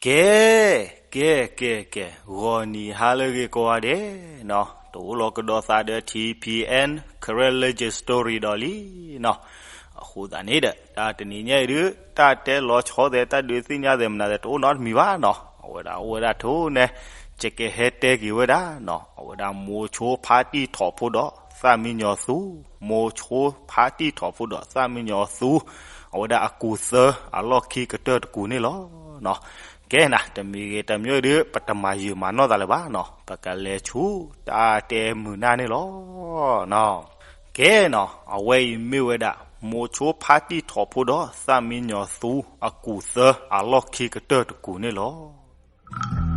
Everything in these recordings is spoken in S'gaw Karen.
ကဲ, ကဲ, ကဲ, ကဲ, ဂီၤနံၤဟါလၢအဂ့ၤကိးဂၤဒဲးနီၤ, တအိၣ်လီၤကဒီးသးဒီး ထံၣ်ဖံၣ်အဲၣ် Karen Legend Story ဒီးလံနီၤ. အဃိသတးန့ၣ်ဒီး တၢ်တနံၤညါအံၤဒုး တၢ်တဲလီၤဆီသဲး တၢ်ဒုးသ့ၣ်ညါသဲးမနုၤသဲး တအိၣ်နီတမံၤဘၣ်နီၤ. အဝဲဒၣ်အိၣ်ဝဲဒၣ်ထိၣ်န့ၣ် ယကဟဲတဲက့ၤဝဲဒၣ်နီၤ, အဝဲဒၣ်မိၤဆိဖါတံၢ်ထီၣ်ဖိဒီးသၣ်မံညီၤသူ, မိၤဆိဖါတံၢ်ထီၣ်ဖိဒီးသၣ်မံညီၤသူ, အဝဲဒၣ်အကူၣ်သၢအလီၢ်ခံကတၢၢ်တကူၣ်န့ၣ်လီၤ. ကဲနၤ တမံၤဂ့ၤတမံၤဂ့ၤဒုး ပတမၤယုာ်မၤနီၢ်သးလၢၤဘၣ်နီၤ, ပကလဲၤဆူတၢ်တဲမုာ်နၢ်န့ၣ်လီၤ. ကဲနီၤ အဝဲအံၤမ့ၢ်ဝဲဒၣ် မိၤဆိဖါတံၢ်ထီၣ်ဖိဒီးသၣ်မံညီၤသူ အကူၣ်သၢအလီၢ်ခံကတၢၢ်တကူၣ်န့ၣ်လီၤ.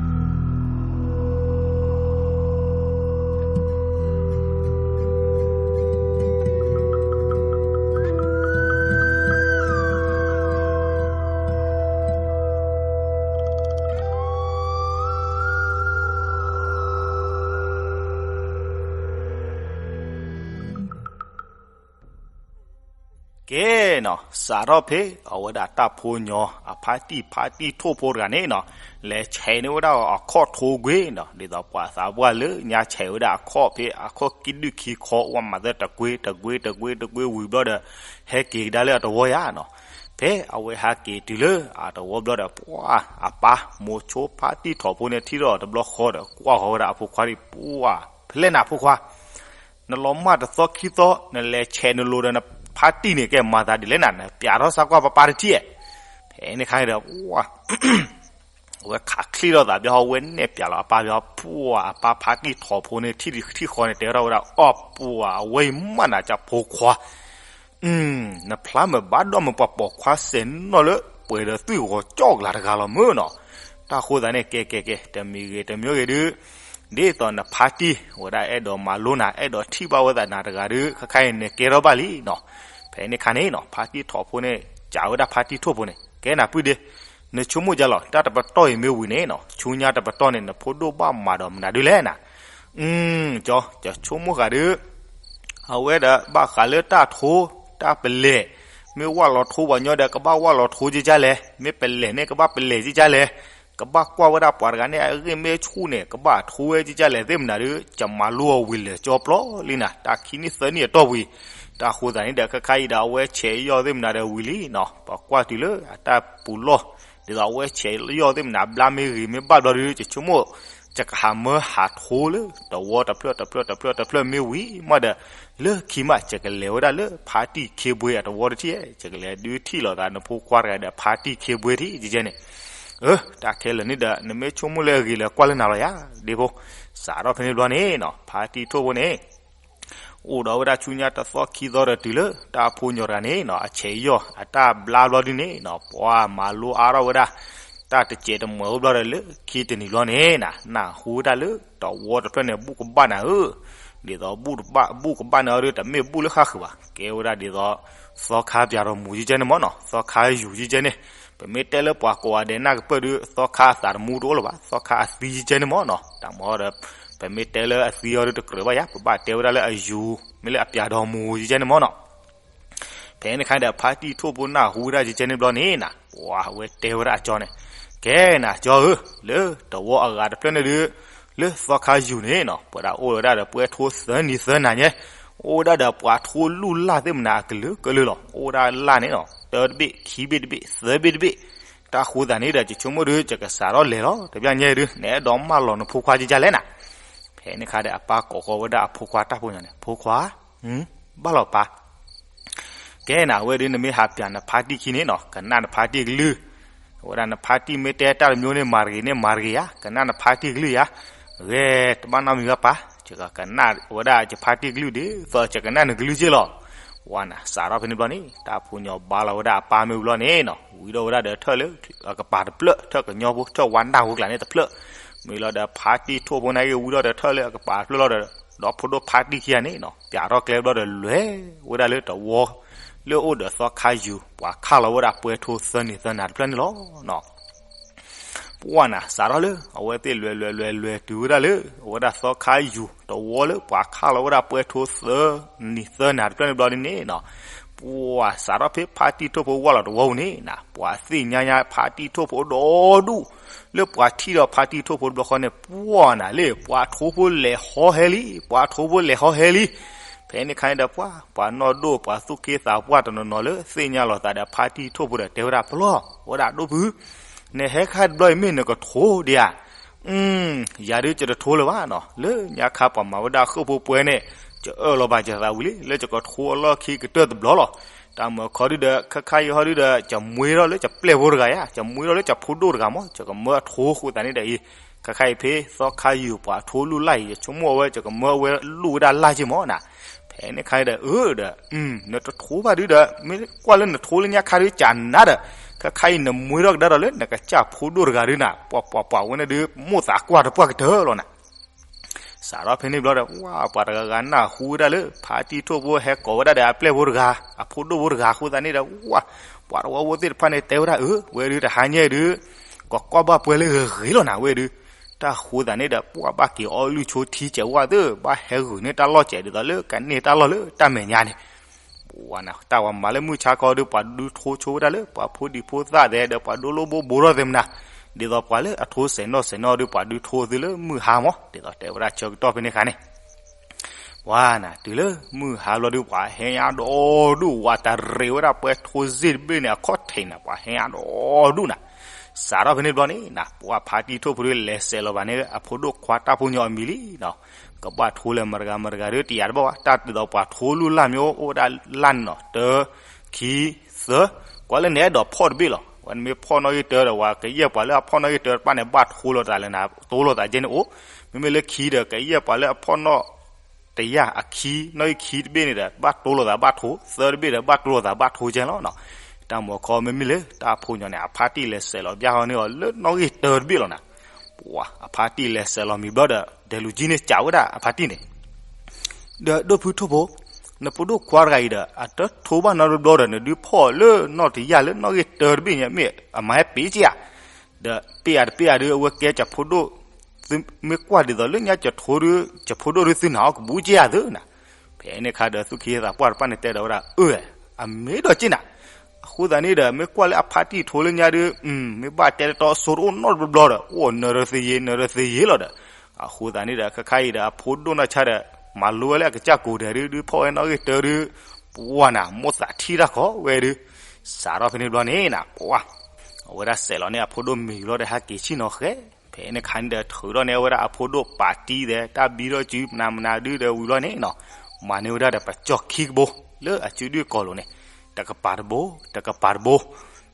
ကဲနီၤ စးထီၣ်ဖဲအဝဲဒၣ်တၢ်ဖိညီအဖါတံၢ်ဖါတံၢ်ထိၣ်ဖိတဂၤန့ၣ်နီၤ, လဲၤဆဲးန့ၢ်ဝဲဒၣ်အခီၣ်ထိကွ့နီၤ, ဒ်သိးပှၤသးပှၢ်လၢညါဆဲးဝဲဒၣ်အခီၣ်ဖဲအခီၣ်ခံဒုၣ်ခံခီ အိၣ်မၤသၢတကွ့တကွ့တကွ့တကွ့ဝံၤဘျီဒီး ဟဲက့ၤကဒါလၢအတဝီယါနီၤ. ဖဲအဝဲဟးက့ၤတုၤလၢအတဝီဘျီဒီး ပှၤအပၢ်မိၤဆိဖါတံၢ်ထီၣ်ဖိန့ၣ် ထံၣ်ထီၣ်တဘျီဃီဒီး ကွၢ်ဃီၤဝဲဒၣ်အဖိခွါဒ် ပှၤဖဲလဲၣ်နၤဖိခွါ နလီၤမၢ်တသီခံသီ နလဲၤဆဲးနလိၤဒီးနဖါတံၢ်န့ၣ် ကဲမၤသးဒ်လဲၣ်နၤ နပျးထီၣ်စၢ်ကွၢ်ပၢ်ပၢ်တထံၣ်ဧါ. ဖဲန့ၣ်ခါန့ၣ်ဒီး ဝဲခးချံၣ်ထီၣ်သးဘျီ ဝဲနဲၣ်ပျးလီၤအပၢ်ဘျီ ပှၤအပၢ်ဖါတံၢ်ထီၣ်ဖိန့ၣ် ထံၣ်ထံၣ်ဃီန့ၣ် တဲထီၣ်ဝဲဒၣ် အီၣ်ပှၤအဝဲအံၤမးနၤကၢ်ဖိခွါ နဖျါမ့ၢ်ဘၣ်ဒီးမ့ၢ်ပှၤပိာ်ခွါစဲးနီၣ်လၢ ပှဲၤဒီးသွံၣ်ဂီၤကၠီၣ်ကလာ်တဂၤလီၤမ့ၢ်နီၤ. တၢ်ဃိသတးန့ၣ် ကဲကဲကဲ တမံၤဂ့ၤတမံၤဂ့ၤဒုး ဒ်သိးနဖါတံၢ်ဝဲဒၣ်အဲၣ်ဒိးမၤလိနၤ အဲၣ်ဒိးထံၣ်ဘၣ်ဝဲသးနၤတဂၤဒုး ခဲခါအံၤနကဲထီၣ်ဘၣ်လံနီၤ. ဖဲန့ၣ်ခါန့ၣ်နီၤ ဖါတံၢ်ထီၣ်ဖိန့ၣ် စံးဝဲဒၣ်ဖါတံၢ်ထိၣ်ဖိန့ၣ် ကဲနၤပုၢ်ဒ့ နဆိကမိၣ်ဒ်လဲၣ် တၢ်တပတီၢ်အံၤမ့ၢ်ဝံၤန့ၣ်နီၤ ဆူညါတပတီၢ်န့ၣ် နဖိဒိၣ်ဘၣ်မၤဒီးမနုၤဒုးလဲၣ်နၤ. ကၠီ ယဆိကမိၣ်ဃာ်ဒုး အဝဲဒီးဘၣ်ဃးလၢတၢ်ထိ တၢ်ပလဲၤ မ့ၢ်ဝၣ်လီၤထိပှၤညီဒီး ကဘၣ်ဝၣ်လီၤထိကကၢ်လဲၣ်, မ့ၢ်ပလဲၤန့ၣ် ကဘၣ်ပလဲၤကကၢ်လဲၣ်, ကဘၣ်ကွၢ်ဝဲဒၣ်ပှၤတဂၤန့ၣ် အဂ့ၢ်မ့ၢ်ဆူၣ်န့ၣ် ကဘၣ်ထိဝဲကကၢ်လဲၣ်သ့ၣ်မနုၤဒုး ယမၤလိအီၤဝံၤလၢာ်ကၠီပျီလံနၤ တၢ်ခံနံၣ်သၢနံၣ်အတီၢ်ပူၤအံၤ. တၢ်ဃိသတးန့ၣ်ဒီး ခဲခါအံၤဒီး အဝဲဆဲးယီၢ်သ့ၣ်မနုၤဒီးဝံၤလံနီၤ ပကွၢ်တုၤလၢအတၢ်ပူၤလီၢ် ဒ်သိးအဝဲဆဲးယီၢ်သ့ၣ်မနုၤ ဘျါမ့ၢ်ဂ့ၤမ့ၢ်ဘၣ်ဘျီဒုး ယဆိကမိၣ် ယကဟးမၢဟးထိလၢ တဝီတဖျၢၣ်တဖျၢၣ်တဖျၢၣ်တဖျၢၣ်မ့ၢ်ဝံၤမးဒီး လၢခံမး ယကလဲၤဝဲဒၣ်လၢဖါတံၢ်ခ့ဘှ့အတဝီတထံၣ် ယကလဲၤဒုးထံၣ်လိာ်သးနဖိခွါတဂၤဒီးဖါတံၢ်ခ့ဘှ့ထံၣ်ကကၢ်န့ၣ်. အၢ တၢ်ခဲလၢာ်န့ၣ်ဒီး နမ့ၢ်ဆိကမိၣ်လၢအဂ့ၤလၢကွၢ်လၢနၤလီၤယၤ ဒ့ဖိ. စးထီၣ်ဖဲန့ၣ်ဘျီန့ၣ်နီၤ ဖါတံၢ်ထိၣ်ဖိန့ၣ် အိၣ်ဒီးဝဲဒၣ်ဆူညါတသီခံသီဒီးတုၤလၢတၢ်အဖိညီတဂၤန့ၣ်နီၤ အဆဲးယီၢ်အတၢ်ဘျါဘျီဒုန့ၣ်နီၤ ပှၤမၤလိအါထီၣ်ဝဲဒၣ် တၢ်တစဲးတမှဲၤအိၣ်ဘျီဒီးလၢခံတနံၤဘျီန့ၣ်နၤ နၢ်ဟူဝဲဒၣ်လၢတဝီတဖျၢၣ်န့ၣ် ဘူၣ်ကဘၣ်နၤဧၢ, ဒ်သိးဘူၣ်ကဘၣ် ဘူၣ်ကဘၣ်န့ၣ်အီၤဒုး တမ့ၢ်ဘူၣ်လၢဃၣ်ဃုာ်ဘၣ် ကဲဝဲဒၣ်ဒ်သိး သီခါပၠးဒီးမူၤကကၢ်န့ၣ်မ့ၢ်နီၤ သီခါယူၤကကၢ်န့ၣ်. ပမ့ၢ်တဲလၢပှၤကိးဂၤဒဲးနၢ်ကပၢၢ်ဒုး သီခါအသးတမူတအိၣ်လၢၤဘၣ် သီခါအသံကကၢ်န့ၣ်မ့ၢ်နီၤ တၢ်မ့ၢ်ဒီး ပမ့ၢ်တဲလၢအသံအီၤဒုးတကြၢးဘၣ်ယၤ ပဘၣ်တဲဝဲဒၣ်လၢအယူၤ မ့ၢ်လၢအပၠးဒီးမူၤကကၢ်န့ၣ်မ့ၢ်နီၤ. ဖဲန့ၣ်ခါဒီး ဖါတံၢ်ထိၣ်ဖိနၢ်ဟူဝဲဒၣ်ကကၢ်န့ၣ်ဘျီန့ၣ်နၤ ပှၤဝဲတဲဝဲဒၣ်အကၠီန့ၣ် ကဲနၤကၠီဧၢ, လၢတဝီအဂၤတဖျၢၣ်န့ၣ်ဒုး လၢသီခါယူၤန့ၣ်နီၤ ပဝဲဒၣ်အိၣ်ဝဲဒၣ်ဒီးပှဲၤထိသၢနံၤသၢနၤညါ အိၣ်ဝဲဒၣ်ဒီးပှၤထိလူၢ်လၢ်သ့ၣ်မနၤအကလုာ်ကလုာ်လီၤ အိၣ်ဝဲဒၣ်လၢ်န့ၣ်နီၤ တၢတဘ့ၣ် ခံဘ့ၣ်တဘ့ၣ် သၢဘ့ၣ်တဘ့ၣ်. တၢ်ဃိသတးန့ၣ်ဒီး ယဆိကမိၣ်ဒုး ယကစးထီၣ်လဲၤလီၤ တဘျီညါဒုး နအဲၣ်ဒိးမၢလီၤနဖိခွါကကၢ်လဲၣ်နၤ. ဖဲန့ၣ်ခါဒီးအပၢ်ကိးဃီၤဝဲဒၣ်အဖိခွါတၢ်ဖိညီန့ၣ် ဖိခွါ ဘၣ်လီၤပၢ် ကဲနၤ အဝဲဒုးနမ့ၢ်ဟးပၠးနဖါတံၢ်ခံန့ၣ်နီၤ ကနၣ်နဖါတံၢ်ကလုၢ်, အဝဲဒၣ်နဖါတံၢ်မ့ၢ်တဲတၢ်တမျိုးန့ၣ် မၤတဂ့ၤန့ၣ် မၤတဂ့ၤယါ ကနၣ်နဖါတံၢ်ကလုၢ်ယါ, ဂဲၤတဘၣ်နီတမံၤဘၣ်ပၢ်, ယကနၣ်ဝဲဒၣ်ယဖါတံၢ်ကလုၢ်ဒ်သိးယကနၣ်နကလုၢ်က့ၢ်လီၤ. ဝဲနၤ စးထီၣ်ဖဲန့ၣ်ဘျီန့ၣ် တၢ်ဖိညီဘါလီၤဝဲဒၣ်အပၢ်မ့ၢ်ဝံၤဘျီန့ၣ်နီၤ ဝံၤဒီးဝဲဒၣ်ဒီးထၢၣ်လၢ အကပၤတဖျၢၣ် ထၢၣ်ကညီဖိ ထၢၣ်ဝါနၢ်ဝဲကျါန့ၣ်တဖျၢၣ်, မ့ၢ်လီၤဒီးဖါတံၢ်ထိၣ်ဖိန့ၣ်ဂ့ၤ ဝံၤဒီးဒီးထၢၣ်လၢအကပၤတဖျၢၣ်လီၤဒီး ဒီဖိဒိၣ်ဖါတံၢ်ခံဂၤန့ၣ်နီၤ ပၠးထီၣ်ကျဲဘျီဒီးလဲၤဝဲဒၣ်လၢတဝီ လၢအိၣ်ဒီးသီခါယူၤ ပှၤခးလီၤဝဲဒၣ်ပှဲၤထိသၢနံၤသၢနၤတဖျၢၣ်န့ၣ်လီၤ. ပှၢ်နၤ စးထီၣ်လၢ အဝဲသ့ၣ်လဲၤလဲၤလဲၤလဲၤတုၤဝဲဒၣ်လၢ အဝဲဒၣ်သီခါယူၤတဝီလၢပှၤခးလီၤဝဲဒၣ်ပှဲၤထိသၢနံၤသၢနၤတဖျၢၣ်န့ၣ်ဘျီဒ်န့ၣ်နီၤ, ပှၤစးထီၣ်ဖဲဖါတံၢ်ထိၣ်ဖိဝၢ်လီၤတဝီပူၤန့ၣ်နၤ, ပှၤသ့ၣ်ညါညါဖါတံၢ်ထိၣ်ဖိဒီဒူၣ်, လၢပှၤထံၣ်ဒီးဖါတံၢ်ထိၣ်ဖိတဘျီဃီန့ၣ် ပှၤနၤလၢ ပှၤထိၣ်ဖိလဲၤဟီဟဲလံ, ပှၤထိၣ်ဖိလဲၤဟီဟဲလံ. ဖဲန့ၣ်ခါန့ၣ်ဒီး ပှၤ ပှၤနီၢ်ဒိၣ် ပှၤသူၣ်က့သးပှၢ်တနီၤနီၤလၢသ့ၣ်ညါလီၤသးဒီးဖါတံၢ်ထိၣ်ဖိဒီး တဲဝဲဒၣ်ပလီၢ်, ဝဲဒၣ်ဒိၣ်ဖု နဟဲခါတဘျီအံၤမ့ၢ်နကထိၣ်ဒံးဧါ. ယၤဒုးယတထိၣ်လၢၤဘၣ်နီၤ, လၢညါခါပှၤမၤဝဲဒၣ်ဃိၣ်ဖိပှဲၤန့ၣ်, ယအၢၣ်လီၤဘၣ်ယသးဝံၤလံ လၢယကထိၣ်အလီၢ်ခံကတၢၢ်တဘျီလီၤ. တၢ်မၤခီဒုဒီး ခါခါအံၤဟီဒုဒီး ယမွ့ထီၣ်လၢယပျဲၢ်ဖိတဂၤယါ, ယမွ့ထီၣ်လၢယဖိဒိၣ်တဂၤမး, ယကမၢအထိၣ်အဃိသတးန့ၣ်ဒီးအံၤ, ခါခါအံၤဖဲသီခါယုၢ်ပှၤထိၣ်လူၢ်လၢ်အံၤ ယဆိကမိၣ်အဝဲ ယကမၢအဝဲလူၢ်ဝဲဒၣ်လၢ်က့မးနၤ. ဖဲန့ၣ်ခါန့ၣ်ဒီး အၢဒီး နတထိၣ်ဘၣ်ဒုဒီး မ့ၢ်ကွၢ်လၢနထိၣ်လၢညါခါဒုကနၤဒီး, ခါခါအံၤ နမွ့ထီၣ်ကဒါဒီးလၢနကစၢ်ဖိဒိၣ်တဂၤဒုနၤ, ပှၤပှၤပှၤဝဲန့ၣ်ဒု မိၢ်သးကွၢ်တပှၢ်ကတၢၢ်လီၤနၤ. စးထီၣ်ဖဲန့ၣ်ဘျီဒီး ဝါ ပှၤတဂၤဂၤနၢ်ဟူဝဲဒၣ်လၢ ဖါတံၢ်ထိၣ်ဖိဟဲကိးဝဲဒၣ်ဒီးအပျဲၢ်ဖိတဂၤ, အဖိဒိၣ်ဖိတဂၤအဃိသတးန့ၣ်ဒီး ဝါ ပှၤတဝီဖိသ့ၣ်တဖၣ်န့ၣ် တဲဝဲဒၣ်အၢ ဝဲဒုတဟါညါဒု ကကွၢ်ဘၣ်ပှဲၤလၢဂ့ၤဂ့ၤလီၤနၤဝဲဒု. တၢ်ဃိသတးန့ၣ်ဒီး ပှၤဘၣ်က့ၤအီၣ်လုၢ်ဆိထံကဲးဝဲသ့ၣ် ဘၣ်ဟဲဂုာ်န့ၢ်တၢ်လီၢ်ကဲးဒ်သိးလၢကန့ၢ်တၢ်လီၢ်လၢတၢ်မဲာ်ညါန့ၣ် ဝါနၤ တၢ်ဝဲမၤလၢမုၢ်ဆါခီဒီး ပှၤဒုးထိၣ်ဆိဝဲဒၣ်လၢ ပှၤဖိဒံဖိသၣ်သဲးဒီး ပှၤဒိလိဘိဘိထီၣ်သဲးမနၤ, ဒ်သိးပှၤလၢအထိၣ်စဲးနီၣ်စဲးနီၣ်ဒီး ပှၤဒုးထိၣ်သုလၢမုၢ်ဟါမး, ဒ်သိးတဲဝဲဒၣ်ဆၢကတီၢ်ဖဲန့ၣ်ခါန့ၣ် ဝါနၤ တုၤလၢမုၢ်ဟါဘျီဒီး ပှၤဟဲညါဒီဒူၣ် ဝးတရံးဝဲဒၣ်ပှဲၤထိၣ်စ့ၣ်တဘ့ၣ်န့ၣ် အခီၣ်ထံးနၤ ပှၤဟဲညါဒီဒူၣ်နၤ. စးထီၣ်ဖဲန့ၣ်ဘျီန့ၣ်နၤ ပှၤဖါတံၢ်ထိၣ်ဖိဒီး လဲၤစဲးလီၤဘၣ်န့ၣ် အဖိဒိၣ်ခွါတၢ်ဖိညီအမံၤလံနီၤ. ကဘၣ်ထိၣ်လၢမတၤတဂၤမတၤတဂၤဒီး တယာ်တဘၣ်ဘၣ်, တၢ်ဒ်သိးပှၤထိၣ်လူၢ်လၢ်မ့ၢ်အိၣ်ဝဲဒၣ်လၢ်န့ၣ်နီၤ တၢ ခံ သၢ, ကွၢ်လၢနအဲၣ်ဒိးဖီၣ်တဘ့ၣ်လီၤ. ဝဲနမ့ၢ်ဖီၣ်နီၣ်ဂံၢ်တၢဒီး ဝဲကယဲၢ်ပှၤလၢအဖီၣ်နီၣ်ဂံၢ်တၢတဖၣ်န့ၣ် ဘၣ်ထိၣ်လိာ်သးလၢနၤ တိၢ်လိာ်သးကဲန့ၣ်အိၣ်, မ့မ့ၢ်လၢခံဒီး ကယဲၢ်ပှၤလၢအဖီၣ်နီၣ်တယာ်အခံ နီၣ်ဂံၢ်ခံတဘ့ၣ်န့ၣ်ဒီး ဘၣ်တိၢ်လိာ်သးဘၣ်ထိၣ်, သၢတဘ့ၣ်ဒီး ဘၣ်တိၢ်လိာ်သးဘၣ်ထိၣ်ကဲလီၤနီၤ. တၢ်မၤခီမ့မ့ၢ်လၢတၢ်ဖိညီန့ၣ် အဖါတံၢ်လဲၤစဲးလီၤဘၣ်ဟီန့ၣ်အီၤလၢနီၣ်ဂံၢ်တၢတဘ့ၣ်လီၤနၤ. ပှၤအဖါတံၢ်လဲၤစဲးလီၤမံၤဘျီဒီး ဒဲးလူၤကံန့ၣ် ကးဝဲဒၣ်အဖါတံၢ်န့ၣ် ဒီးဒိၣ်ဖုထိၣ်ဖိ, နဖိဒိၣ်ခွါတဂၤအံၤဒီး အတထိၣ်ဘၣ်နီတဘျီဒီး နဒုးဖီၣ်လၢနီၣ်တယာ်လၢနီၣ်ဂံၢ်တၢတဘ့ၣ်ညါ မ့ၢ်အမၤဟဲပ့ၤက့ဧါ. ဒီးပ့ၤဧါတပ့ၤဧါဒီး အဝဲကဲကၠၤဖိဒိၣ်, သုမ့ၢ်ကွၢ်ဒ်သိးလၢညါကၠၤဖိဒိၣ်ဒီး သုနာ်အီၤကဘူးက့ဧါသုနၤ. ဖဲန့ၣ်ခါဒီး သူၣ်က့သးပှၢ်တဖၣ်န့ၣ် တဲဒီးဝဲဒၣ် အၢ အမ့ၢ်ဒီးက့နၤ. အဃိသတးန့ၣ်ဒီး မ့ၢ်ကွၢ်လၢအဖါတံၢ်ထိၣ်လၢညါဒီး မ့ၢ်ဘၣ်တဲတတီအစိတအိၣ်နီတဘျီဘျီဒီး အိၣ်နၢၤဒီးသယ့ၤ နၢၤဒီးသယ့ၤလီၤဒီး, အဃိသတးန့ၣ်ဒီး ခဲခါအံၤဒီး အဖိဒိၣ်နီၢ်ဆါဒီး မၤလိဝဲလၢအကစၢ်ကိၢ်ဒဲးဒုး ဒုးဖီၣ်ဝဲနီၣ်ဂံၢ်တၢဒုး, ပှၤနၤ မိၢ်သးထံၣ်တၢ်ခီဝဲဒုး. စးထီၣ်ဖဲန့ၣ်ဘျီန့ၣ်နၤ ပှၤ အဝဲဒၣ်စဲးလီၤန့ၢ်အဖိဒိၣ်မံၤလီၤဒီး ဟဲက့ၤဆ့ၣ်နီၤဃဲ, ဖဲန့ၣ်ခါန့ၣ်ဒီး ထုးထီၣ်န့ၢ်အဝဲဒၣ်အဖိဒိၣ်ပာ်တံၢ်သဲး တၢ်ဘံထီၣ်စုမနၤမနၤဒုးဒီးဝံၤလီၤန့ၣ်နီၤ, မၤန့ၢ်ဝဲဒၣ်ဒီးပကၠီၣ်ခံကဘိ လၢအစုဒုၣ်ကီၢ်လိၤန့ၣ်, တကပၤတဘိ တကပၤတဘိ.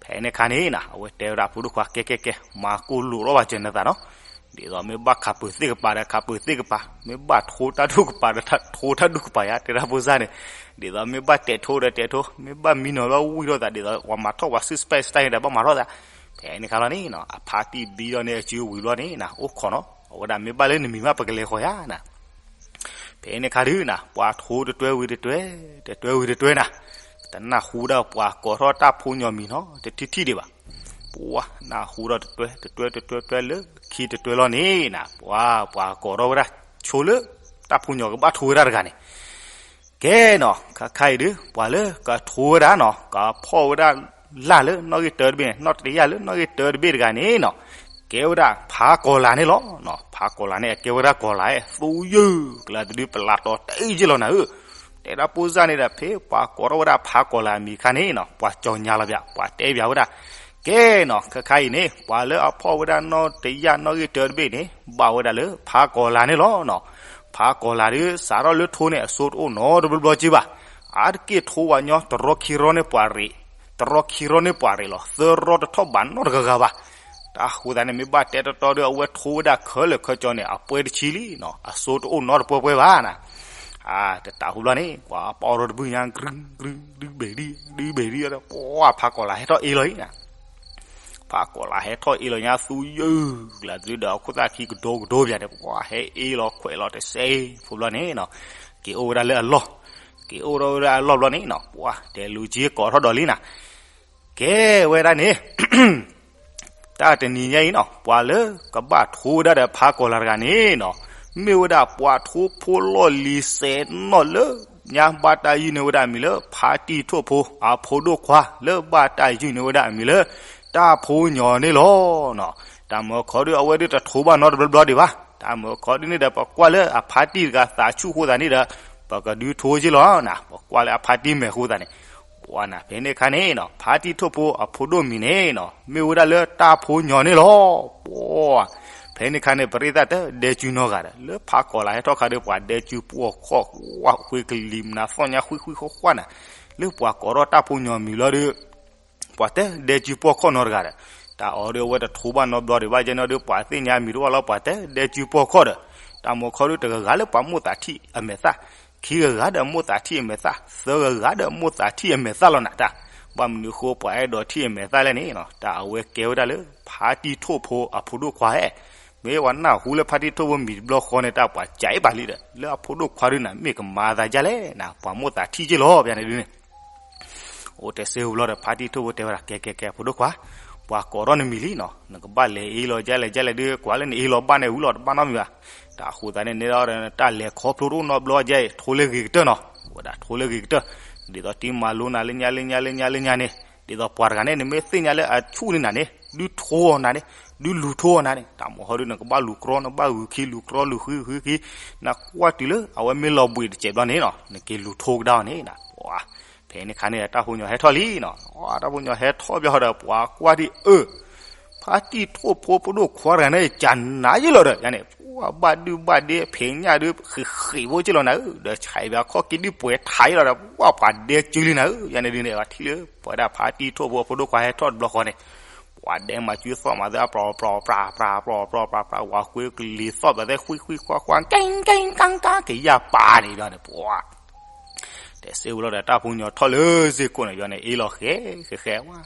ဖဲန့ၣ်ခါန့ၣ်နၤ အဝဲတဲဝဲဒၣ်အဖိဒိၣ်ခွါ ကဲကဲကဲ မၤကိၢ်လိာ်ထီၣ်ဘၣ်စၢၤနသးနီၤ. ဒ်သိးမ့ၢ်ဘၣ်ခးပၢၤသ့ၣ်ကပၤဒီး ခးပၢၤသ့ၣ်ကပၤ, မ့ၢ်ဘၣ်ထိတၢ်ဒူၣ်ကပၤဒီး ထိတၢ်ဒူၣ်ကပၤယါ တဲတၢ်ဖိစၢ်န့ၣ်, ဒ်သိးမ့ၢ်ဘၣ်တဲာ်ထိဒီးတဲာ်ထိ, မ့ၢ်ဘၣ်မံနီၤဘၣ်ဝံၣ်ထီၣ်သး ဒ်သိးပှၤမၤထီၣ်ပှၤစုၣ်စပဲးစတၢ်န့ၣ်ဒီး ဘၣ်မၤထီၣ်သး. ဖဲန့ၣ်ခါလီၤန့ၣ်နီၤ အဖါတံၢ်ဘံထီၣ်န့ၢ်အစုဝံၤလီၤန့ၣ်နၤ အိၣ်ခိးနီၤ, အဝဲဒၣ်မ့ၢ်ဘၣ်လၢနမံၤမး ပကလဲၤဃီၤယါနၤ. ဖဲန့ၣ်ခါဒုးနၤ ပှၤထိတတွဲဝံၤတတွဲ, တတွဲဝံၤတတွဲနၤ, တနၢ်ဟူဒၣ်ပှၤကိးထီၣ်တၢ်ဖိညီမံၤနီၤ တထံၣ်ထံၣ်ဒံးဘၣ်. ပှၤနၢ်ဟူဒီးတတွဲ တတွဲ တတွဲ တတွဲလၢခံတတွဲလီၤန့ၣ်နၤ ပှၤ ပှၤကိးထီၣ်ဝဲဒၣ် ဆိလၢ တၢ်ဖိညီကဘၣ်ထိဝဲဒၣ်တဂၤန့ၣ် ကဲနီၤ ခါခါအံၤဒုး ပှၤလၢကထိဝဲဒၣ်နီၤ ကဖီၣ်ဝဲဒၣ်လၢ်လၢနီၣ်ဂံၢ်တၢတဘ့ၣ်န့ၣ် နီၣ်တယာ်လၢနီၣ်ဂံၢ်တၢတဘ့ၣ်တဂၤန့ၣ်နီၤ ကဲဝဲဒၣ်ဖးကီၤလၤန့ၣ်လီၤ. ဖးကီၤလၤန့ၣ် အကဲဝဲဒၣ်ကီၤလၤအဲၣ် သူယုၢ်ကျါတဒုးပလးတီၤတအံၤက့လီၤနၤဧၢ. တဲဒၣ်ဖိစၢ်န့ၣ်ဒီး ဖဲပှၤကိးထီၣ်ဝဲဒၣ်ဖးကီၤလၤအမံၤအခါန့ၣ်နီၤ ပှၤကၠီညါလီၤပၠး ပှၤတဲပၠးဝဲဒၣ် ကဲနီၤ ခါခါအံၤန့ၣ် ပှၤလၢအဖီၣ်ဝဲဒၣ်နီၣ်တယာ်နီၣ်ဂံၢ်တၢတဘ့ၣ်န့ၣ် ဘၣ်ဝဲဒၣ်လၢဖးကီၤလၤန့ၣ်လီၤနီၤ. ဖးကီၤလၤဒုး စးထီၣ်လၢထိန့ၣ် အစိတအိၣ်နီတဘျီဘျီက့ဘၣ်. အါတက့ၢ်ထိဝဲညီ တရီခံရီန့ၣ်ပှၤရ့ၣ်, တရီခံရီန့ၣ်ပှၤရ့ၣ်လီၤ. သၢရီတထီၣ်ဘးနီတဂၤဂၤဘၣ်. တၢ်ဃိသတးန့ၣ် မ့ၢ်ဘၣ်တဲတီတီဒီး အဝဲထိဝဲဒၣ်ခဲလၢာ်ခဲကၠီန့ၣ် အပှဲၤတဆံလံနီၤ, အစိတအိၣ်နီတပှဲၤပှဲၤဘၣ်နၤ. တတးဟူဘျီန့ၣ် ပှၤပီၣ်ရီတဘုၣ်ညါ ကရုၢ်ကရုၢ် ဒုဘ့ၣ်ဒံ ဒုဘ့ၣ်ဒံ ပှၤဖးကီၤလၤဟဲထီၣ်အ့လီၤအံၤနၤ. ဖးကီၤလၤဟဲထီၣ်အ့လီၤညါ သူယုၢ်ကျါတဒုဒီး အခိၣ်သၣ်ခံကဒိကဒိပၠးန့ၣ် ပှၤဟဲအ့လီၤခွဲးလီၤ တစဲးဖိဘျီန့ၣ်နီၤ, က့ၤအိၣ်ဝဲဒၣ်လၢအလီၢ်, က့ၤအိၣ်ထီၣ်ဝဲဒၣ်အလီၢ်ဘျီန့ၣ်နီၤ ပှၤတဲလူၤက့ကိးထီၣ်ဒီးလံနၤ. ကဲဝဲဒၣ်န့ၣ် တၢ်တနံၤညါအံၤနီၤ ပှၤလၢကဘၣ်ထိဝဲဒၣ်ဒီးဖးကီၤလၤတဂၤန့ၣ်နီၤ, မ့ၢ်ဝဲဒၣ်ပှၤထိဖိလီၢ်လံၤစဲးနီၣ်လၢ ညါဘၣ်တၢ်ယုၢ်န့ၢ်ဝဲဒၣ်အမံၤလၢ ဖါတံၢ်ထိၣ်ဖိအဖိဒိၣ်ခွါ လၢဘၣ်တၢ်ယုၢ်န့ၢ်ဝဲဒၣ်အမံၤလၢ တၢ်ဖိညီန့ၣ်လီၤ. တၢ်မၢခီဒုအဝဲဒၣ်တထိဘၣ်နီတဘျီဘျီဒံးဘၣ်. တၢ်မၢခီဒုန့ၣ်ဒီး ပကွၢ်လၢအဖါတံၢ်တဂၤသးဆူၣ်အဃိသတးန့ၣ်ဒီး ပကဒုးထိက့လီၤနၤ. ပကွၢ်လၢအဖါတံၢ်မဲာ်အဃိသတးန့ၣ် ပှၤနၤ ဖဲန့ၣ်အခါန့ၣ်နီၤ ဖါတံၢ်ထိၣ်ဖိအဖိဒိၣ်မံၤန့ၣ်နီၤ မ့ၢ်ဝဲဒၣ်လၢတၢ်ဖိညီန့ၣ်လီၤ. ပှၤ ဖဲန့ၣ်အခါန့ၣ် ပရ့သၣ်တဒဲကုနီတဂၤဒီး လၢဖါကီၤလၤဟဲထီၣ်ခါဒီး ပှၤဒဲကုပိာ်ခီၣ် ဝါဃ့ကလံၤမနၤသီၣ်ညါ ဃံဃံဃီဃီနၤ လၢပှၤကိးထီၣ်တၢ်ဖိညီမံၤလီၤဒီး ပှၤတဒဲကုပိာ်ခီၣ်နီတဂၤဒီး တၢ်အီၤဒီးအဝဲတထိဘၣ်နီတဘျီဒံးဘၣ်ကဲနီၤဒီး ပှၤသ့ၣ်ညါမံၤတအိၣ်လီၤ ပှၤတဒဲကုပိာ်ခီၣ်ဒီး တၢ်မၢခီဒုတဂၤဂၤလၢပှၤမိၣ်သးထံၣ်အမဲာ်သၣ် ခံဂၤဂၤဒီးမိၣ်သးထံၣ်အမဲာ်သၣ် သၢဂၤဂၤဒီးမိၣ်သးထံၣ်အမဲာ်သၣ်လီၤနၤတၢ်. ဘၣ်မနုၤအဃိ ပှၤအဲၣ်ဒိးထံၣ်အမဲာ်သၣ်လဲၣ်န့ၣ်နီၤ တၢ်အဝဲကဲဝဲဒၣ်လၢ ဖါတံၢ်ထိၣ်ဖိအဖိဒိၣ်ခွါဧၢ. မ့ၢ်ပှၤနၢ်ဟူလၢဖါတံၢ်ထိၣ်ဖိမံၤတဘျီဃီန့ၣ် တၢ်ပှၤကးအံၤဘၣ်လံဒီး လၢအဖိဒိၣ်ခွါဒုနၤ မ့ၢ်ကမၤသးဒ်လဲၣ်နၤ ပှၤမိၣ်သးထံၣ်က့လီၤ ပျဲန့ၣ်ဒုန့ၣ် အိၣ်တဲစ့ဝံၤဘျီဒီး ဖါတံၢ်ထိၣ်ဖိတဲဝဲဒၣ် ကဲကဲကဲ ဖိဒိၣ်ခွါ, ပှၤကိးထီၣ်နမံၤလံနီၤ, နကဘၣ်လဲၤအ့လီၤဒ်လဲၣ်ဒ်လဲၣ်ဒီး ကွၢ်လၢနအ့လီၤဘၣ်န့ၣ်ဝံၤလီၤ တဘၣ်နီတမံၤဘၣ်. တၢ်အဃိသတးန့ၣ် န့ၣ်ဒီး တၢ်လဲၤခီဖျိတအိၣ်နီတဘျီဒ်အံၤ ထိလၢဂ့ၤကတၢၢ်နီၤ, ဝဲဒၣ်ထိလၢဂ့ၤကတၢၢ်, ဒ်သိးတံၤမၤလိနၤလၢညါလၢညါလၢညါလၢညါန့ၣ်, ဒ်သိးပှၤတဂၤန့ၣ် နမ့ၢ်သ့ၣ်ညါလၢအဆူၣ်န့ၢ်နၤန့ၣ် ဒုးထိအီၤနၤန့ၣ်, ဒုးလူၤထိအီၤနၤန့ၣ်, တၢ်မၢဟီဒုး နကဘၣ်လူၤကြီ နဘၣ်ဂုာ်ခံ လူၤကြီလူၤဃုဃုခံ, နကွၢ်တုၤလၢအဝဲမ့ၢ်လီၤဘှံးတစဲးဘျီန့ၣ်နီၤ နက့ၤလူၤထိကဒါအီၤန့ၣ်နၤ. ဖဲန့ၣ်အခါန့ၣ် တၢ်ဖိညီဟဲထီၣ်လံနီၤ, တၢ်ဖိညီဟဲထီၣ်ဘျီဒီး ပှၤကွၢ်ဒံးအၢ ဖါတံၢ်ထိၣ်ဖိဖိဒိၣ်ခွါတဂၤန့ၣ် ကနၤယ့လီၤဒီး ယၤန့ၣ် ပှၤဘၣ်ဒုၣ်ဘၣ်ဒ့ ဖံးညၣ်ဒုး ဃံးဃံးဖိက့လီၤနၤဧၢ, ဒီးဆဲးဘၣ်ခီၣ်က့ဒုးပှဲၤထးယ့လီၤဒီး ပှၤပှၤဒဲကုလံနၤဧၢ, ယၤန့ၣ်ဒုးန့ၣ် ပှၤထံၣ်လၢ ပဝဲဒၣ်ဖါတံၢ်ထိၣ်ဖိဖိဒိၣ်ခွါဟဲထီၣ်တဘျီဃီန့ၣ်, ပှၤဒဲမၤစုသီၣ်မၤသၢ ပြၤပြၤပြၤပြၤပြၤပြၤပြၤ ဝၤကွ့ကလံၤသီၣ်ဘၣ်သဲ ဃွံဃွံကွၢ်ကွၢ် ကဲကဲကၢ်ကၢ် ကယၢ်ပာ်န့ၣ်ဘျီန့ၣ် ပှၤ တဲစ့ဝံၤလီၤဒီး တၢ်ဖိညီထီၣ်လၢစ့ၢ်ကီးန့ၣ် ယၤန့ၣ် အ့လီၤဃဲဃဲဃဲဝဲ,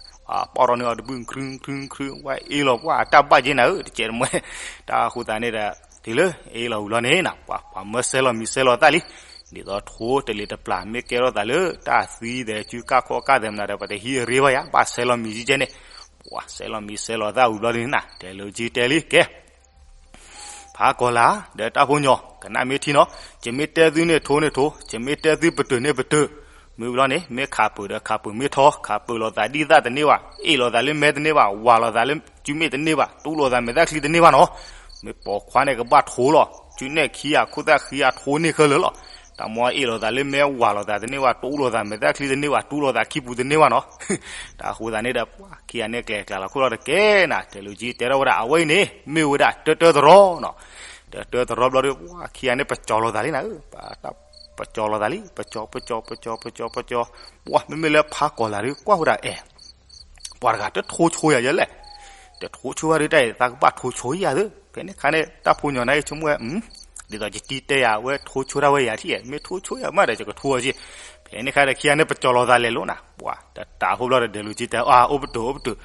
ပီၢ်ထီၣ်န့ၢ်အီၤတဘုၣ် ခရုခရုခရု ဝဲအ့လီၤပှၤအတၢ်ဘၣ်က့နၤဧၢ တကဲတမံၤ, တၢ်အဃိသတးန့ၣ်ဒီး တုၤလၢအ့လီၤဝံၤလီၤန့ၣ် ပှၤမၢဆဲးလီၤမံၤဆဲးလီၤသၣ်လံ, ဒ်သိးထိတလ့ၤတပျၢ် မ့ၢ်ကဲထီၣ်သးလၢတၢ်သံဒီး စုကၢ်ခီၣ်ကၢ်သဲးမနုၤဒီး ပှၤတဟံးအရ့ဘၣ်ယၤ ဘၣ်ဆဲးလီၤမံၤကဲန့ၣ်, ပှၤဆဲးလီၤမံၤဆဲးလီၤသၣ်ဝံၤဘျီန့ၣ်နၤ တဲလိာ်က့တဲလံ ကဲ ဖးကီၤလၤ ဒီးတၢ်ဖိညီ ကနၣ်မ့ၢ်ထံနီၤ, ယမ့ၢ်တဲသုန့ၣ်ထိန့ၣ်ထိ, ယမ့ၢ်တဲသုပတုာ်န့ၣ်ပတုာ်, မ့ၢ်ဝံၤလီၤန့ၣ် မ့ၢ်ခးပၢၤဒီးခးပၢၤ မ့ၢ်ထီ ခးပၢၤလိာ်သးဒ်သၣ်တန့ၢ်ဘၣ်, အ့ၣ်လိာ်သးလၢမဲတန့ၢ်ဘၣ်, ဝၤလိာ်သးလၢစုမ့ၣ်တန့ၢ်ဘၣ်, တူလိာ်သးမဲာ်သၣ်ချံတန့ၢ်ဘၣ်နီၤ, မ့ၢ်ပိာ်ခွါန့ၣ်ကဘၣ်ထိလီၤ, စုနဲၣ်ခံဂၤ ခိၣ်သၣ်ခံဂၤ ထိန့ၢ်ခဲလၢာ်လီၤ, တၢ်မ့ၢ်အ့ၣ်လိာ်သးလၢမဲ ဝၤလိာ်သးတန့ၢ်ဘၣ်, တူလိာ်သးမဲာ်သၣ်ချံတန့ၢ်ဘၣ်, တူလိာ်သးခံပူၤတန့ၢ်ဘၣ်နီၤ တၢ်အဃိသတးန့ၣ်ဒီး ပှၤခံဂၤန့ၣ် ကျဲၤကျဲၤလီၤခိၣ်လီၤတကဲနၤ, တဲလိာ်က့တဲထီၣ်ဝဲဒၣ် အဝဲအံၤန့ၣ် မ့ၢ်ဝဲဒၣ်တၢတၢတရီနီၤ, တၢတၢတရီဘျီဒီး ပှၤခံဂၤန့ၣ် ပကၠီၤလိာ်သးလံနၤဧၢ, ပကၠီၤလိာ်သးလံ, ပကၠီၤ ပကၠီၤ ပကၠီၤ ပကၠီၤ ပကၠီၤ, ပှၤမ့မ့ၢ်လၢဖးကီၤလၤဒီး ကွၢ်ဝဲဒၣ်အဲ ပှၤတဂၤတထိဆိယၤယဲလဲၣ်, တထိဆိယၤဒီး တၢ်အံၤသးကဘၣ်ထိဆိယၤသ့, ဖဲန့ၣ်အခါန့ၣ် တၢ်ဖိညီနၤအံၤဆိကမိၣ်ဝဲ ဒ်သိးယတံၤတဲယၤ အဝဲထိဆိဒၣ်ဝဲယၤထံၣ်, မ့ၢ်ထိဆိယၤမးဒီး ယကထိအီၤက့, ဖဲန့ၣ်အခါဒီး ခံဂၤန့ၣ် ပကၠီၤလိာ်သးလဲၤလိာ်နၤ, ပှၤတတးဖိဘျီဒီး ဒဲးလိာ်က့တဲ အါ အိၣ်ပတုာ် အိၣ်ပတုာ်,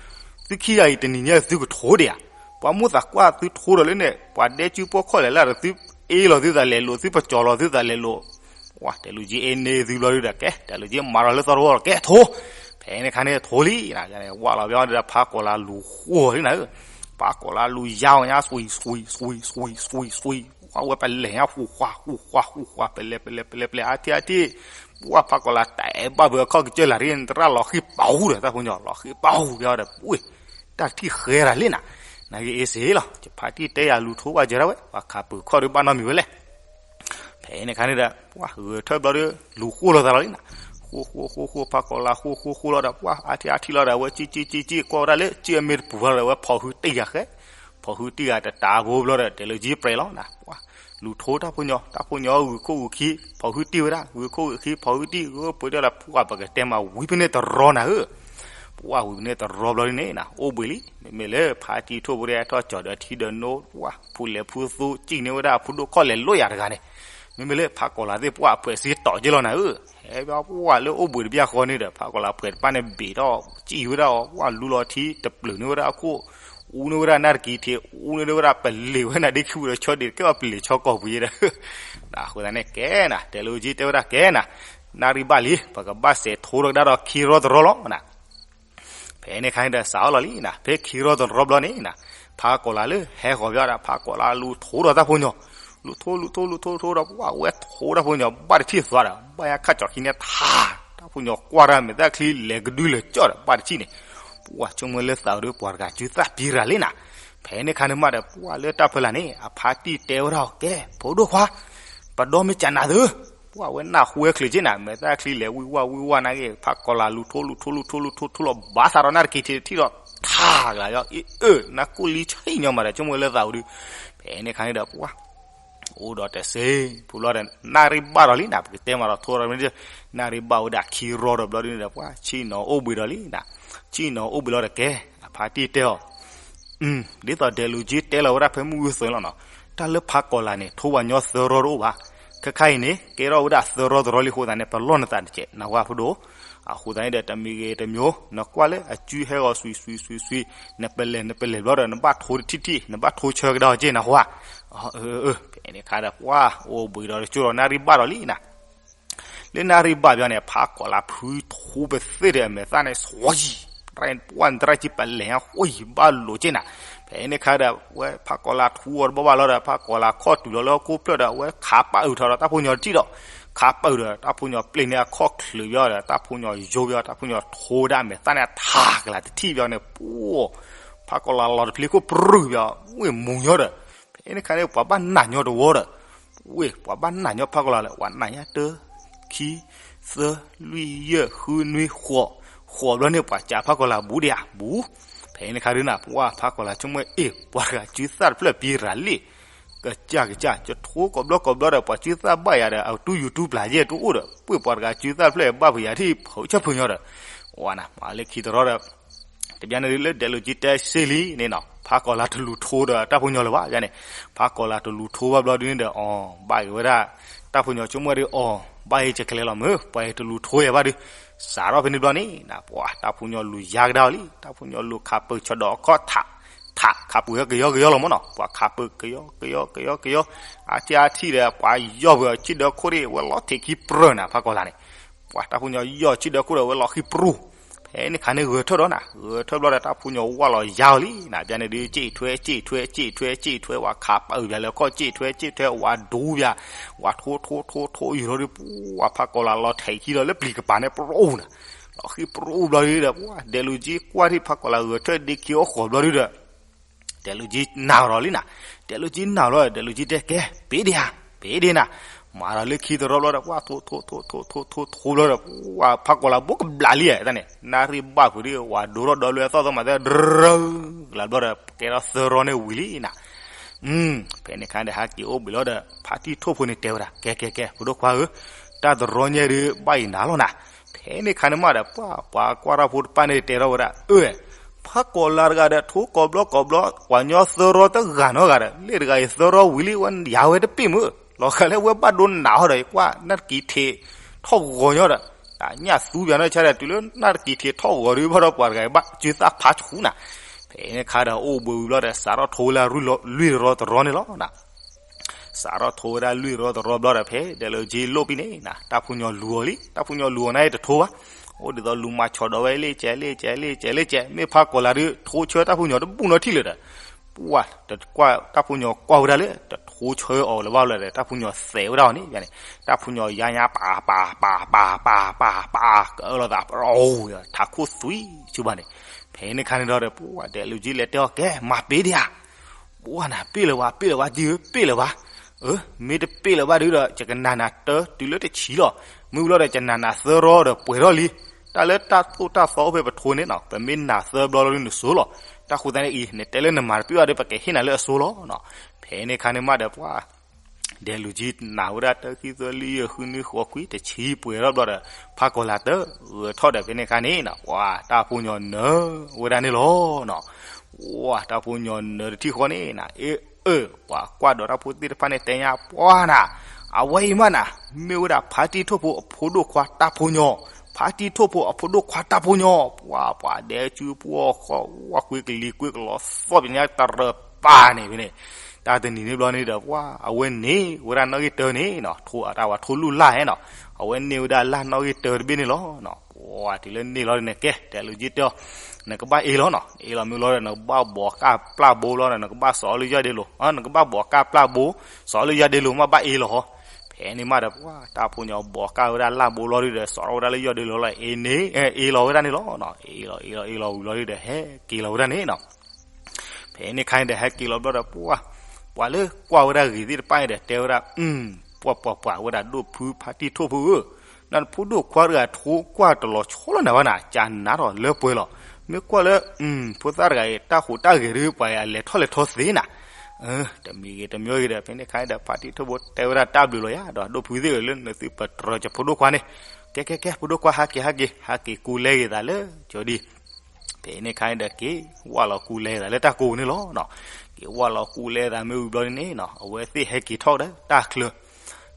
သုခံဂၤအံၤတနံၤညါသုကထိဒံးဧါ, ပှၤမိၣ်သးကွၢ်သုထိဒီးလၢန့ၣ် ပှၤဒဲကုပိာ်ခီၣ်လဲၤလၢဒီး သုအ့ၣ်လိာ်သုသးလဲၤလိာ် သုပကၠီၤလိာ်သုသးလဲၤလိာ် ပှၤတဲလိာ်က့အ့ၣ်န့ၢ်သုဘျီဒီး ကဲ တဲလိာ်က့မၤဒီးလၢသီတဝီဒီး ကဲထိ, ဖဲန့ၣ်အခါန့ၣ်ထိလံ, ဝၢ်လီၤဘျီဒီး ဖးကီၤလၤလူၤဃိလံနၤဧၢ, ဖးကီၤလၤလူၤယါအီၤညါ စွံးစွံးစွံးစွံးစွံးစွံး, ဝၢ်ဝဲပလဲၤညါ ဃူဃွါဃူဃွါဃူဃွါ ပလဲၤပလဲၤပလဲၤပလဲၤ အါထံၣ်အါထံၣ်, ပှၤဖးကီၤလၤတၢ်အဲၣ်ဘၣ်ဘၢအခီၣ်ကစၢၢ်လၢ်ရ့ သရၣ်လီၤဃံပာ်ဟူဒီး တၢ်ဖိညီ လီၤဃံပာ်ဟူက့ၤဒီး ပှ့ၤ တၢ်ထံၣ်ဃဲရၤလံနၤ, နက့အ့ၣ်စ့လီၤ ယဖါတံၢ်တဲယၤလူၤထိဘၣ်စၢၤဒၣ်ဝဲ ပှၤခးပၢၤခီၣ်ဒီးဘၣ်နီတမံၤဝဲလဲၣ် ဖဲန့ၣ်အခါန့ၣ်ဒီး ပှၤဂဲၤထၢၣ်ဘျီဒီး လူၤဃိလိာ်သးလီၤလံနၤ, ဃိဃိဃိဃိ ဖးကီၤလၤဃိဃိဃိလီၤဒီး ပှၤအါထံၣ်အါထံၣ်လီၤဒီး အဝဲကံကံကံကံ ကွၢ်ဝဲဒၣ်လၢ ကံအမ့ၢ်တပူၤလီၤဒီး အဝဲဖီၣ်ဟုတံၢ်ဂၤဃဲ, ဖီၣ်ဟုတံၢ်ဂၤတတးဖိဘျီဒီး တဲလိာ်ကံပြဲးလီၤနၤ, ပှၤလူၤထိတၢ်ဖိညီ တၢ်ဖိညီဂုာ်ခိၣ်ဂုာ်ခံ ဖီၣ်ဟုတံၢ်ဝဲဒၣ် ဂုာ်ခိၣ်ဂုာ်ခံ ဖီၣ်ဟုတံၢ် ဂုာ်ပှ့ၤဒီးလၢ ပှၤပကတဲမးဝံၤဖဲန့ၣ်တရီနၤဧၢ ပှၤဝံၤန့ၣ်တရီဘျီဒ်န့ၣ်နၤ အိၣ်ဘှံးလံ, မ့မ့ၢ်လၢဖါတံၢ်ထိၣ်ဖိဒီး ဟဲထီၣ်ကၠီၤဒီးထံဒီးနိ ပှၤဖူလဲၤဖူသူ ကံၣ်န့ၢ်ဝဲဒၣ်အဖိဒိၣ်ခီၣ်လဲၤလိာ်ယၤတဂၤန့ၣ်, မ့မ့ၢ်လၢဖးကီၤလၤသ့ၣ် ပှၤအဖှဲးစ့တီးက့လီၤနၤဧၢ, ဟဲဘၣ်ပှၤလၢအိၣ်ဘှံးတဘျီဃီန့ၣ်ဒီး ဖးကီၤလၤဖှဲးတဖၣ်န့ၣ် ဘ့ၣ်ထီၣ်ကံၣ်ဝဲဒၣ်အီၤ ပှၤလူလီၤထံတပျုာ်န့ၢ်ဝဲဒၣ်အခိၣ် အူန့ၢ်ဝဲဒၣ်နၢ်တကံၤထံး အူန့ၢ်ဝဲဒၣ် ပလ့ၤဝဲနၤဒ့ခံပူၤဒီး ဆီဒံးတကဲဘၣ်ပလ့ၤဆီကီၢ်ပူၤယဲဒီး, အဃိသတးန့ၣ်ကဲနၤ တဲလိာ်ကံတဲဝဲဒၣ်ကဲနၤ, နၣ်ရံၣ်ဘၣ်လံ ပကဘၣ်စဲးထိတကဒါဒီးခံရီတရီလီၤနၤ, ဖဲန့ၣ်အခါန့ၣ်ဒီး စးအီၣ်လီၤလံနၤ ဖဲခံရီတရီဘျီန့ၣ်နၤ, ဖးကီၤလၤလၢဟဲဃီၤဘျီဒီး ဖးကီၤလၤလူၤထိဒီးတၢ်ဖိညီ, လူၤထိလူၤထိလူၤထိထိဒီး ပှၢ်ဝဲထိတၢ်ဖိညီဘၣ်တထံၣ်သွါဒီး ဘၣ်ယါခၣ်ကၠီၤခံန့ၣ်ထါ, တၢ်ဖိညီကွၢ်တၢ်မဲာ်သၣ်ချံလဲၤကဒုလဲၤကၠီဒီး ဘၣ်တထံၣ်န့ၣ်, ပှၢ်ဆိကမိၣ်လၢသးဝဲဒီး ပှၤတဂၤစုသၣ်ပံရၤလံနၤ. ဖဲန့ၣ်ခါန့ၣ်မးဒီး ပှၢ်လၢတၢ်ဖီလာ်န့ၣ် အဖါတံၢ်တဲဝဲဒၣ်အီၤ ကဲ ဖိဒိၣ်ခွါ, ပဒီမ့ၢ်ကနၤသု, ပှၢ်ဝဲနၢ်ဟူဝဲချုးက့နၤ မဲာ်သၣ်ချံလဲၤဝံၣ်ဝါဝံၣ်ဝါနာ်က့ ဖးကီၤလၤလူၤထိလူၤထိလူၤထိလူၤထိထိလီၤ ဘၣ်သးဒီးနၣ်တက့ၤထံးတထံၣ်ဒီး ထါကလၤယီၤ အ့ၣ်အၢ နၢ်ကိၣ်လံဆံၣ်ညီမးဒီး ဆိကမိၣ်လၢသးဝဲဒုး, ဖဲန့ၣ်ခါန့ၣ်ဒီး ပှၢ် အိၣ်ဒီးတစ့ၢ် ဖုဘျီဒီး နၣ်ရံၣ်ဘၣ်ဒီးလံနၤ ပကတဲမးဒီးထိဒီး နၣ်ရံၣ်ဘၣ်ဝဲဒၣ်ခံရီဒီးဘျီဒုးန့ၣ်ဒီး ပှၢ်ဆ့ၣ်နီၤအိၣ်ဘှံးဒီးလံနၤ, ဆ့ၣ်နီၤအိၣ်ဘှံးလီၤဒီးကဲ အဖါတံၢ်တဲအီၤ ဒ်သိးဒဲးလူၤက့တဲလီၤဝဲဒၣ်ဖဲမုၢ်ဂုၢ်သၢလီၤနီၤ, တၢ်လၢဖးကီၤလၤန့ၣ် ထိပှၤညီသၢရီတအိၣ်ဘၣ်, ခဲခါအံၤန့ၣ် ကဲထီၣ်ဝဲဒၣ်သၢရီတရီလံအဃိသတးန့ၣ် ပလီၢ်နသးတကဲး နၢ်ဟူဧါဖုဒိၣ်, အဃိသတးန့ၣ်ဒီး တမံၤဂ့ၤတမံၤ နကွၢ်လၢအစုဟဲဂီၤစွံစွံစွံစွံ, နပလဲၤနပလဲၤဘျီဒီး နဘၣ်ထိတထံၣ်ထံၣ် နဘၣ်ထိဆၢကဒါအီၤက့နၢ်ဟူဧါ, ဖဲန့ၣ်ခါဒီး ပှၢ်အိၣ်ဘှံးဒီးတကၠိဒီး နၣ်ရံၣ်ဘၣ်ဒီးလံနၤ လၢနၣ်ရံၣ်ဘၣ်ဘျီန့ၣ် ဖးကီၤလၤဖုထိပသ့ၣ်ဒီးအမဲာ်သၣ်န့ၣ် သွံ, ပှၢ်နတရၢ်ကံပလဲၤဟီၣ်ယံၤဘၣ်လိာ်က့နၤ, ဖဲန့ၣ်ခါဒီး ဝဲဖးကီၤလၤထူအီၤတဘၣ်ဘၣ်လီၤဒီး ဖးကီၤလၤခီၣ်တုၤလီၤလၢဟီၣ်ခိၣ်ဖျၢၣ်ဒီး အဝဲခးပာ်အုးထီၣ်ဒီးတၢ်ဖိညီတထံၣ်ဒီး, ခးပာ်အုးဒီးတၢ်ဖိညီပျ့ၤန့ၢ်အခီၣ်ချုးဘျီဒီး တၢ်ဖိညီယိဘျီ တၢ်ဖိညီထိဝဲဒၣ်အမဲာ်သၣ်န့ၣ် ထါကလၤတထံၣ်ဘျီန့ၣ် ပှၢ် ဖးကီၤလၤလီၤတပျ့ၤခိၣ်ပြူၢ်ဘျီ ဝ့ၢ်မူၤညီဒီး, ဖဲန့ၣ်ခါန့ၣ် ပှၤဘၣ်နာ်ညီတဝီဒီး, ဝ့ၢ်ပှၤဘၣ်နာ်ညီဖးကီၤလၤလၢ ပှၤနာ်ညါတၢ ခံ သၢ လွံၢ် ယဲၢ် ဃု နွံ ဃိး, ဃိးဘျီန့ၣ် ပှၤစံးဖးကီၤလၤဘူးဒံးဧါ ဘူး, ဖဲန့ၣ်ခါဒုးနၤ ပှၢ်ဖးကီၤလၤဆိကမိၣ်အ့ၣ် ပှၤတဂၤစုသၣ်တဖျၢၣ်ပံရၤလံ, ကစၢ်ကစၢ် ယထိကိးဘျီကိးဘျီဒီး ပှၤစုသၣ်ဘၣ်ယၤဒီး အတူၢ်ယူၤတူၢ်ပျၢ်ယဲၢ်တအိၣ်ဒီး ပှၢ်ပှၤတဂၤစုသၣ်တဖျၢၣ်ဘၣ်ပယၤထံၣ်ဖုးဆၢဖုးညီဒီး, ဝဲနၤ မၤလၢခံတရီဒီး တဘျီန့ၣ်ဒုးလၢဒဲးလိာ်က့တဲစ့လံန့ၣ်နီၤ ဖးကီၤလၤတလူၤထိဒီးတၢ်ဖိညီလၢၤဘၣ်န့ၣ်, ဖးကီၤလၤတလူၤထိဘၣ်ဘျီဒုးန့ၣ်ဒီး အီၤ ဘၣ်ဂ့ၤဝဲဒၣ်, တၢ်ဖိညီဆိကမိၣ်ဒုး အီၤ ဘၣ်ဂ့ၤကကျဲလီၤမုၢ် ပှၤအံၤတလူၤထိယဲၢ်ဘၣ်ဒုး, စးထီၣ်ဖဲန့ၣ်ဘျီန့ၣ် ပှၤတၢ်ဖိညီလူၤယါကဒါအီၤလံ တၢ်ဖိညီလူၤခးပၢၤဆီဒီးအခီၣ်ထး, ထးခးပၢၤကယီကယီလီၤမ့ၢ်နီၤ ပှၤခးပၢၤကယီကယီကယီကယီ, အါထံၣ်အါထံၣ်ဒီး ပှၤယီၢ်ပှၤဆံၣ်ဒၢခိၣ်ဒံး ဝဲလီၤထံးခံပြၢၤနၤ ဖးကီၤလၤန့ၣ် ပှၤတၢ်ဖိညီယီၢ်ဆံၣ်ဒၢခိၣ်ဒီးဝဲလီၤဃံပြူၢ်, ဖဲန့ၣ်ခါန့ၣ်ဂဲၤထၢၣ်ဒီးနၤ ဂဲၤထၢၣ်ဘျီဒီးတၢ်ဖိညီဝၢ်လီၤယါအီၤလံနၤ ဘျီန့ၣ်ဒုး စ့ၣ်ထွဲ စ့ၣ်ထွဲ စ့ၣ်ထွဲ စ့ၣ်ထွဲ ဝဲခးပာ်အုးပၠးလၢအခီၣ်စ့ၣ်ထွဲ စ့ၣ်ထွဲ ဝဲဒူပၠး, ဝဲထိထိထိထိယုာ်ထီၣ်ဒုး ပှၤဖးကီၤလၤလီၤထဲးခံဒီးလၢပျံၤကပၤန့ၣ်ပြူၢ်နၤ, လီၤဃံပြူၢ်ဘျီဒုးဒီး ပှၤဒဲးလိာ်က့ကွၢ်ထံၣ် ဖးကီၤလၤဂဲၤထၢၣ်ဒ့ခံအိၣ်ဃီၤဘျီဒုးဒီး ဒဲးလိာ်က့နာ်ကဒီးလံနၤ, ဒဲးလိာ်က့နာ်လီၤ ဒဲးလိာ်က့တဲကဲ ပ့ၤဒ့ဧါ ပ့ၤဒ့နၤ, မၤဒီးလၢခံတရီဘျီဒီး ပှၤထိထိထိထိထိထိဘျီဒီး ပှၤဖးကီၤလၤဘိးကဘျးလံဧါန့ၣ် နၣ်ရံၣ်ဘၣ်ဖုးဒုး ဝဲဒိထီၣ်ဒီးလွဲအသီၣ်သီမးသဲ ဒြၢ ကလၤဘျီဒီး ကဲထီၣ်သၢရီန့ၣ်ဝံၤလံနၤ, ဖဲန့ၣ်ခါန့ၣ်ဟဲက့ၤအိၣ်ဘှံးလီၤဒီး ဖါတံၢ်ထိၣ်ဖိန့ၣ်တဲဝဲဒၣ် ကဲကဲကဲ ဖိဒိၣ်ခွါဧၢ, တၢ်တရီညါဒုး ဘၣ်ယံၤနၤလီၤနၤ, ဖဲန့ၣ်ခါန့ၣ်မးဒီး ပှၤပှၤကွၢ်ထီၣ်ဖိတဖၣ်န့ၣ်တဲထီၣ်ဝဲဒၣ် အၢ ဖးကီၤလၤတဂၤဒီး ထိကိးဘျီကိးဘျီ ပှၤညီသၢရီတဂၤနီတဂၤဒီး လၢတဂၤအံၤသၢရီဝံၤလံ ဝဲယၤဝဲတပ့ၢ်မုၢ် လီၤဂာ်လၢဝဲဘၣ်ဒိနးဟီဒီး ယကွၢ်နၢ်တကံၤထံးထီၣ်ဂီၤညီဒီး တၢ်ညၣ်သူပၠးနီၢ်ဆါဒီး တုၤလၢနၢ်တကံၤထံးထီၣ်ဂီၤဒုး ဘၣ်ဒီးပှၤတဂၤအံၤဘၣ်စုသၣ်ဖးဆူၣ်နၤ, ဖဲန့ၣ်ခါဒီးအိၣ်ဘှံးဝံၤဘျီဒီး စးထီၣ်ထိဝဲလၢလွံၢ်ရီတရီန့ၣ်လီၤ. စးထီၣ်ထိဝဲဒၣ်လွံၢ်ရီတရီဘျီဒီး ဖဲဒဲးလိာ်က့လိၣ်ပံၤန့ၣ် တၢ်ဖိညီလူၤအီၤလံ တၢ်ဖိညီလူၤအီၤန့ၣ်တထိဘၣ်, အိၣ်ဒ်သိးလူၤမၤဆီၣ်ဒီးဝဲလ့ၣ်ကဲးလ့ၣ်ကဲးလ့ၣ်ကဲးလ့ၣ်ကဲး မ့ၢ်ဖးကီၤလၤဒုး ထိဆၢတၢ်ဖိညီတဘူၣ်နီတထံၣ်လၢၤဒီး ပှၢ်တကွၢ်တၢ်ဖိညီကွၢ်ဝဲဒၣ်လၢ တထိဆၢအီၤလၢၤဘၣ်လၢၤဒီး တၢ်ဖိညီသဲးဝဲဒၣ်အီၤန့ၣ်န့ၣ်, တၢ်ဖိညီယါညါ ပာ်ပာ်ပာ်ပာ်ပာ် ပာ်ပာ်ပာ် ကအၢၣ်လီၤသး ပအိၣ် ထးခိၣ်သွံဆူဘၣ်န့ၣ်, ဖဲန့ၣ်ခါန့ၣ်ဒီး ပှၢ်ဒဲးလိာ်က့လဲၤတဲအီၤ ကဲ မၤပ့ၤဒံးဧါ ပှၢ်နၤ ပ့ၢ်လၢၤဝဲ ပ့ၢ်လၢၤဝဲ ကံၢ်ဧၢ ပ့ၢ်လၢၤဝဲ, အၢ မ့ၢ်တပ့ၢ်လၢၤဘၣ်ဒုးဒီး ယကနာ်နၤတၢ်တုၤလၢတဆံလီၤ, မ့ၢ်ဝံၤလီၤဒီး ယနာ်နၤသၢရီဒီးပှဲၤထီၣ်လံ, တၢ်လၢတၢ်သိၣ်တၢ်သီအိၣ်ဖဲပထိန့ၣ်နီၤ ပမ့ၢ်နာ်သၢဘျီလီၤဒုးနစိၤလီၤ, တၢ်ဃိသတးန့ၣ်အံၤ နတဲလၢနမၤတပ့ၢ်ဘၣ်ဒီး ပကဟ့ၣ်နၤလၢအစိၤလီၤနီၤ, ဖဲန့ၣ်ခါန့ၣ်မးဒီးပှၢ် ဒဲးလိာ်က့နာ်ဝဲဒၣ်တၢ်ခံသၢလံယဲၢ်ဃုနွံဃိးခွံတဆံပှဲၤထီၣ်ဘျီဒီး ဖးကီၤလၤတဂဲၤထီၣ်ဒီး ဖဲန့ၣ်ခါန့ၣ်နီၤ ပှၢ်တၢ်ဖိညီနၢၤဝဲဒၣ်န့ၣ်လီၤနီၤ, ပှၢ်တၢ်ဖိညီနၢၤတထံၣ်ဃီန့ၣ်နၤ အ့ၣ်အၢ ပှၤကွၢ်ဒီးတၢ်ဖိသ့ၣ်တဖၣ်န့ၣ်တဲညါပှၢ်နၤ, အဝဲအံၤမးနၤ မ့ၢ်ဝဲဒၣ်ဖါတံၢ်ထိၣ်ဖိအဖိဒိၣ်ခွါတၢ်ဖိညီ, ဖါတံၢ်ထိၣ်ဖိအဖိဒိၣ်ခွါတၢ်ဖိညီ, ပှၢ်ပှၤဒဲးစုပှီၢ်ဃီ ဝၣ်ကွ့ကလံၤကွ့ကလီၤသီၣ်ပညါတရၢၣ်ပၢ်န့ၣ်ဖဲန့ၣ်, တၢ်တနံၤန့ၣ်ဘျီန့ၣ်ဒီး ပှၢ်အဝဲန့ၢ်ဝဲဒၣ်နီၣ်ဂံၢ်တၢန့ၣ်နီၤ ထိၣ်အတၢ်ဝဲထိၣ်လူၢ်လၢ်ဟဲနီၤ, အဝဲန့ၢ်ဝဲဒၣ်လၢ်နီၣ်ဂံၢ်တၢတဘ့ၣ်န့ၣ်လီၤနီၤ, ပှၢ်တုၤလၢန့ၢ်လီၤန့ၣ်ကဲ ဒဲးလိာ်က့တဲအီၤ နကဘၣ်အ့လီၤနီၤ, အ့လီၤမ့ၢ်လီၤဒီး နကဘၣ်ဘိးကၢ်ပျၢ်ဘိလီၤဒီး နကဘၣ်စိာ်အီၤလၢယီၢ်ဒ့လိၤ, နကဘၣ်ဘိးကၢ်ပျၢ်ဘိ, စိာ်အီၤလၢယီၢ်ဒ့လိၤမးဘၣ်အ့လီၤဟီ. ဖဲန့ၣ်မးဒီး ပှၤတၢ်ဖိညီဘိးကၢ်ဝဲဒၣ်လၢ်ဘိလီၤဒုဒီး စိာ်ထီၣ်ဝဲဒၣ်လၢယီၢ်ဒ့လိၤလီၤ, အ့န့ၣ် အ့လီၤဝဲဒၣ်န့ၣ်လီၤ. အ့လီၤ အ့လီၤ အ့လီၤဝံၤလီၤဒုဒီး ဟဲက့ၤလီၤဝဲဒၣ်န့ၣ်နီၤ. ဖဲန့ၣ်ခါန့ၣ်ဒီး ဟဲက့ၤလီၤဘျီဒီး ပှၤ ပှၤလၢကွၢ်ဝဲဒၣ်ဂ့ၤသ့ၣ်တဖၣ်န့ၣ်ဒီး တဲဝဲဒၣ်, ပှၤ ပှၤ ပှၤဝဲဒၣ်ဒိၣ်ဖုဖါတံၢ်ထိၣ်ဖိဧၢ, နဖိဒိၣ်ခွါတဂၤထိကွၢ်တလီၤဆီလၢနၤဘၣ်နၤ, ကနၣ်ထီၣ်လၢပှဲၤလီၤ. မ့ၢ်ကွၢ်လၢ ဖိသၣ်တဂၤအံၤ တၢ်ဟူးတၢ်ဂဲၤဒု ပှၤအံၤအလဲၤထီၣ်လဲၤထီသ့နၤ. တမံၤဂ့ၤတမံၤဂ့ၤဒီး ဖဲန့ၣ်ခါန့ၣ်ဒီး ဖါတံၢ်ထိၣ်ဖိတဲဝဲဒၣ်တၢ်ဘျုးလီၤယၤဒီး ဒိၣ်ဖုသ့ၣ်ဧၢ, လၢနသုပတြၢၤကဖိဒိၣ်ခွါန့ၣ်, ကဲ ကဲ ကဲ ဖိဒိၣ်ခွါ ဟးက့ၤ ဟးက့ၤ ဟးက့ၤကူလဲက့ၤသးလၢကၠီဒံ ဖဲန့ၣ်ခါန့ၣ်ဒီး က့ၤဝၢ်လီၤကူလဲသးလၢတၢ်ကိးပူၤန့ၣ်လီၤ. က့ၤဝၢ်လီၤကူလဲသးမ့ၢ်ဝံၤဘျီဒ်န့ၣ်နီၤ အဝဲသ့ၣ်ဟဲက့ၤထီၣ်ဒီးတၢ်ချၢ,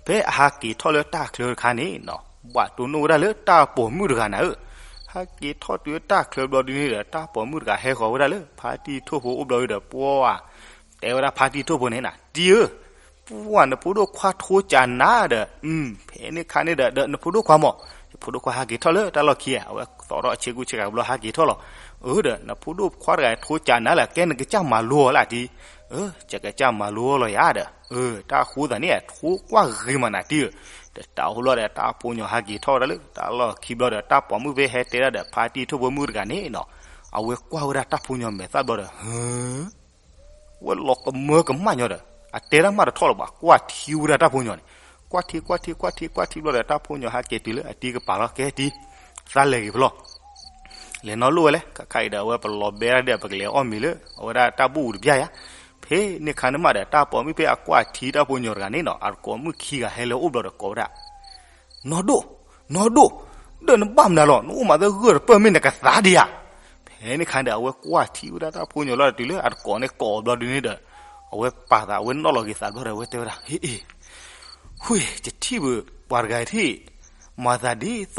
ဖဲအဟးက့ၤထီၣ်လၢတၢ်ချၢတခါန့ၣ်နီၤ ဘၣ်တိၢ်နီၣ်ဝဲဒၣ်လၢတၢ်ပိာ်မုၣ်တဂၤနၤဧၢ, ဟဲက့ၤထီၣ်တုၤလၢတၢ်ချၢဘျီဒ်န့ၣ်ဒီး တၢ်ပိာ်မုၣ်တဂၤဟဲဃီၤဝဲဒၣ်လၢဖါတံၢ်ထိၣ်ဖိအိၣ်ဘျီဒ်ဒီး ပှၤ တဲဝဲဒၣ်ဖါတံၢ်ထိၣ်ဖိန့ၣ်နၤ တံၢ်ဧၢ, ပှၤနဖိဒိၣ်ခွါထိကနၤဒီး, ဖဲန့ၣ်ခါန့ၣ်ဒီး ဒီးနဖိဒိၣ်ခွါမး, ယဖိဒိၣ်ခွါဟးက့ၤထီၣ်လၢတၢ်လီၢ်ခံဧါ, အဝဲသီထီၣ်အဆ့ကူဆ့ကၤဘျီဟးက့ၤထီၣ်လီၤ. အၢ ဒီးနဖိဒိၣ်ခွါတဂၤထိကနၤလၢ ကဲနကစၢ်မၤလိအီၤလၢတံၢ်, အၢ ယကစၢ်မၤလိအီၤလီၤယၤဒီး, အၢ တၢ်ဃိသးန့ၣ် ထိကွၢ်ဂ့ၤမးနၤတံၢ်ဧၢ, ဒီးတၢ်အိၣ်လီၤဒီး တၢ်ဖိညီဟးက့ၤထီၣ်ဝဲဒၣ်လၢတၢ်လီၢ်ခံဘျီဒီး တၢ်ပိာ်မုၣ်ဖဲဟဲတဲဒၣ်ဒီးဖါတံၢ်ထိၣ်ဖိမုၣ်တဂၤန့ၣ်နီၤ အဝဲကွၢ်ဝဲဒၣ်တၢ်ဖိညီမဲာ်သၣ်ဘျီဒီး ဟၢ ဝဲလီၤကမၢကမၣ်ညီဒီး အတဲတၢ်မးတထီၣ်လၢၤဘၣ်, ကွၢ်ထံဝဲဒၣ်တၢ်ဖိညီန့ၣ်, ကွၢ်ထံ ကွၢ်ထံ ကွၢ်ထံ ကွၢ်ထံဘျီဒီး တၢ်ဖိညီဟးက့ၤတုၤလၢအတံၢ်ကပၤလီၤ, ကဲတံၢ်, သးလဲၤဂ့ၤဖဲလဲၣ်, လဲၤနီၢ်လိၣ်ဝဲလဲၣ်, ခါခါအံၤဒီး အဝဲပလီၤဘဲဒၣ်ဒီး ပကလဲၤအီၣ်မ့ၤလၢ အဝဲဒၣ်တၢ်ဘူၣ်ပူၤတဘျီယါ, ဖဲန့ၣ်ခါန့ၣ်မးဒီး တၢ်ပိာ်မုၣ်ဖဲအကွၢ်ထံတၢ်ဖိညီတဂၤန့ၣ်နီၤ အတကိးမုၣ်ခံဂၤဟဲလၢအအိၣ်ဘျီဒီးကိးဝဲဒၣ် နီၢ်ဒိၣ်, နီၢ်ဒိၣ်, ဒီးနဘၣ်မနုၤလီၤ, နအိၣ်မးသဂၢၢ်တပၢၢ်မ့ၢ်နကသးဒံးဧါ. ဖဲန့ၣ်ခါဒီး အဝဲကွၢ်ထံဝဲဒၣ်တၢ်ဖိညီလီၤဒီး တုၤလၢအတကိးန့ၣ်ကိးဘျီဒ်န့ၣ်ဒီး အဝဲပာ်သး အဝဲနီၣ်လီၤက့ၤသးဘျီဒီး အဝဲတဲဝဲဒၣ် ဟ့ၣ်အ့ၣ်, ဟ့ၣ် ယထံၣ်ဘၣ်ပှၤတဂၤထံၣ် မၤသးဒ်သိး ယသ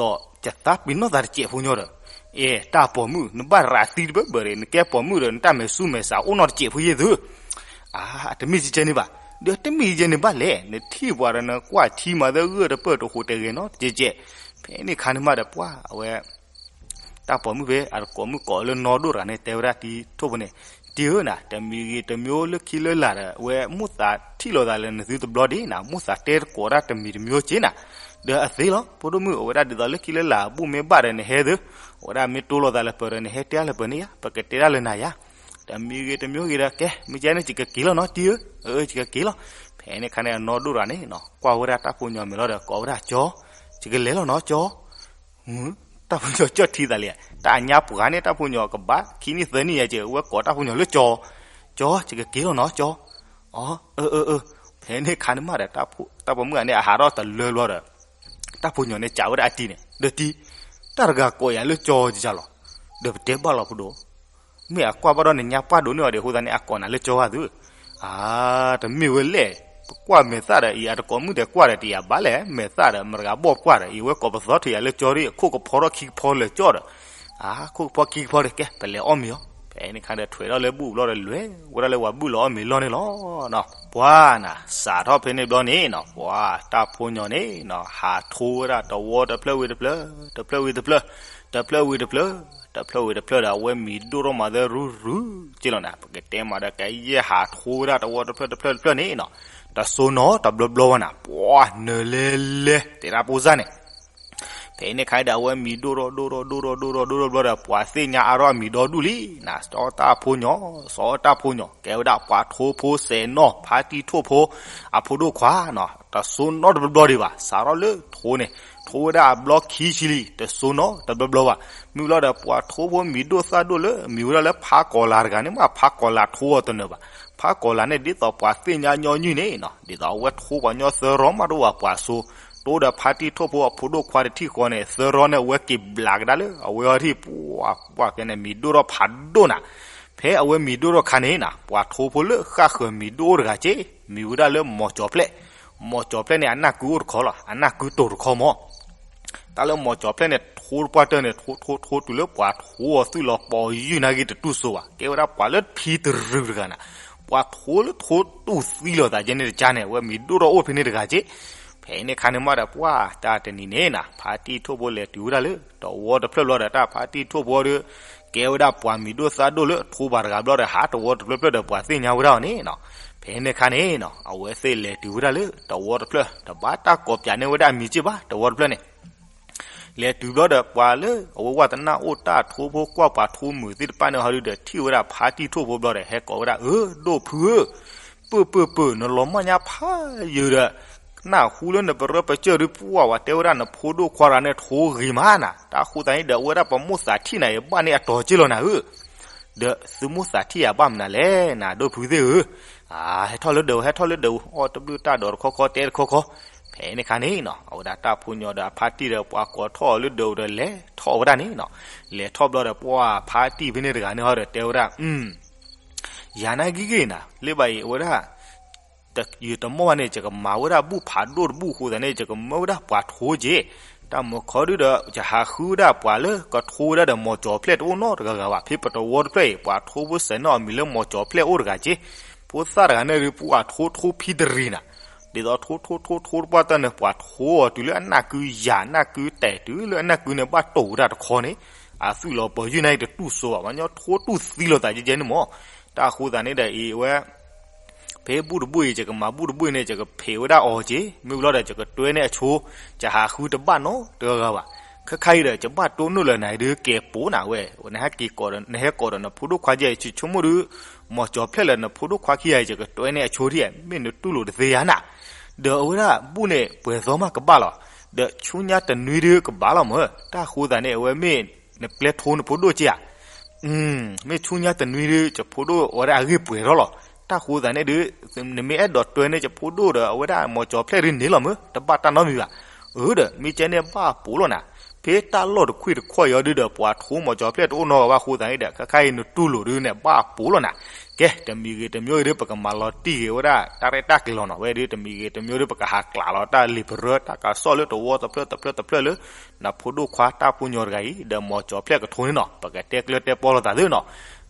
းပ့ၤနီၣ်သးတစဲးဖိညီဒီး, အဲ တၢ်ပိာ်မုၣ် နဘၣ်ရၤသံတဘၢဘၢဒီး နကဲပိာ်မုၣ်ဒီး နတၢ်မဲာ်ဆူၣ်မဲာ်ဆါအိၣ်နီတစဲးဖိယ့ၢ်သု, အါ တမ့ၢ်ကကဲန့ၣ်ဘၣ်, ဒီးတမ့ၢ်ကကဲန့ၣ်ဘၣ်လဲၣ်, နထံၣ်ပှၤဒီးနကွၢ်ထံမးသဂၢၢ်တပၢၢ်တဟူးတဂဲၤနီတစဲးစဲး, ဖဲန့ၣ်ခါန့ၣ်မးဒီးပှၤ အဝဲ တၢ်ပိာ်မုၣ်ဖဲအတကိးမုၣ်ကိးလၢနီၢ်ဒိၣ်တဂၤန့ၣ် တဲဝဲဒၣ်တံၢ်ထိၣ်ဖိန့ၣ်, တံၢ်ဧၢနၤ တမံၤဂ့ၤတမံၤလၢခံလၢလာ်ဒီး အဝဲမိၣ်သးထံၣ်လိာ်သးလၢနသုတဘျီဒံးနၤ မိၣ်သးတဲတကိးဒၣ်တမံၤတမံၤက့နၤ, ဒီးအသ့လီၤ ဖိဒိၣ်မုၣ် အဝဲဒၣ်ဒ်သိးလၢခံလၢလာ်အဘူၣ်မ့ၢ်ဘၣ်ဒီးနဟဲသု, အဝဲဒၣ်မ့ၢ်တိၢ်လိာ်သးလၢပၢၤဒီးနဟဲတဲလၢပၢၤန့ၣ်ယါ ပကတဲဒၣ်လၢနၤယါ, တမံၤဂ့ၤတမံၤဂ့ၤဒီး ကဲ မ့ၢ်ကဲန့ၣ် ယကက့ၤလီၤနီၤတံၢ်ဧၢ, ယကက့ၤလီၤ, ဖဲန့ၣ်ခါန့ၣ် အနီၢ်ဒိၣ်တဂၤန့ၣ်နီၤ ကွၢ်ဝဲဒၣ်တၢ်ဖိညီမဲာ်လီၤဒီး ကိးဝဲဒၣ်ကၠီ, ယကလဲၤလီၤနီၤကၠီ တၢ်ဖိညီကၠီၣ်ထံသးလံ, တၢ်အညါပှၤန့ၣ် တၢ်ဖိညီကဘၣ်ခံနံၣ်သၢနံၣ်ယဲက့ ဝဲကိးတၢ်ဖိညီလၢကၠီ, ကၠီ ယကက့ၤလီၤနီၤကၠီ, အၢ အၢ အၢ, ဖဲန့ၣ်ခါန့ၣ်မးဒီး တၢ်ပိာ်မုၣ်ဂၤန့ၣ် အဟးထီၣ်တလၢဘျီဒီး တၢ်ဖိညီန့ၣ် စံးဝဲဒၣ်အတံၢ်န့ၣ် ဒီးတံၢ်, တၢ်တဂၤကိးယၤလၢကၠီကလီၤ, ဒီးပတဲဘၣ်လီၤပဒိၣ် မ့ၢ်အကွၢ်ဘၣ်ဒီးနညါပှၢ်ဒိၣ်န့ၢ်အီၤဒီး အဃိသတးန့ၣ် အကိးနၤလၢကၠီဧါသု, အါ တမ့ၢ်ဝဲလဲၣ်, ပကွၢ်မဲာ်သၣ်ဒီး အံၤအတကိးမုၣ်ဒီးကွၢ်ဒီး တယၤဘၣ်လဲၣ်, မဲာ်သၣ်ဒီး မတဂၤဘီၣ်ပှၢ်ဒီး အံၤဝဲကိးပသီထံးယၤလၢကၠီဒီး အခိၣ်ကဖီထီၣ်ခံကဖီလၢာ်ကၠီဒီး, အါ ခိၣ်ကဖီခံကဖီဒီး ကဲ ပလဲၤအီၣ်မ့ၤအီၤ, ဖဲန့ၣ်ခါဒီး ထွဲးထီၣ်လၢဘူၣ်ဘျီဒီး လဲၤဝဲဒၣ်လၢပှၤဘူၣ်လီၤအီၣ်မ့ၤလီၢ်န့ၣ်လီၤ. ပှၤနၤ စးထီၣ်ဖဲန့ၣ်ဘျီန့ၣ်နီၤ ပှၤတၢ်ဖိညီန့ၣ်နီၤ ဟးထိဝဲဒၣ်တဝီတဖျၢၣ်ဝံၤတဖျၢၣ်, တဖျၢၣ်ဝံၤတဖျၢၣ်, တဖျၢၣ်ဝံၤတဖျၢၣ်, တဖျၢၣ်ဝံၤတဖျၢၣ်ဒီး အဝဲမံၤဒိၣ်ထီၣ်မးသၢရုရုက့လီၤနၤ, ပကတဲမးဒီး ကယဲၢ်ဟးထိဝဲဒၣ်တဝီတဖျၢၣ်တဖျၢၣ်တဖျၢၣ်န့ၣ်နီၤ, တစိနီတဘျီဘျီဘၣ်နၤ, ပှၤနၢၤလဲၤလဲၤ တဲဒၣ်ပိၢ်စၢ်န့ၣ် ဖဲန့ၣ်ခါဒီး အဝဲမံၤဒိၣ်ထီၣ်ဒိၣ်ထီၣ်ဒိၣ်ထီၣ်ဒိၣ်ထီၣ်ဒိၣ်ထီၣ်ဘျီဒီး ပှၤသ့ၣ်ညါအါထီၣ်အမံၤဒီဒူၣ်လံနၤ, စီၤတၢ်ဖိညီ, စီၤတၢ်ဖိညီ, ကဲဝဲဒၣ်ပှၤထိဖိစဲးနီၣ် ဖါတံၢ်ထိၣ်ဖိ အဖိဒိၣ်ခွါနီၤ, တစိနီတဘျီဘျီဒံးဘၣ်, စးထီၣ်လၢထိန့ၣ် ထိဝဲဒၣ်အဘျီခံဆံလံ, တစိနီတဘျီဘျီဘၣ်. မ့ၢ်ဘျီဒီး ပှၤထိဖိမံၤဒိၣ်သၣ်ဒိၣ်လၢ မံၤဝဲဒၣ်လၢဖးကီၤလၤတဂၤန့ၣ် မ့ၢ်ဖးကီၤလၤထိအီၤတနၢၤဘၣ်. ဖးကီၤလၤန့ၣ် ဒ်သိးပှၤသ့ၣ်ညါညီနုၢ်န့ၣ်နီၤ, ဒ်သိးအဝဲထိပှၤညီသၢရီမးတအိၣ်ဘၣ်ပှၤစိ, တိဒီးဖါတံၢ်ထိၣ်ဖိအဖိဒိၣ်ခွါတထံၣ်ဃီန့ၣ် သၢရီန့ၣ် အဝဲက့ၤဘျးကဒါလၢ အဝဲအီၤထံၣ် ပှၤဖဲန့ၣ် မံၤဒိၣ်ထီၣ်ဖးဒိၣ်နၤ. ဖဲအဝဲမံၤဒိၣ်ထီၣ်ခါန့ၣ်နၤ ပှၤထိဖိလၢဃၣ်ဃၢၤမံၤဒိၣ်အိၣ်တဂၤက့, မံၤဝဲဒၣ်လၢမီၤကၠီၤဖျဲၣ်. မီၤကၠီၤဖျဲၣ်န့ၣ် အနၢ်ကုအိၣ်တခီလီၤ, အနၢ်ကုတိၤတခီမီၤ. တၢ်လၢမီၤကၠီၤဖျဲၣ်န့ၣ် ထိတပှၢ်တၢၢ်န့ၣ် ထိထိထိတုၤလၢပှၤထိအီၤသွံၣ်လီၤ ပိာ်ယုၢ်နာ်က့တတူၢ်စိဘၣ်, ကဲဝဲဒၣ်ပှၤလၢဖံတရူးတဂၤနၤ. ပှၤထိလၢထိတူၢ်သံလိာ်သးကဲန့ၣ်တကါန့ၣ် အဝဲမံၤဒိၣ်ထီၣ်အိၣ်ဖဲန့ၣ်တဂၤက့. ဖဲန့ၣ်ခါန့ၣ်မးဒီး ပှၢ်တၢ်တနံၤန့ၣ်နီၤ ဖါတံၢ်ထိၣ်ဖိလဲၤတုၤဝဲဒၣ်လၢတဝီတဖျၢၣ်ဘျီဒီး တၢ်ဖါတံၢ်ထိၣ်ဖိဒီး ကဲဝဲဒၣ်ပှၤမံၤဒိၣ်သၣ်ဒိၣ်လၢထိၣ်ဘၣ်တဂၤဘျီဒီး ဟးတဝီတဖျၢၣ်ဖျၢၣ်ဒီး ပှၤသ့ၣ်ညါဝဲဒၣ်အီၤန့ၣ်နီၤ. ဖဲန့ၣ်ခါန့ၣ်နီၤ အဝဲသ့ၣ်လဲၤတုၤဝဲဒၣ်လၢတဝီတဖျၢၣ် တဘၣ်တၢ်ကိးပၠးန့ၢ်ဝဲဒၣ်အမံၤက့ၢ်ဘၣ် တဝီတဖျၢၣ်န့ၣ် လဲၤတုၤဘျီဒီး ပှၤလၢအဝဲဝဲတနၢ်အိၣ်တၢ်ထိၣ်ဖိကွၢ်ပှၤထိၣ်မုာ်သ့ၣ်တဖၣ်န့ၣ်ဟီဒုဒီး ထံၣ်ဝဲဒၣ်ဖါတံၢ်ထိၣ်ဖိဘျီဒီး ဟဲကိးဝဲဒၣ် အၢ ဒိၣ်ဖုဧၢ, ပၢၢ်ပၢၢ်ပၢၢ် နလီၤမၢ်ညါဖးယၢၤဒီး နၢ်ဟူလၢနပရၢပစၢၢ်ဒု ပှၢ်ဝဲတဲဝဲဒၣ် နဖိဒိၣ်ခွါတဂၤန့ၣ် ထိၣ်ဂ့ၤမးနၤ, တၢ်ဃိသတးန့ၣ်ဒီး အဝဲဒၣ်ပမိၣ်သးထံၣ်နၤအံၤ ဘၣ်န့ၢ်အတီၤက့ၢ်လီၤနၤဧၢ. ဒီးသုမိၣ်သးထံၣ်ယၤဘၣ်မနုၤလဲၣ်နၤ ဒိၣ်ဖုသ့ၣ်ဧၢ. ဟဲထီၣ်လၢဒၢး ဟဲထီၣ်လၢဒၢး အီၣ်တဘျုးတၢ်ဒီးတခီခီ တဲတခီခီ. ဖဲန့ၣ်ခါန့ၣ်နီၤ အဝဲဒၣ်တၢ်ဖိညီဒီးအဖါတံၢ်ဒီး ပှၤကိးထီၣ်အီၤလၢဒၢးဒီး လဲၤထီၣ်ဝဲဒၣ်န့ၣ်နီၤ. လဲၤထီၣ်ဘျီဒီး ပှၢ်ဖါတံၢ်ဖဲန့ၣ်တဂၤန့ၣ်ဟီဒီး တဲဝဲဒၣ် ယၤနာ်ဂ့ၤဂ့ၤနၤ လၢဘၣ်အံၤ အဝဲဒၣ် ယတမီၢ်ဘၣ်န့ၣ် ယကမၤဝဲဒၣ်ဘူၣ်ဖးဒိၣ်တဘူၣ်အဃိသတးန့ၣ် ယကမၢဝဲဒၣ်ပှၤထိၣ်က့ၢ်. တၢ်မုာ်ခီဒုဒီး ယဟးဃုဝဲဒၣ်ပှၤလၢကထိၣ်ဝဲဒၣ်ဒီး မီၤကၠီၤဖျဲၣ်တအိၣ်နီတဂၤဂၤဘၣ်. ဖဲပတဝီတဖျၢၣ်အံၤ ပှၤထိၣ်ဖိစဲးနီၣ်အမံၤလၢမီၤကၠီၤဖျဲၣ်အိၣ်တဂၤက့ၢ်. ဖိသၣ်တဂၤန့ၣ်ဒု ပှၤထိၣ်ထိၣ်ဖံတရံးနၤ. ဒ်သိးထိၣ်ထိၣ်ထိၣ်ထိၣ်တပှၢ်တၢၢ်န့ၣ် ပှၤထိၣ်အီၤတုၤလၢအနၢ်ကုယၤ နၢ်ကုတဲာ်တုၤလၢအနၢ်ကုန့ၣ် ဘၣ်တိာ်ဝဲဒၣ်တခီန့ၣ် အသွံၣ်လီၤပှီၤယုၢ်န့ၣ်တတူၢ်စိဘၣ် ပှၤညီထိၣ်တူၢ်သံလိာ်သးကဲကဲန့ၣ်မး. တၢ်အဃိသတးန့ၣ်ဒီးအံၤဝဲ ဖဲဘူၣ်တဘူၣ်အံၤ ယကမၤဘူၣ်တဘူၣ်အံၤန့ၣ် ယကဖံးဝဲဒၣ်အီၤက့ၢ်. မ့ၢ်ဝံၤလီၤဒီး ယကတွဲန့ၢ်အဆိ ယဟးဃုတဘၣ်နီတဂၤဂၤဘၣ်. ခဲခါအံၤဒီး ယဘၣ်တိၢ်နီၣ်လၢနၤဒုးကဲပိာ်နၤဝဲ နဟဲက့ၤကိးဒီး နဟဲကိးဒီးနဖိဒိၣ်ခွါကဲအံၤ ဆိကမိၣ်ဒုး မီၤကၠီၤဖျဲၣ်လၢနဖိဒိၣ်ခွါခံဂၤအံၤ ယကတွဲန့ၢ်အဆိဒ် မ့ၢ်နတူၢ်လိာ်တသ့ဧါနၤ. ဒီးအဝဲဒၣ်ဘူၣ်န့ၣ်ပှဲၤသီမးကဘၣ်လီၤ. ဒီးဆူညါတနွံဒုးကဘၣ်လီၤမး. တၢ်အဃိသတးန့ၣ် အဝဲမ့ၢ်နပျဲထိၣ်နဖိဒိၣ်က့ၢ်ဧါ. မ့ၢ်ဆူညါတနွံဒုး ယဖိဒိၣ်အဝဲဒၣ်အဂ့ၢ်ပှဲၤထီၣ်လီၤ. တၢ်ဃိသတးန့ၣ်ဒုး နမ့ၢ်အဲၣ်ဒိးတွဲန့ၢ်ယဖိဒိၣ်ဒီး အဝဲဒၣ်မီၤကၠီၤဖျဲၣ်ဒုးန့ၢ်လီၤမး တဘၣ်တၢ်နီတမံၤဘၣ်. အၢဒီး မ့ၢ်ကဲန့ၣ်ဘၣ်ပိာ်လီၤနၤ. ဖဲတၢ်လီၢ်တခွံၣ်တခီၣ်အံၤဒုးဒီး ပှၤထိၣ်မီၤကၠီၤဖျဲၣ်တအိၣ်နီတဂၤဘၣ်အဃိသတးန့ၣ်ဒီး ခဲခါအံၤနတူၢ်လိာ်ဒုးန့ၣ် ဘၣ်ပိာ်လီၤနၤ. ကဲ တမံၤဂ့ၤတမံၤဂ့ၤဒုး ပကမၤလီၤတံၢ်ဂ့ၤဝဲဒၣ် တၢ်ရဲၣ်တၢ်ကျဲၤလီၤနီၤ. ဝဲဒုး တမံၤဂ့ၤတမံၤဒုး ပကဟးကျးလီၤတၢ်လံာ်ပရၢ တၢ်ကစီၣ်လၢတဝီတဖျၢၣ်တဖျၢၣ်တဖျၢၣ်လၢ နဖိဒိၣ်ခွါတၢ်ဖိညီတဂၤအံၤ ဒီးမီၤကၠီၤဖျဲၣ်ကထိၣ်န့ၣ်နီၤ. ပကတဲကျၢၤတဲပီလိာ်သးသုနီၤ.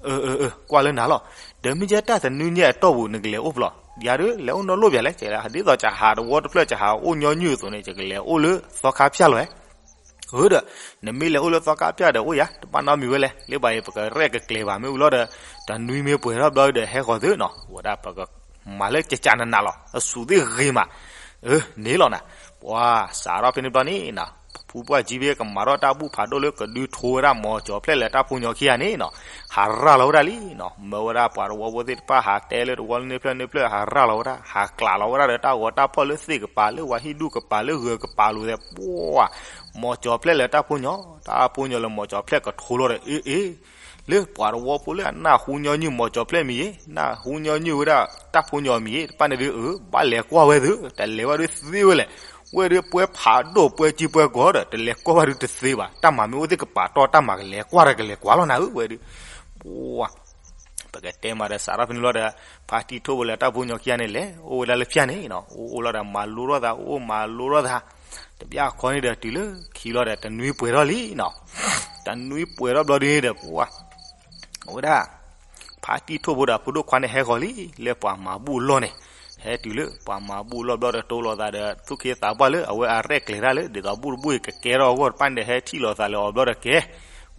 အၢ အၢ အၢ ကွၢ်လၢနၤလီၤ. ဒီးမ့ၢ်ကဲတၢ်တနွံညါအတီၢ်ပူၤ နကလဲၤအိၣ်ဖဲလဲၣ်. ယၤဒုး လဲၤအိၣ်နီတလီၢ်ဘၣ်လဲၣ်. ဒ်သိးယဟးတဝီတဖျၢၣ် ယဟးအိၣ်ညီနုၢ်အသိးန့ၣ် ယကလဲၤအိၣ်လၢသီခါဖၠၣ်လီၤ. အၢဒီး နမ့ၢ်လဲၤအိၣ်လၢသီခါဖၠၣ်ဒီးအိၣ်ယၤ တဘၣ်နီတမံၤဝဲလဲၣ်. လၢဘၣ်အံၤ ပကရဲၣ်ကကျဲၤဘၣ် မ့ၢ်ဝံၤလီၤဒီး တနွံမ့ၢ်ပှဲၤထီၣ်ဘျီဒီး ဟဲဃီၤသုနီၤ. ဝဲဒၣ်ပကမၤလၢကကနနးလီၤ. အစူးသ့ၣ်ဂ့ၤမး. အၢ န့ၣ်လီၤနၤ. ပှၤစးထီၣ်ဖဲန့ၣ်ဘျီန့ၣ်နီၤ ဖုပှၢ်ကၠံဖဲကမၤထီၣ်တၢ်ဘူၣ်ဖးဒိၣ်လၢ ကဒုးထိၣ်ဝဲဒၣ်မီၤကၠီၤဖျဲၣ်လၢတၢ်ဖိညီခံဂၤန့ၣ်နီၤ ဟးရၤလီၤဝဲဒၣ်လံနီၤ. မၢဝဲဒၣ်ပှၤတဝီဖိသ့ၣ်တဖၣ် ဟးတဲလၢတဝီလၢန့ၣ်ဖျၢၣ်န့ၣ်ဖျၢၣ် ဟးရၤလီၤဝဲဒၣ် ဟးကျးလီၤဝဲဒၣ်ဒီး တၢ်ဂီၤတၢ်ဖီၣ်လၢသ့ၣ်ကပၤ လၢဝၤဟံၣ်ဒူၣ်ကပၤ လၢဂၢၤကပၤလိၤသဲး ပှၤ မီၤကၠီၤဖျဲၣ်လၢတၢ်ဖိညီ တၢ်ဖိညီလၢမီၤကၠီၤဖျဲၣ်ကထိၣ်လီၤဒီး အ့ အ့ လၢပှၤတဝီဖိလၢအနၢ်ဟူညီနုၢ်မီၤကၠီၤဖျဲၣ်မံၤယ့ၣ် နၢ်ဟူညီနုၢ်ဝဲဒၣ်တၢ်ဖိညီမံၤယ့ၣ် တဖၣ်န့ၣ်ဒုး အၢ ဘၣ်လဲၤကွၢ်ဝဲသု တလဲၤဝဲဒုးသ့ဝဲလဲၣ်. ဝဲဒုးပှဲၤဖးဒိၣ်ပှဲၤကၠံပှဲၤကီၤဒီး တလဲၤကွၢ်ဘၣ်ဒုးတသ့ဘၣ်. တၢ်မၤမ့ၢ်အိၣ်သ့ၣ်ကပၤတီၢ် တၢ်မၤကလဲၤကွၢ်ဒီးကလဲၤကွၢ်လီၤနၤဧၢ ဝဲဒုး ပှၤ ပကတဲမးဒီး စးထီၣ်ဖဲန့ၣ်လီၤဒီး ဖါတံၢ်ထိၣ်ဖိလၢတၢ်ဖိညီခံဂၤန့ၣ် လဲၤအိၣ်ဝဲဒၣ်လၢဖၠၣ်န့ၣ်နီၤ အိၣ်အိၣ်လီၤဒီး မၤလိထီၣ်သး အိၣ်မၤလိထီၣ်သး တဘျီခီန့ၣ်ဒီး တုၤလၢခံလီၤဒီး တနွံပှဲၤထီၣ်လံနီၤ. တနွံပှဲၤထီၣ်ဘျီဒုးန့ၣ်ဒီး ပှၤ အဝဲဒၣ် ဖါတံၢ်ထိၣ်ဖိဒီးဖိဒိၣ်ခွါန့ၣ် ဟဲဃီၤလံ လၢပှၤမၤဘူၣ်အလီၢ်န့ၣ် ဟဲတုၤလၢပှၤမၤဘူၣ်အလီၢ်ဘျီဒီး တိလိာ်သးဒီး သူၣ်က့သးပှၢ်လၢအဝဲအရဲၣ်ကျဲၤတၢ်လၢ ဒ်သိးဘူၣ်တဘူၣ်အံၤ ကကဲထီၣ်အဂီၢ်တဖၣ်န့ၣ်ဒီး ဟဲထံၣ်လိာ်သးလၢအီၤဘျီဒီး ကဲ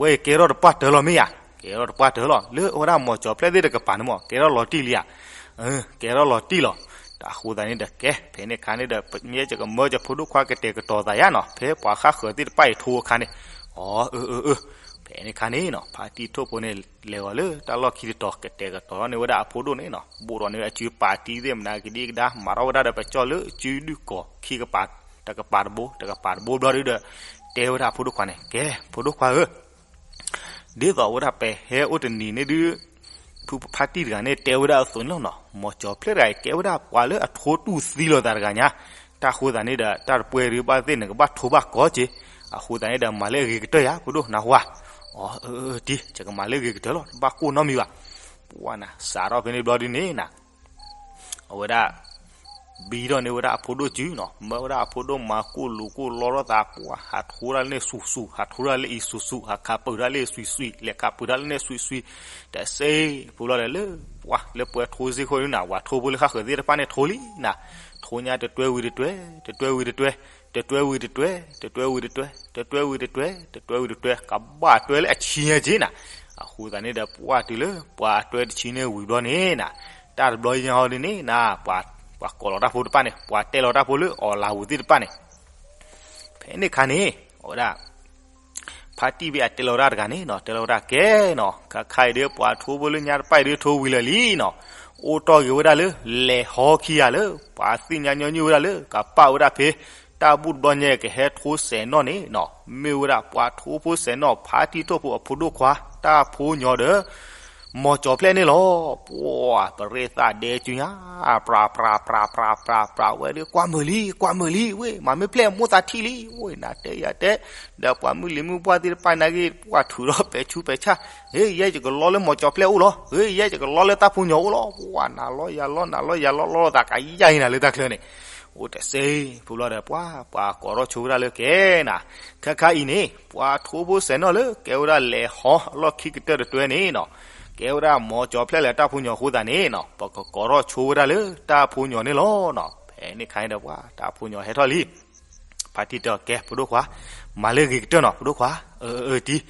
ဝဲအံၤကဲထီၣ်တပှၢ်တၢၢ်လီၤမ့ၢ်ဧါ. ကဲထီၣ်တပှၢ်တၢၢ်လီၤ လၢအဝဲဒၣ်မီၤကၠီၤဖျဲၣ်သ့ၣ်တကပၤန့ၣ်မး ကဲထီၣ်လီၤတံၢ်လံဧါ. ကဲထီၣ်လီၤတံၢ်လီၤ. တၢ်အဃိသတးန့ၣ်ဒီး ကဲ ဖဲန့ၣ်ခါန့ၣ်ဒီး မ့ၢ်ယကမၢယဖိဒိၣ်ခွါကတဲာ်ကတီၤသးယါနီၤ ဖဲပှၤဃၣ်ဃၢၤသ့ၣ်တဖၣ်အံၤထိအခါန့ၣ်. အၢ အၢ အၢ ဖဲန့ၣ်ခါန့ၣ်နီၤ ဖါတံၢ်ထိၣ်ဖိန့ၣ် လဲၤဂီၤလၢတၢ်လီၢ်ခံတတီၤ ကတဲာ်ကတီၤထီၣ်န့ၢ်ဝဲဒၣ်အဖိဒိၣ်န့ၣ်နီၤ ဘိးထီၣ်န့ၢ်အစုပၣ်တံၢ်သ့ၣ်မနုၤကဒံကဒါ မၤထီၣ်ဝဲဒၣ်ဒီးပကၠီၣ်လၢစုဒုၣ်ကီၢ်ခံကပၤ တကပၤတဘိ တကပၤတဘိဘျီဒုးဒီး တဲဝဲဒၣ်အဖိဒိၣ်ခွါန့ၣ် ကဲ ဖိဒိၣ်ခွါဧၢ ဒ်သိးဝဲဒၣ်ပဟဲအိၣ်တနံၤန့ၣ်ဒုး ဖုဖါတံၢ်တဂၤန့ၣ် တဲဝဲဒၣ်အသိးန့ၣ်လီၤနီၤ မီၤကၠီၤဖျဲၣ်တဂၤအံၤ ကဲဝဲဒၣ်ပှၤလၢအထိၣ်တူၢ်သံလိာ်သးတဂၤညါ. တၢ်အဃိသတးန့ၣ်ဒီး တၢ်တပှဲၤဒုးဘၣ်သ့ၣ် နကဘၣ်ထိၣ်ဘၣ်ကီၢ်က့ၤ. အဃိသတးန့ၣ်ဒီး မၤလၢအဂ့ၤကတၢၢ်ယါ ဖိဒိၣ်နၢ်ဟူဧါ. အၢ အၢ အၢ တံၢ် ယကမၤလၢအဂ့ၤကတၢၢ်လီၤ တဘၣ်ကိၢ်နီတမံၤဘၣ်. ပှၤနၤ စးထီၣ်ဖဲန့ၣ်ဘျီဒုးန့ၣ်နီၤ အဝဲဒၣ် ဘံထီၣ်န့ၢ်ဝဲဒၣ်အဖိဒိၣ်စုနီၤ မၢဝဲဒၣ်အဖိဒိၣ်မၤကိၢ်လူၤကိၢ်လီထီၣ်သး ပှၤဟးထိၣ်ဒၣ်လၢန့ၣ်ဆူၣ်ဆူၣ် ဟးထိၣ်ဒၣ်လၢအံၤဆူၣ်ဆူၣ် ဟးခးပၢၢ်ဒၣ်လၢအံၤဆွံၣ်ဆွံၣ် လဲၤခးပၢၢ်ဒၣ်လၢန့ၣ်ဆွံၣ်ဆွံၣ် တစဲးဖိလီၤဒီးလၢ ပှၤလၢပှဲၤထိၣ်စ့ၢ်ခိၣ်ဒုးနၤ ဝဲထိၣ်ဖိလၢဃၣ်ဃၢၤသ့ၣ်တဖၣ်န့ၣ်ထိၣ်လံနၤ. ထိညါတတွဲဝံၤတတွဲ, တတွဲဝံၤတတွဲ, တတွဲဝံၤတတွဲ, တတွဲဝံၤတတွဲ, တတွဲဝံၤတတွဲ, တတွဲဝံၤတတွဲ, ကဘၣ်တွဲလၢအဆံညါက့နၤ. အဃိသတးန့ၣ်ဒီး ပှၢ်တုၤလၢပှၤတွဲတဆံန့ၣ်ဝံၤဘျီန့ၣ်နၤ, တၢ်တဘျီညါဟီဒ်န့ၣ်နၤ, ပှၤကိးလီၤတၢ်ဖိတဖၣ်န့ၣ်, ပှၤတဲလီၤတၢ်ဖိလၢအီၤလၤဝူၤသ့ၣ်တဖၣ်န့ၣ်, ဖဲန့ၣ်ခါန့ၣ် အဝဲဒၣ် ဖါတံၢ်ဘ့ၣ်အတဲလီၤတၢ်တဂၤန့ၣ်နီၤ, တဲလီၤတၢ်ကဲနီၤ, ခါခါအံၤဒီး ပှၤထိဖိလၢညါတဖၣ်အံၤဒီး ထိဝံၤလၢာ်လံနီၤ, အိၣ်တီၢ်က့ၤဝဲဒၣ်လၢ လဲၤဟီခံဂၤလၢ ပှၤသ့ၣ်ညါညီနုၢ်ဝဲဒၣ်လၢ ကပာ်ဝဲဒၣ်ဖဲ တၢ်ဘူၣ်တဘျီညါကဟဲထိစဲးနီၣ်န့ၣ်နီၤ, မ့ၢ်ဝဲဒၣ်ပှၤထိဖိစဲးနီၣ် ဖါတံၢ်ထိၣ်ဖိအဖိဒိၣ်ခွါ တၢ်ဖိညီဒီး မီၤကၠီၤဖျဲၣ်န့ၣ်လီၤ. ပှၤပရ့သးဒဲကၠူညါ, ပြးပြးပြးပြးပြးပြးဝဲဒီး ကွၢ်မုာ်လံ ကွၢ်မုာ်လံ ဝ့ၢ် မၤမ့ၢ်ဖျဲၣ်မိၣ်သးထံၣ်လံ ဝ့ၢ် နၤတဲယၤတဲ, ဒီးပှၤမုၢ်လံၤမုၢ်ပှၢ်သ့ၣ်တဖၣ်နာ်က့ ပှၤထုးထီၣ်ပဲာ်ဆူးပဲာ်ဆၣ်, ဟ့ၣ် ယဲယကလီလၢမီၤကၠီၤဖျဲၣ်အိၣ်လီၤ, ဟ့ၣ် ယဲယကလီလၢတၢ်ဖိညီအိၣ်လီၤ, ပှၤနၤလီယၤလီ နၤလီယၤလီ လီလီၤသးကယၢ်အံၤနၤလၢတၢ်ချၢန့ၣ် အိၣ်တစ့ ဖုဘျီဒီး ပှၤ ပှၤကိးထီၣ်ဆိဝဲဒၣ်လၢကဲနၤ, ခါခါအံၤန့ၣ် ပှၤထိဖိစဲးနီၣ်လၢ ကဲဝဲဒၣ်လဲၤဟီအလီၢ်ခံကတၢၢ်တတွဲန့ၣ်နီၤ, ကဲဝဲဒၣ်မီၤကၠီၤဖျဲၣ်လၢတၢ်ဖိညီအဃိသတးန့ၣ်နီၤ, ပကကိးထီၣ်ဆိဝဲဒၣ်လၢတၢ်ဖိညီန့ၣ်လီၤနီၤ. ဖဲန့ၣ်ခါန့ၣ်ဒီး ပှၤတၢ်ဖိညီဟဲထီၣ်လံ. ဖါတံၢ်တဲအီၤ ကဲ ဖိဒိၣ်ခွါ, မၤလၢအဂ့ၤကတၢၢ်နီၤ ဖိဒိၣ်ခွါ, အၢ အၢ တံၢ်.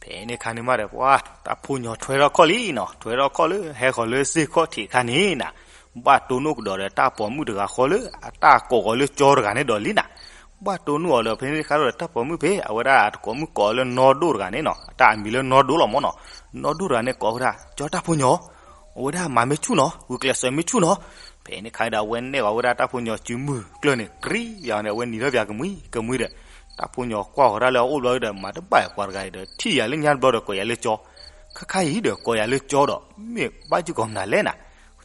ဖဲန့ၣ်ခါန့ၣ်မးဒီး ပှၤ တၢ်ဖိညီထွဲထီၣ်ခီၣ်လံနီၤ, ထွဲထီၣ်ခီၣ်လၢ ဟဲဃီၤလၢစ့ၢ်ခီၣ်ထံးအခါန့ၣ်နၤ, ဘၣ်တိၢ်နီၣ်ကဒီးဒီးတၢ်ပိာ်မုၣ်တဂၤဃီလၢ အတၢ်ကိးဃီၤလၢကၠီတဂၤန့ၣ်ဒီးလံနၤ. ဘၣ်တိၢ်နီၣ်အီၤဒီး ဖဲန့ၣ်ခါဒီး တၢ်ပိာ်မုၣ်ဖဲ အဝဲဒၣ်တကိးမုၣ်ကိးလၢနီၢ်ဒိၣ်တဂၤန့ၣ်နီၤ, အတၢ်အမံၤလၢနီၢ်ဒိၣ်လီၤမးနီၤ, နီၢ်ဒိၣ်တဂၤန့ၣ်ကိးဝဲဒၣ် ကၠီတၢ်ဖိညီ အဝဲဒၣ်မၤမ့ၢ်ဆူၣ်နီၤ, ဂုာ်ကျဲးစၢးမ့ၢ်ဆူၣ်နီၤ. ဖဲန့ၣ်ခါဒီး အဝဲနဲၣ်အီၤဝဲဒၣ်တၢ်ဖိညီစုမုၢ်ကျၢၢ်န့ၣ် ကြံယၤန့ၣ် အဝဲနံၤထီၣ်ပၠးကမှံကမှံဒီး တၢ်ဖိညီကွၢ်ဃီၤတၢ်လၢအအိၣ်ဘျီဒီး မၤတဘၣ်ပှၤတဂၤအံၤဒီး ထံၣ်ယၤလၢညါတဘျီဒီး ကိးယၤလၢကၠီ, ခါခါအံၤဒီး ကိးယၤလၢကၠီဒီး မ့ၢ်ဘၣ်ယုၢ်ကီၤမနုၤလဲၣ်နၤ.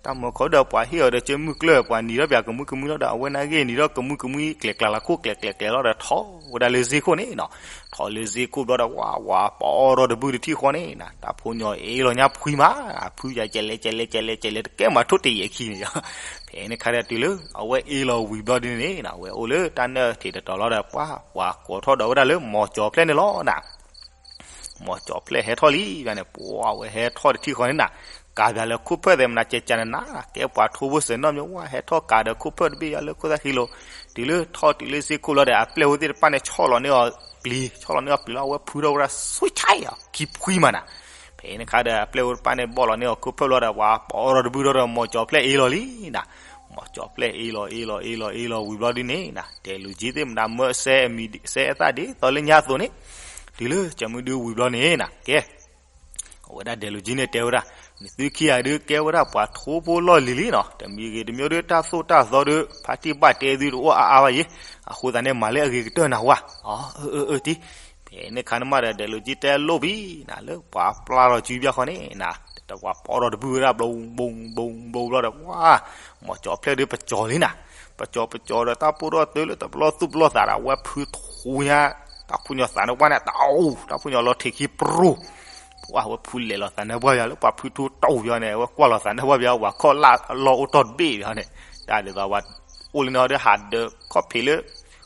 တၢ်မၤခီဒီး ပှၤဟ့ၣ်အီၤဒီး ကၠီမုၢ်ကျၢၢ် ပှၤနံၤထီၣ်ပၠးကမှံကမှံလီၤဒီး အဝဲနာ်က့နံၤထီၣ်ကမှံကမှံ ကျဲးကျါလၤခိၣ်ကျဲးကျဲးကျဲးလီၤဒီး ထီၣ်ဝဲဒၣ်လၢစ့ၢ်ခိၣ်န့ၣ်နီၤ. ထီၣ်လၢစ့ၢ်ခိၣ်ဘျီဒီး ဝးဝးပအီၣ်ထီၣ်တဘုၣ်တထံၣ်ဃီန့ၣ်နၤ, တၢ်ဖိညီအ့ၣ်လီၤညါဖှံမး, အဖုယၤကဲလဲၣ်ကဲလဲၣ်ကဲလဲၣ်ကဲလဲၣ် တကဲမၤထိၣ်တယဲၢ်ခံန့ၣ်. ဖဲန့ၣ်ခါဒီးတုၤလၢ အဝဲအ့ၣ်လီၤဝံၤဘျီဒ်န့ၣ်နၤ, အဝဲအိၣ်လၢတၢ်နၢၣ်ထံးတတီၤလီၤဒီး ပှၤ ပှၤကိးထီၣ်ဒီးဝဲဒၣ်လၢမီၤကၠီၤဖျဲၣ်န့ၣ်လီၤနၤ. မီၤကၠီၤဖျဲၣ်ဟဲထီၣ်လံဘၣ်န့ၣ် ပှၤဝဲဟဲထီၣ်တထံၣ်ဃီန့ၣ်နၤ, ကးပၠးလၢခိၣ်ဖၢၣ်သ့ၣ်မနၤ ကဲကးနနၤ, ကဲပှၤထိဖိစဲးနီၣ်မ့ၢ်ဝဲ ဟဲထီၣ်ကးဒီးခိၣ်ဖၢၣ်တဘ့ၣ်ယၤလၢခိၣ်သၣ်ခံလိၤ, တုၤလၢထီၣ်တုၤလၢစ့ၢ်ခိၣ်လီၤဒီး အပျဲၢ်ဖိသ့ၣ်တဖၣ်န့ၣ် ဆီၣ်လီၤန့ၢ်အီၤပျံၤ, ဆီၣ်လီၤန့ၢ်အီၤပျံၤလီၤ အဝဲဖုထီၣ်ဝဲဒၣ် ဆူၣ်ဆါအီၤ ခံဖှံမးနၤ. ဖဲန့ၣ်ခါဒီး အပျဲၢ်ဖိတဖၣ်န့ၣ် ဘီၣ်လီၤန့ၢ်အီၤခိၣ်ဖၢၣ်လီၤဒီး ပှၤပအီၣ်ထီၣ်တဘုၣ်ထီၣ်ဒီး မီၤကၠီၤဖျဲၣ်အ့ၣ်လီၤလံနၤ. မီၤကၠီၤဖျဲၣ်အ့ၣ်လီၤအ့ၣ်လီၤအ့ၣ်လီၤအ့ၣ်လီၤဝံၤဘျီဒ်န့ၣ်နၤ, ဒဲးလူၤကၠံသ့ၣ်မနၤ မၢစဲအမံၤ စဲအသၣ်ဒ်သိးလၢညါအသိးန့ၣ်, တုၤလၢကၠီမုၢ်ဒုဝံၤဘျီန့ၣ်နၤ, ကဲ အဝဲဒၣ်ဒဲးလူၤကၠံန့ၣ်တဲဝဲဒၣ်, နသုခံဂၤဒုးကဲဝဲဒၣ်ပှၤထိဖိလီၢ်လံၤလံနီၤ, တမံၤဂ့ၤတမံၤဒီး တၢ်သိၣ်တၢ်သီဒီး ဖါတံၢ်ဘၣ်တဲသုတအိၣ်အါအါဘၣ်ယဲ, အဃိသတးန့ၣ် မၤလၢအဂ့ၤကတၢၢ်နၤဝဲ, အၢ အၢ အၢ တံၢ်. ဖဲန့ၣ်ခါန့ၣ်မးဒီး ဒဲးလူၤကၠံတဲလိၣ်ဘံနၤ လၢပှၤပျၢ်လီၤစုဘၣ်ဃီန့ၣ်နၤ, တပှၤပီၣ်ထီၣ်တဘုၣ်ဝဲဒၣ် ဘျီဘျီဘျီဘျီဘျီဒီး ပှၤ မီၤကၠီၤဖျဲၣ်ဒုးပကၠီၤလံနၤ, ပကၠီၤပကၠီၤဒီး တၢ်ပိၢ်ထီၣ်တုၤလၢတပလီၢ်သူၣ်ပလီၢ်သးဒီး အဝဲဖုထိညါ တၢ်ဖိညီသးနၢၣ်ပှၢ်န့ၣ် တအိၣ် တၢ်ဖိညီလီၤထံးခံပရိၢ်, ပှၤဝဲဖုလဲၤလီၤသးနၢၣ်ပှၢ်ဘၣ်လၢ ပှၤဖုထိတအိၣ်ဘၣ်န့ၣ် အဝဲကွၢ်လီၤသးနၢၣ်ပှၢ်ဘၣ် ပှၤခီၣ်လၢအလီၢ်အိၣ်တီၢ်တဘ့ၣ်ဘၣ်န့ၣ်, တၢ်ဒ်သိးပှၤ အိၣ်လၢန့ၣ်ဒီး ဟးဒၢးခီၣ်ဖံးလၢ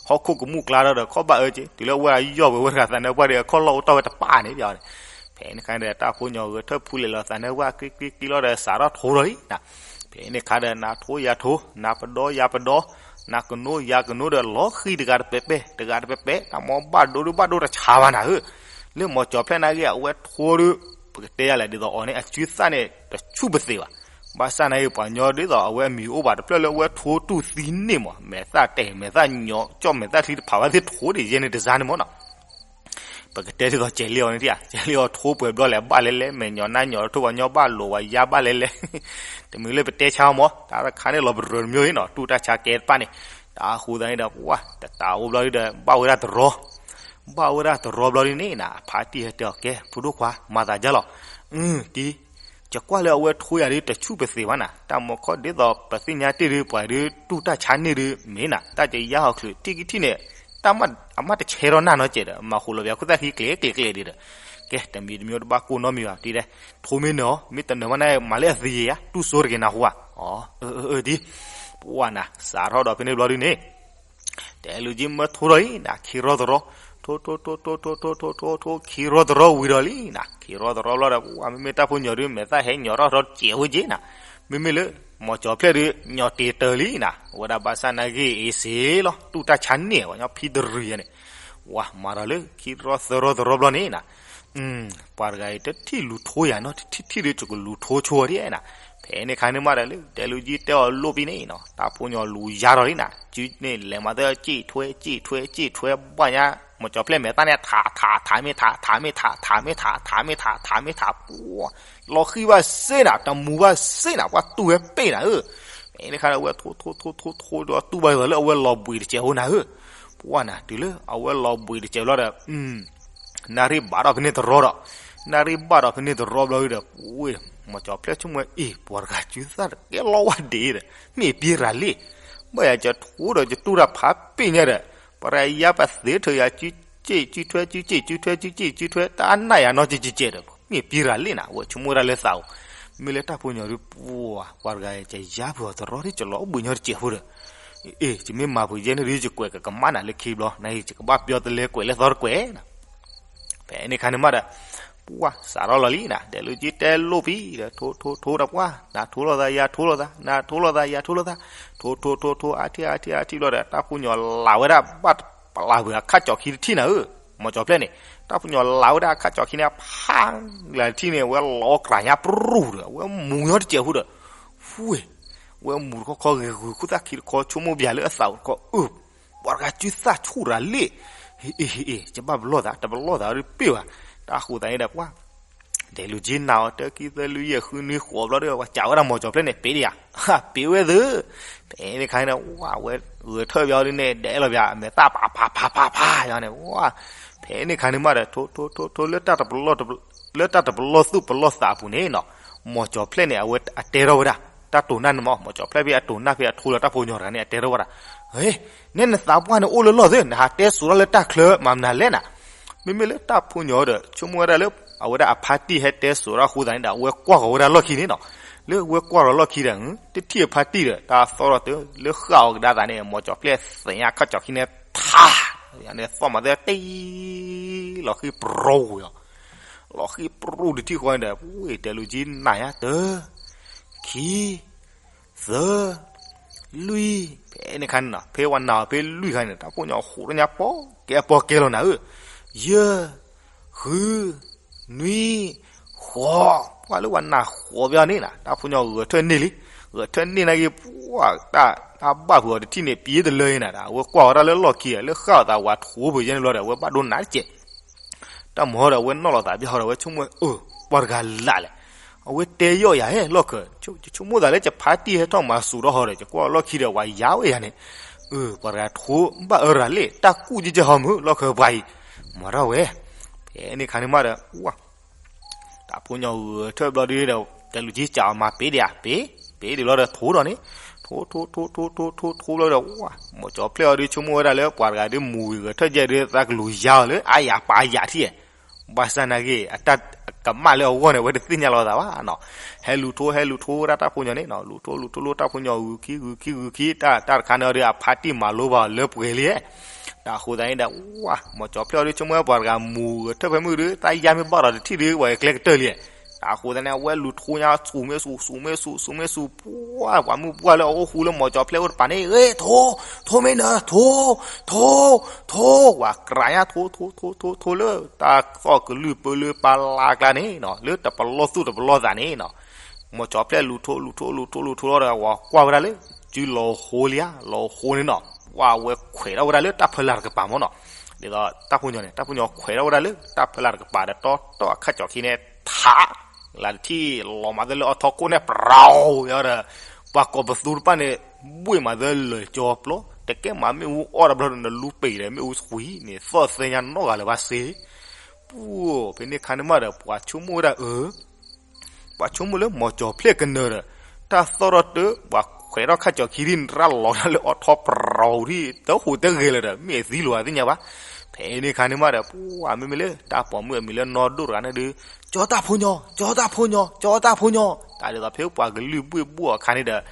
ဟီၣ်ခိၣ်ကမူၣ်ကျါထီၣ်ဒီး ခီၣ်ဘၣ်အၢက့ၤ တုၤလၢအဝဲဒၣ်ယီၢ်ဝဲဝဲတဂၤသးနၢၣ်ပှၢ်ဒီး ခီၣ်လီၢ်အိၣ်တီၢ်ဝဲတပၢ်န့ၣ်ဘၣ်န့ၣ်, ဖဲန့ၣ်ခါန့ၣ်ဒီး တၢ်ဖိညီဂဲၤထၢၣ်ဖုလဲၤလီၤသးနၢၣ်ပှၢ် ကြံကြံကြံလီၤဒီး စးထီၣ်ထိဒီးလံနၤ, ဖဲန့ၣ်ခါဒီး နၤထိယၤထိ နၤပဒီယၤပဒီ နၤကနိယၤကနိဒီး လီၤဃံၤတဂၤတပဲးပဲး တဂၤတပဲးပဲး တၢ်မီဘၣ်ဒိဒုးဘၣ်ဒိတဆါဘၣ်နၤဧၢ, လၢမီၤကၠီၤဖျဲၣ်နာ်က့ အဝဲထိဒီး ပကတဲယၤလဲၣ်ဒ်သိးအီၤန့ၣ် အစုသၣ်န့ၣ် တဆူၣ်ပသ့ဘၣ်, ဘၣ်ဆၣ်နာ်က့ ပှၤညီဒ်သိးအဝဲအမံၤအိၣ်ဘၣ်တဖျၢၣ်လၢ အဝဲထိတူၢ်သံန့ၣ်မး မဲာ်သၣ်တဲာ် မဲာ်သၣ်ညီ ကၠီၣ်မဲာ်သၣ်ချံတဖးဘၣ်သ့ၣ်ထိဒ်ယဲန့ၣ်တစၢ်န့ၣ်မးနီၤ ပကတဲဒ်သိးကဲၤလံအီၤန့ၣ်ဧါ, ကဲၤလံအီၤထိပှဲၤဘျီလဲၣ် ဘၣ်လဲၣ်လဲၣ် မဲာ်ညီနါညီ ထိၣ်ပှၤညီဘၣ်လိာ်ဝဲယါဘၣ်လဲၣ်လဲၣ်, တမံၤလၢပတဲဆါအီၤမး တၢ်တခါန့ၣ်လီၤပရၢတမံၤအံၤနီၤ တူၢ်တၢ်ဆါကဲတဖၣ်န့ၣ်, တၢ်ဃိသတးန့ၣ်ဒီး ပှၤ တတးအိၣ်ဘျီဒီး ဘၣ်ဝဲဒၣ်တရီ ဘၣ်ဝဲဒၣ်တရီဘျီဒ်န့ၣ်နၤ အဖါတံၢ်ဟဲတဲအီၤ ကဲ ဖိဒိၣ်ခွါ မၤသးဒ်လဲၣ်, အၢ တံၢ် ယကွၢ်လၢအဝဲထိယၤဒ်တဆူၣ်ပသ့ဘၣ်နၤ တၢ်မီၤခီဒ်သိးပသ့ၣ်ညါတ့ၢ်ဒ် ပှၤဒ်တူၢ်တၢ်ဆါန့ၢ်ဒ်မ့ၢ်နၤ တၢ်ကယါဟီၣ်ချုး ထံၣ်ကထံၣ်န့ၣ် တၢ်မး အမးတဆဲးထီၣ်နၢ်နီတစဲးဒီး မၤဃိးလီၤပျးခိၣ်သၣ်ခံကျဲၤကျဲၤကျဲၤဒ်ဒီး, ကဲ တမံၤတမံၤတဘၣ်ကိၢ်နီတမံၤဘၣ် တံၢ်တဲ, ထိမ့ၢ်နၢၤအီၤ မ့ၢ်တနၢၤဘၣ်နၤ မၤလၢအသံယဲယါ တူၢ်စိတက့ၤနၤဟူဧါ, အၢ အၢ အၢ တံၢ်, ပှၤနၤ စးထီၣ်ဒီးဖဲန့ၣ်ဘျီဒ်န့ၣ် တဲလူၤကၠံမၢထိထီၣ်အံၤ နၤခံရီသရီ, ထိ ထိ ထိ ထိ ထိ ထိ ထိ ထိ ထိ ခံရီသရီဝံၤဒီးလံနၤ ခံရီသရီဘျီဒီး ပှၤမ့မ့ၢ်တၢ်ဖိညီၤဒုး မဲာ်သၣ်ဟဲညီၤထီၣ်ထီၣ်စဲးဝဲက့နၤ, မ့မ့ၢ်လၢ မီၢ်ကၠီၤဖျဲၣ်ဒုး ညီၣ်တ့ၤတၢၤလံနၤ, အဝဲဒၣ်ဘၣ်ဆၣ်နာ်က့အ့ၣ်စ့လီၤ, တူၢ်တၢ်ဆါန့ၢ်ဝဲညီဖံတရံးယဲန့ၣ်, ဝၤမၤဒီးလၢခံရီသၢရီသရီဘျီန့ၣ်နၤ, ပှၤတဂၤအံၤတထံၣ်လူၤထိယၤနီၤ, တထံၣ်ထံၣ်ဒီး ယကလူၤထိဆိဒ်နၤ, ဖဲန့ၣ်ခါန့ၣ်မးဒီးလၢ တဲလူၤကၠံတဲအီၤလိၣ်ပံၤန့ၣ်နီၤ, တၢ်ဖိညီလူၤယါထီၣ်လံနၤ, စုန့ၣ်လဲၤမၤသၢကၠံၣ်ထွဲကၠံၣ်ထွဲကၠံၣ်ထွဲဘၣ်ညါ, မီၢ်ကၠီၤဖျဲၣ်မဲာ်သၣ်န့ၣ် ထးထးထးမ့ၢ်ထး ထးမ့ၢ်ထး ထးမ့ၢ်ထး ထးမ့ၢ်ထး ထးမ့ၢ်ထး ပှၤ လီၤဃံဘၣ်စ့နၤ, တမူဘၣ်စ့နၤ, ပှၤတူၢ်ဝဲပ့ၢ်နၤဧၢ, ဖဲန့ၣ်ခါန့ၣ် အဝဲထိထိထိထိထိဒီးတူၢ်ဘၣ်အသးလၢအဝဲလီၤဘှံးတစဲးဖိနၤဧၢ, ပှၤနၤ တုၤလၢအဝဲလီၤဘှံးတစဲးလီၤဒီး နၣ်ရံၣ်ဘၣ်ထီၣ်ဖဲန့ၣ်တရီဒီး, နၣ်ရံၣ်ဘၣ်ထီၣ်ဖဲန့ၣ်တရီဘျီဒီး, ဝ့ၢ် မီၢ်ကၠီၤဖျဲၣ်ဆိကမိၣ်အ့ၣ် ပှၤတဂၤစုသၣ်တကဲလီၤဝဲဒ်ဒီး မ့ၢ်ပှၤရၤလံ, ဘၣ်ယၤကထိဒီး ကတူၢ်တၢ်ဖးပ့ၢ်ညါဒီး, ပှၤရၤယါပသ့ထၢၣ်ယၤ စုကၠံၣ်စုထွဲ စုကၠံၣ်စုထွဲ စုကၠံၣ်စုထွဲ တၢ်နၢ်ယၤနီတကဲးကဲးဒီး မ့ၢ်ပှၤရၤလံနၤ, အဝဲဆိကမိၣ်ဝဲဒၣ်လၢသးအိၣ်, မ့ၢ်လၢတၢ်ဖိညီဒုး ပှၤ ပှၤတဂၤအံၤ ကယါဖုးအီၤတရီဒ် ကလီၤအိၣ်ဘှံးညီတစဲးဖိဒီး အ့ၣ် ယမ့ၢ်မၤဖုးယဲန့ၣ်ဒုး ယကွဲးကကမၣ်နၤလၢခံဘျီ, နယကဘၣ်ပျီတလဲကွဲးလၢသီတကွဲးနၤ, ဖဲန့ၣ်ခါန့ၣ်မးဒီး, ပှၤစးထီၣ်လီၤလံနၤ, တဲလူၤကၠံတဲလိၣ်ပံၤဒီး ထိထိထိဒီးပှၤ နၤထိလိာ်သး ယၤထိလိာ်သး နၤထိလိာ်သး ယၤထိလိာ်သး, ထိထိထိထိ အါထံၣ်အါထံၣ်အါထံၣ်ဘျီဒီး တၢ်ဖိညီလၤဝဲဒၣ်ဘၣ်ပျၢ်ဖုးအခါကၠီၤခံတထံၣ်နၤဧၢ, မီၢ်ကၠီၤဖျဲၣ်န့ၣ်, တၢ်ဖိညီလၤဝဲဒၣ်အခါကၠီၤခံန့ၣ် ဖးလၢတထံၣ်န့ၣ် အဝဲလီၤအီၣ်ကြၤညါပြူၢ်ဒီး အဝဲမူညီတစဲးဖိဒီး ဝ့ၢ်, ဝဲမူတခီခီဂ့ၤဂ့ၤ ခိၣ်သၣ်ခံတခီ ဆိကမိၣ်ပယၤလၢအသးအိၣ်တခီ, အၢ, ပှၤတဂၤစုသၣ်ဆူၣ်ရၤလံ, အ့ၣ်အ့ၣ်အ့ၣ် ယဘၣ်ပလီၢ်သး တပလီၢ်သးဒုးပ့ၢ်ဘၣ်, တၢ်ဃိသးန့ၣ်ဒီးပှၤ တဲလူၤကၠံနၤအီၤ တၢ်ခံသၢလွံၢ်ယဲၢ်ဃုနွံဃိးဘျီဒီး ပှၤစံးဝဲဒၣ်မီၢ်ကၠီၤဖျဲၣ်န့ၣ် ပ့ၢ်ဒံးယၤ, ပ့ၢ်ဝဲသ့ၣ်, ဖဲန့ၣ်ခါန့ၣ် ဝဲဂဲၤထၢၣ်ဘၣ်အီၤဒုးန့ၣ် ဒဲးလီၤဘၣ် အမဲာ်သၣ်ဖးဖးဖးဖးဖးယၤန့ၣ်, ဝဲ, ဖဲန့ၣ်ခါန့ၣ်မးဒီး ထိထိထိထိ လၢတၢ်တပလီၢ်သူၣ်ပလီၢ်သးအပူၤန့ၣ်နီၤ, မီၢ်ကၠီၤဖျဲၣ်န့ၣ် အဝဲအတဲထီၣ်ဝဲဒၣ်, တၢ်တိာ်နၢ်န့ၣ်မး မီၢ်ကၠီၤဖျဲၣ်ဖဲအတိာ်နၢ်ဖဲအထိလီၤတၢ်ဖိညီတဂၤန့ၣ် အတဲထီၣ်ဝဲဒၣ်, ဟ့, နဲနသးပှၢ်န့ၣ်အိၣ်လၢလီၢ်သ့ၣ် နဟးတဲစိာ်ထီၣ်လၢတၢ်ချၢမၤမနုၤလဲၣ်နၤ, မ့မ့ၢ်လၢတၢ်ဖိညီဒီး ဆိကမိၣ်ဝဲဒၣ်လၢ အဝဲဒၣ်အဖါတံၢ်ဟဲတဲစိာ်ထီၣ်အဃိသတးန့ၣ်ဒီး အဝဲကွၢ်ဃီၤဝဲဒၣ်လီၢ်ခံန့ၣ်နီၤ, လၢအဝဲကွၢ်ဃီၤလီၢ်ခံဒီး တထံၣ်အဖါတံၢ်ဒီး တၢ်သီၣ်ထီၣ်တၢ်လၢဃၣ်အီၤကဒါသးန့ၣ် မီၢ်ကၠီၤဖျဲၣ်သ့ၣ်ညါခီၣ်ကၠီၤခံန့ၣ် ထး, ယန့ၣ်သီၣ်မၤသၢတံၢ်, လီၤဃံပြူၢ်ယီၤ, လီၤဃံပြူၢ်တထံၣ်ဃီန့ၣ်ဒီး ဝ့ၢ်တဲလူၤကၠံနၤယါတၢ်, ခံ သၢ, လွံၢ်, ဖဲန့ၣ်ခါန့ၣ်နီၤ ဖဲဝဲနၤအီၤဖဲလွံၢ်ခါန့ၣ် တၢ်ဖိညီဟူးထီၣ်ညါပီၢ်ကဲပီၢ်ကဲလီၤနၤဧၢ, ယဲၢ်, ဃု, နွံ, ဃိး, ပှၤလၢဝဲနၤဃိးဘၣ်န့ၣ်နၤ တၢ်ဖိညီဂဲၤထၢၣ်န့ၢ်လံ, ဂဲၤထၢၣ်န့ၢ်နာ်က့ ပှၤတၢ်တၢ်ဘၣ်ဖုးအီၤတထံၣ်န့ၣ် ပံတလၢအံၤနၤဒီး အဝဲကွၢ်ဝဲဒၣ်လၢလီၢ်ခံဒီး လၢဃၣ်အီၤသးဝးထိဖုးယဲန့ၣ်ဘျီဒီး အဝဲဘၣ်ဒိနးတကဲး တၢ်မၤဒီး အဝဲနီၣ်လီၤသးဘၣ်ဃီဒီး အဝဲဆိကမိၣ် အၢ ပှၤတဂၤလၢ်လဲၣ်, အဝဲတဲယီၣ်ယၤဟဲလီၢ်ခံ, ဆိကမိၣ်သးလၢယဖါတံၢ်ဟဲထီၣ်မၤစူၤထီၣ်ဟီဒီး ယကွၢ်လီၢ်ခံဒီး ပှၤယါဝဲယၤန့ၣ်, အၢ ပှၤတဂၤထိဘၣ်အၢရၤလံ တၢ်ကူၣ်ကကဲဟီမုၢ် လီၢ်ခံပှၤအံၤ, မၤထီၣ်ဝဲ, ဖဲန့ၣ်ခါန့ၣ်မးဒီး တၢ်ဖိညီဂဲၤထၢၣ်ဘျီဒုဒီး တဲလူၤကၠံစံးအီၤမၤပ့ၤဒံးဧါ ပ့ၤ, ပ့ၤဒံးဘျီဒီးထိဒီးန့ၣ်, ထိထိထိထိထိထိထိဘျီဒီး မီၢ်ကၠီၤဖျဲၣ်အီၤဒုး ဆိကမိၣ်ဝဲဒၣ်လၢပှၤတဂၤဒုးမူဂဲၤထၢၣ်ကဲဒုး သးကလူၤယါအီၤလၢအါယၤပာ်ယၤထံၣ်, ဘၣ်ဆၣ်နာ်က့ အတၢ်ကမၣ်လၢအဂီၢ်န့ၣ် အဝဲတသ့ၣ်ညါလီၤသးဘၣ်နီၤ, ဟဲလူၤထိ ဟဲလူၤထိဝဲဒၣ်တၢ်ဖိညီန့ၣ်နီၤ, လူၤထိလူၤထိလၢတၢ်ဖိညီဂုၤခံဂုၤခံဂုၤခံ တၢ်တၢ်တခါန့ၣ်အီၤဒုး အဖါတံၢ်မၤလိဘၣ်အီၤလၢပှဲၤလံ, တၢ်အဃိသတးန့ၣ်ဒီး ဝါ မီၢ်ကၠီၤဖျဲၣ်အီၤဒုး ဆိကမိၣ်ဝဲပှၤတဂၤမူဂဲၤထၢၣ်ဖဲမုၢ်ဒုး တၢ်ယါမ့ၢ်ဘၣ်ဒီးတထံၣ်ဒုး ပှၤကျဲကတၢၢ်လံ, တၢ်အဃိသတးန့ၣ် အဝဲလူၤထိညါ ဆူၣ်မ့ၢ်ဆူၣ် ဆူၣ်မ့ၢ်ဆူၣ် ဆူၣ်မ့ၢ်ဆူၣ် ပှၤ ပှၤမုၢ်ပှၢ်လၢအအိၣ်ဃူလၢမီၢ်ကၠီၤဖျဲၣ်အိၣ်တပၤန့ၣ် အ့ ထိ ထိမ့ၢ်နၤ ထိ ထိ ထိ ဝၤကြးညါ ထိ ထိ ထိ ထိ ထိလၢ တၢ်သီၣ်ကလုၢ်ပၢလၢပၢ်လၢ်ကျါန့ၣ်နီၤ လၢတပလီၢ်သူၣ်တပလီၢ်သးန့ၣ်နီၤ မီၢ်ကၠီၤဖျဲၣ်လူၤထိ လူၤထိ လူၤထိ လူၤထိလီၤဒီး ဝၤကွၢ်ဝဲဒၣ်လၢ စုလီၤဟိလံဧါ လီၤဟိန့ၣ်နီၤ ဝၤဝဲခွဲးထီၣ်ဝဲဒၣ်လၢတၢ်ဖၢလာ်တကပၤမ့ၢ်နီၤ ဒ်သိးတၢ်ဖိညီန့ၣ် တၢ်ဖိညီခွဲးထီၣ်ဝဲဒၣ်လၢတၢ်ဖၢလာ်တကပၤဒီး တီတီအခါကၠီၤခံန့ၣ် ထး လၢတထံၣ်လီၤမၤသၢလၢအီထီခိၣ်န့ၣ် ပရီဝဲဒီး ပှၤကိးပသူတဖၣ်န့ၣ် ဘှ့ၣ်မၤသၢလၢာ်ကၠီပျီ တကဲမၤမ့ၣ်အူအီၣ်တဘျီဒီး နလူပံာ်ဒီးမ့ၣ်အူဆှံန့ၣ် သီၣ်သဲညါနီၢ်ဂၤလၢၤဘၣ်စ့ ပူၤ ဖဲန့ၣ်ခါန့ၣ်မးဒီး ပှၤဆိကမိၣ်ဝဲဒၣ်အၢ ပှၤဆိကမိၣ်လၢမီၢ်ကၠီၤဖျဲၣ်ကနၢၤဒီး တၢ်သီၣ်ထီၣ်တၢ် ပှၤခွဲးထီၣ်ခါကၠီၤခံဒ်န့ၣ် ရၣ်လီၤတၢ်လၢအီထီပရီဒ် တဟူးတဂဲၤလၢၤဒီး မ့ၢ်အသံလီၤသ့ၣ်ညါဘၣ်. ဖဲန့ၣ်ခါန့ၣ်မးဒီး ပှၤမ့မ့ၢ်လၢ တၢ်ပိာ်မုၣ်အမံၤလၢနီၢ်ဒိၣ်တဂၤန့ၣ်ဒီး ကၠီတၢ်ဖိညီ ကၠီတၢ်ဖိညီ ကၠီတၢ်ဖိညီ တၢ်ဒ်သိးဖဲပှၤကလုၢ်ဘှ့ၣ်ဘှီၣ်အခါန့ၣ်ဒီး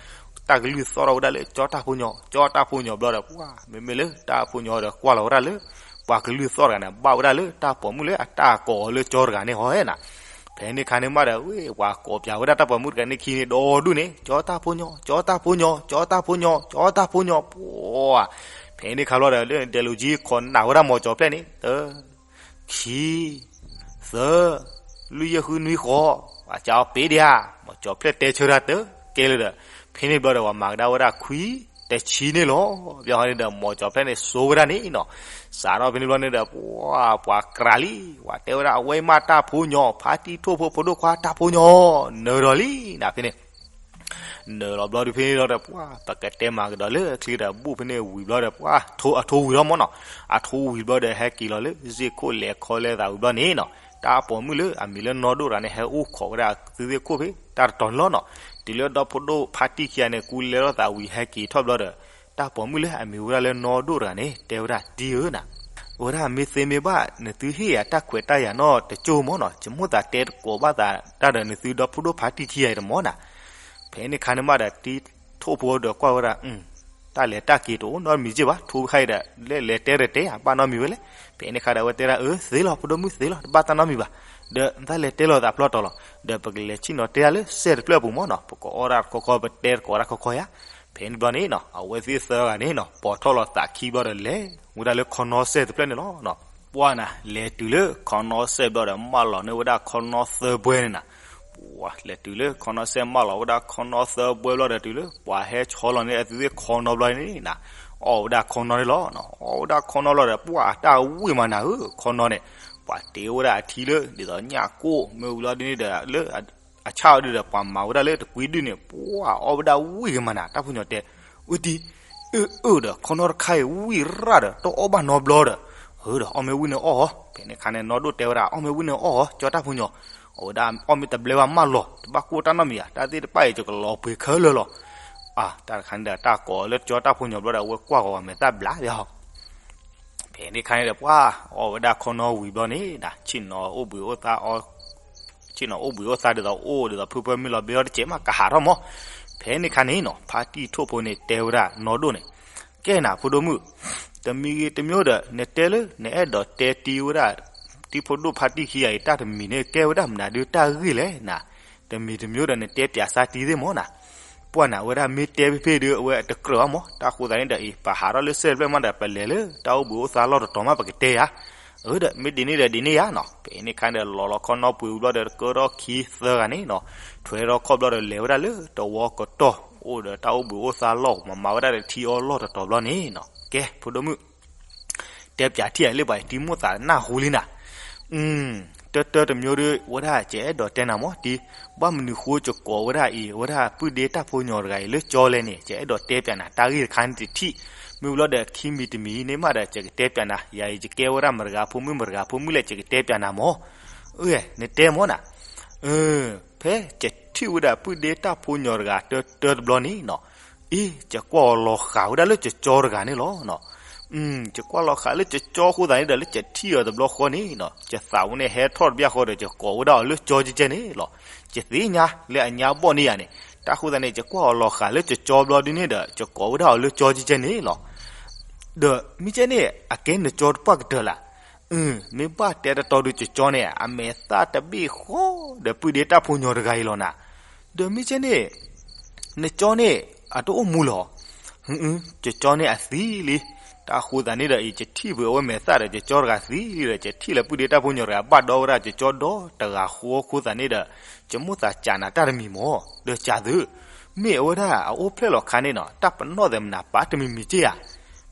တၢ်ကလုၢ်သီၣ်ထီၣ်ဝဲဒၣ်လၢကၠီတၢ်ဖိညီ ကၠီတၢ်ဖိညီဘျီဒီး ပှၤမ့မ့ၢ်လၢတၢ်ဖိညီဒီးကွၢ်လီၤဝဲဒၣ်လၢ ပှၤကလုၢ်သီၣ်တဂၤန့ၣ် ဘၣ်ဝဲဒၣ်လၢတၢ်ပိာ်မုၣ်လၢအတၢ်ကိးအီၤလၢကၠီတဂၤန့ၣ်ဟီဧါနၤ. ဖဲ ဖဲန့ၣ်ခါန့ၣ်မးဒီး ဝဲပှၤကိးပၠးဝဲဒၣ်တၢ်ပိာ်မုၣ်တဂၤန့ၣ်ခံန့ၣ် ဒီဒူၣ်န့ၣ် ကၠီတၢ်ဖိညီ, ကၠီတၢ်ဖိညီ, ကၠီတၢ်ဖိညီ, ကၠီတၢ်ဖိညီ, ပှၤ ဖဲန့ၣ်ခါလီၤဒီး လၢဒဲးလိာ်ကၠံ ခိးနၢ်ဝဲဒၣ်မိၤကၠီၤဖျဲၣ်န့ၣ် တၢ ခံ သၢ လွံၢ်ယဲၢ်ဃုနွံဃီ, ပှၤကးအီၤပ့ၤဒံးဧါ, မိၤကၠီၤဖျဲၣ်တဲဆၢတၢ်တကဲလၢၤဒီး ဖဲန့ၣ်ဘျီဒီး ပှၤမၤကဒါဝဲဒၣ်ခွံ တဆံန့ၣ်လီၤ. ဘၣ်ဟီန့ၣ်ဒီး မိၤကၠီၤဖျဲၣ်န့ၣ် စိာ်ဝဲဒၣ်န့ၣ်နီၤ, စးထီၣ်ဖဲန့ၣ်ဘျီန့ၣ်ဒီး ပှၤ ပှၤကြၤလံ, ပှၤတဲဝဲဒၣ် အဝဲမ့ၢ်တၢ်ဖိညီ, ဖါတံၢ်ထိၣ်ဖိဖိဒိၣ်ခွါတၢ်ဖိညီ, နၢၤဒီးလံနၤဖဲန့ၣ် နၢၤလီၤဘျီဒုးဖဲန့ၣ်လီၤဒီး ပှၤ ပကတဲမၤကဒီးလၢချံဒီး ဘူၣ်ဖဲန့ၣ်ဝံၤဘျီဒီး ပှၤ အထိဝံၤလီၤမ့ၢ်နီၤ, အထိဝံၤဘျီဒီး ဟဲက့ၤလီၤလၢ စ့ၢ်ခိၣ်လဲၤခီလဲၤသးဝံၤဘျီန့ၣ်နီၤ, တၢ်ပိာ်မုၣ်လၢအမံၤလၢနီၢ်ဒိၣ်တဂၤန့ၣ် ဟဲအိၣ်ခိးဝဲဒၣ်သုသ့ၣ်ခိၣ်ဖဲ တၢ်တတီၤန့ၣ်လီၤနီၤ, တုၤလၢဒီဖိဒိၣ်ဖါတံၢ်ခံဂၤန့ၣ် ကူလဲလီၤသးဝံၤဟဲက့ၤထီၣ်ဘျီဒီး တၢ်ပိာ်မုၣ်လၢအမံၤဝဲဒၣ်လၢနီၢ်ဒိၣ်တဂၤန့ၣ် တဲဝဲဒၣ်တံၢ်ဧၢနၤ အဝဲဒၣ်မ့ၢ်သ့မ့ၢ်ဘၣ် နသုဟ့ၣ်ယၤတၢ်ခွဲးတၢ်ယာ်နီၢ်တကၠိၢ်မ့ၢ်နီၤ, ယမိၣ်သးတဲတကိးဘၣ်သးတၢ်ဒီးနသုဒီဖိဒိၣ်ဖါတံၢ်ခံဂၤအံၤတမ့ၢ်နၤ, ဖဲန့ၣ်ခါန့ၣ်မးဒီး တံၢ်ထိၣ်ဖိဒီးကွၢ်ဝဲဒၣ် တၢ်လဲၤတၢ်က့ၤတအိၣ်နီတမံၤက့ဘၣ်, ထိၣ်ခါအံၤဒီး လဲၤလဲၤတဲတတဲယၤ ဘၣ်နီတမံၤဝဲလဲၣ်, ဖဲန့ၣ်ခါဒီး အဝဲတဲဒၣ် အၢ သ့လီၤ ဖိဒိၣ်မုၣ်သ့လီၤ တဘၣ်တၢ်နီတမံၤဘၣ်, ဒီးတၢ်လဲၤတဲလီၤသးဖျီတီၤလီၤ, ဒီးပကလဲၤဆ့ၣ်နီၤတဲဒၣ်လၢစဲၣ်တဖျၢၣ်အပူၤမ့ၢ်နီၤ, ပကအီၣ်ဒၣ်တခီခီ ပတဲတကိးဒၣ်ခီခီယၤ, ဖဲန့ၣ်ဘျီန့ၣ်နီၤ အဝဲသ့ၣ်သၢဂၤန့ၣ်နီၤ ပိာ်ထီၣ်လီၤသးခံဘျီဒီးလဲၤဝဲဒၣ်လၢခီနီစဲၣ်တဖျၢၣ်န့ၣ်လီၤ. ပှၢ်နၤ လဲၤတုၤလၢခီနီစဲၣ်ဘျီဒီး မၢလီၤန့ၢ်ဝဲဒၣ်ခီနီသၢဘှဲန့ၣ်နၤ, ပှၢ် လဲၤတုၤလၢခီနီစဲၣ် မၢလီၤဝဲဒၣ်ခီနီသၢဘှဲဘျီဒီး တုၤလၢပှၤဟဲဆီလီၤန့ၢ်အသုသ့ၣ်ခီနီဘျီန့ၣ်နၤ, အီၣ်ဝဲဒၣ်ခီနီန့ၣ်လီၤ. အီၣ်ဝဲဒၣ်ခီနီလီၤဒီး ပှၢ် တၢ်ဝံၣ်မးနၤဧၢ ခီနီန့ၣ်, ပှၤတ့ဝဲဒၣ်အထံလၢ ဒ်သိးညၣ်ကိၣ် မ့ၢ်ဝံၤလီၤဒ်န့ၣ်ဒီး လၢအဆၣ်အီၤဒုဒီး ပှၤမၤဝဲဒၣ်လၢတကွံဒုန့ၣ် ပှၢ်အီၣ်ဝဲဒၣ်ဝံၣ်ကမၤနၤ, တၢ်ဖိညီတဲ ဝံၣ်တံၢ် အၢ အၢ ဒီး ခီနီတခါအံၤဝံၣ်ရၣ်ဒီး တအီၣ်ဘၣ်နီတဘျီဒီး, အၢ ဒီးအီၣ်မ့ၢ်ဝံၣ်န့ၣ်အီၣ်အီၤ, ဖဲန့ၣ်ခါန့ၣ် နီၢ်ဒိၣ်တဲဝဲဒၣ် အီၣ်မ့ၢ်ဝံၣ်န့ၣ်အီၣ်အီၤ ကၠီတၢ်ဖိညီ, အဝဲဒၣ်အီၣ်မ့ၢ်တဘျဲဘၣ်မၢလီၤ တဘၣ်ကိၢ်တၢ်နီတမံၤဧါ, တၢ်သ့ၣ်တဖၣ်အံၤ ယကလီၤပှ့ၤခဲလၢာ်လီၤ. အါ တၢ်တခါန့ၣ်ဒီး တၢ်ကိးလၢကၠီတၢ်ဖိညီဘျီဒီး အဝဲကွၢ်ဃီၤဝဲမဲာ်သၣ်ဘျါဘၣ်ဟီ ဖဲန့ၣ်ခါန့ၣ်ဒီး ပှၢ် အီၣ်ဝဲဒၣ်ခီနီဝံၤဘျီန့ၣ် ဆ့ၣ်နီၤအိၣ်ဘှံးအိၣ်သါ ဆ့ၣ်နီၤအိၣ်ဘှံးအိၣ်သါဒ်သိးအိၣ်ဒ်သိးဖုဖၢမုၢ်လီၤဘျ့လီၤတစဲးမးကဟးထီၣ်မး, ဖဲန့ၣ်ခါန့ၣ်နီၤ ဖါတံၢ်ထိၣ်ဖိန့ၣ်တဲဝဲဒၣ်နီၢ်ဒိၣ်န့ၣ်, ကဲနၤဖိဒိၣ်မုၣ်, တမံၤဂ့ၤတမံၤဒီး နတဲလၢနအဲၣ်ဒိးတဲတံၢ်ဝဲဒၣ် တံၢ်ဖိဒိၣ်ဖါတံၢ်ခံဂၤအံၤ တၢ်တမံၤန့ၣ်ကဲဝဲဒၣ်မနုၤဒုတၢ်ဂ့ၢ်လဲၣ်နၤ, တမံၤတမံၤဒီး နတဲပျးစါတံၢ်သ့ၣ်မးနၤ ပှၢ်နၤ အဝဲဒၣ်မ့ၢ်တဲဖဲဖဲဒီး အဝဲတကြၢးဘၣ်မး, တၢ်ဃိသးန့ၣ်ဒီးအံၤ ပဟးထီၣ်လၢစဲၣ်တဖျၢၣ်မးဒီး ပလဲၤလၢတၢ်အိၣ်ဘှံးအိၣ်သါလီၢ်တတီၤမး ပကတဲယၤ, အၢ ဒီးမ့ၢ်ဒ်န့ၣ်ဒီးဒ်န့ၣ်ယၤနီၤ, ဖဲန့ၣ်ခါဒီး လီၤလီၤခီနီပှ့ၤဝံၤဘျီဒီး ကၢထီၣ်ခံသၢဂၤန့ၣ်နီၤ, ထွဲထီၣ်ခီၣ်ဘျီဒီး လဲၤဝဲဒၣ်လၢတဝီကတီၢ် အိၣ်ဒီးတၢ်အိၣ်ဘှံးအိၣ်သါလီၢ် မၤမၤဝဲဒၣ်ဒီးထံအီၣ်လီၢ်တတီၤဘျီန့ၣ်နီၤ, ကဲ ဖိဒိၣ်မုၣ် တဲပျးထံၣ်အလံာ်ပှၤ တံၤမိၣ်သးနၢ်ဟူလံနၤ, တၢတၢတမံၤဒီး ဝဲဒၣ် ယအဲၣ်ဒိးတဲနၤမး တံၤ, ဘၣ်မနုၤဃိ ယကိးဝဲဒၣ်အံၤ ဝဲဒၣ်ပုၢ်ဒ့တၢ်ဖိညီတဂၤအံၤလၢကၠီလဲၣ်န့ၣ် ယအဲၣ်ဒိးတဲပျးနၤ တၢ်ဂ့ၢ်တခါန့ၣ်တထံၣ်, မ့ၢ်ဝံၤလီၤဒီး ခံမံၤတမံၤန့ၣ်မးဒီး ယကတဲပျးနၤ, ယၤအံၤ ယကဲဝဲဒၣ်မတဂၤဖိမုၣ် မတဂၤဖိမုၣ်လဲၣ် ယကတဲပျးနၤမး, အၢ နတဲမးနၤ ဖဲယထံၣ်ဝဲဒၣ်ပုၢ်ဒ့တၢ်ဖိညီတဂၤတၢတၢတဘျီန့ၣ်နီၤ, အ့ ယကွၢ်အီၤလီၤဃာ်ဝဲဒၣ်လၢယကၠီတဂၤန့ၣ်လီၤ. ယကွၢ်လီၤဃာ်လၢယကၠီအဃိသတးန့ၣ်ဒီး လၢယထံၣ်အီၤတဘျီဃီန့ၣ်နီၤ ယသးဝဲန့ၣ်ဟဲထီၣ်တဘျီဃီဒီး ယကိးဝဲဒၣ်အီၤလၢကၠီကဲကဲန့ၣ်လီၤ. ယသ့ၣ်ညါလၢအညါဘီၣ်န့ၢ်ယၤန့ၣ် တၢ်ဃိသတးန့ၣ် ယကွၢ်အီၤလီၤဃာ်လၢယကၠီဘျီဒ်န့ၣ်ဒီး ယကိးဝဲဒၣ်အီၤလၢကၠီကဲကဲန့ၣ်လီၤ. ဒီးမ့ၢ်ကဲန့ၣ် အကဲနကၠီတပှၢ်ကတၢၢ်လၢ် အၢ မ့ၢ်ဘၣ်တဲတတီၤဒီး ယကၠီန့ၣ် အမဲာ်သၣ်တဘ့ၣ်ဃီဒီးပုၢ်ဒ့တၢ်ဖိညီတဂၤအံၤလီၤနၤ. ဒီးမ့ၢ်ကဲန့ၣ် နကၠီန့ၣ် အတအိၣ်မူလၢၤ, ယကၠီန့ၣ်အသံလံ. တၢ်ဃိသတးန့ၣ်ဒီးအံၤ ယထံၣ်ပှဲၤအဝဲမဲာ်သၣ်ဒီး ယကၠီတဂၤသံလံဒီး ယထံၣ်လၢပုၢ်ဒ့တၢ်ဖိညီတဂၤ ဘၣ်ဒီဝဲဒၣ်ယကၠီဒီတဂၤဃီအဃိသတးန့ၣ်ဒီး ယမိၣ်သးကးနၤတၢ်တမံၤမး ဒီးကးသု မ့ၢ်အဝဲဒၣ်အအိၣ်ဖျဲၣ်လီၤခါန့ၣ်နီၤ တၢ်ပနီၣ်သ့ၣ်မနၤပာ်တမံၤမံၤက့ဧါ.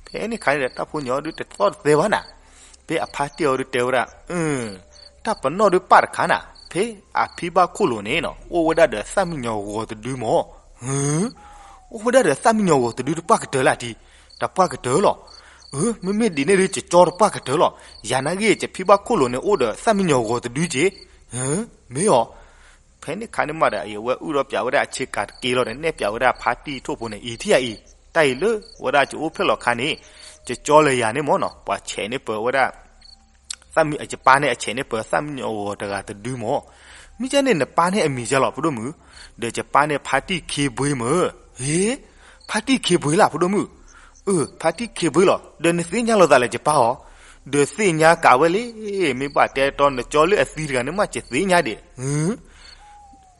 ဖဲန့ၣ်ခါန့ၣ်ဒီး တၢ်ဖိညီဒုတသီၣ်တသဲဘၣ်နၤ. ဖဲအဖါတံၢ်အီၤဒုတဲဝဲဒၣ် တၢ်ပနီၣ်ဒုပာ်တခါနၤ, ဖဲအဖံဘၣ်ခိၣ်လိၤန့ၣ်နီၤ အိၣ်ဝဲဒၣ်ဒီးသၣ်မံယီၤဂီၤတဒုမး. အိၣ်ဝဲဒၣ်ဒီးသၣ်မံယီၤဂီၤတဒုတပှၢ်ကတၢၢ်လၢ်တံၤ, တပှၢ်ကတၢၢ်လီၤ. မ့မ့ၢ်ဒ်န့ၣ်ဒု ယကၠီတပှၢ်ကတၢၢ်လီၤ. ယၤနာ်ဂ့ၢ် ယဖံဘၣ်ခိၣ်လိၤန့ၣ် အိၣ်ဒီးသၣ်မံယီၤဂီၤတဒုက့ မ့ၢ်အီၤ ဖဲန့ၣ်ခါန့ၣ်မးဒီး အံၤအဝဲအုၣ်ထီၣ်ပၠးဝဲဒၣ်အဆ့ကၤတက့လီၤဒီး နဲၣ်ပၠးဝဲဒၣ်ဖါတံၢ်ထိၣ်ဖိန့ၣ် အံၤထံၣ်ယၤအံၤ, တၢ်အံၤလၢဝဲဒၣ်ယအိၣ်ဖျဲၣ်လီၤခါန့ၣ် ယကၠီလၢယၤန့ၣ်မးနီၤ ပှၤဆဲးန့ၢ်ပၢၤဝဲဒၣ် သၣ်မံ ယပၢ်န့ၣ်အဆဲးန့ၢ်ပၢၤသၣ်မံယီၤဂီၤတဂၤတဒုမး. မ့ၢ်ကဲန့ၣ် နပၢ်န့ၣ်အမံၤကဲလီၤ ဖိဒိၣ်မုၣ်, ဒီးယပၢ်န့ၣ်ဖါတံၢ်ခ့ဘှ့မး. ဟ့, ဖါတံၢ်ခ့ဘှ့လၢ် ဖိဒိၣ်မုၣ်. အၢ ဖါတံၢ်ခ့ဘှ့လီၤ. ဒီးနသ့ၣ်ညါလိာ်သးလၢယပၢ်အီၤ ဒီးသ့ၣ်ညါကးဝဲလံ, မ့ၢ်ဘၣ်တဲတီနကၠီလၢအသံတဂၤန့ၣ်မး ယသ့ၣ်ညါဒံး,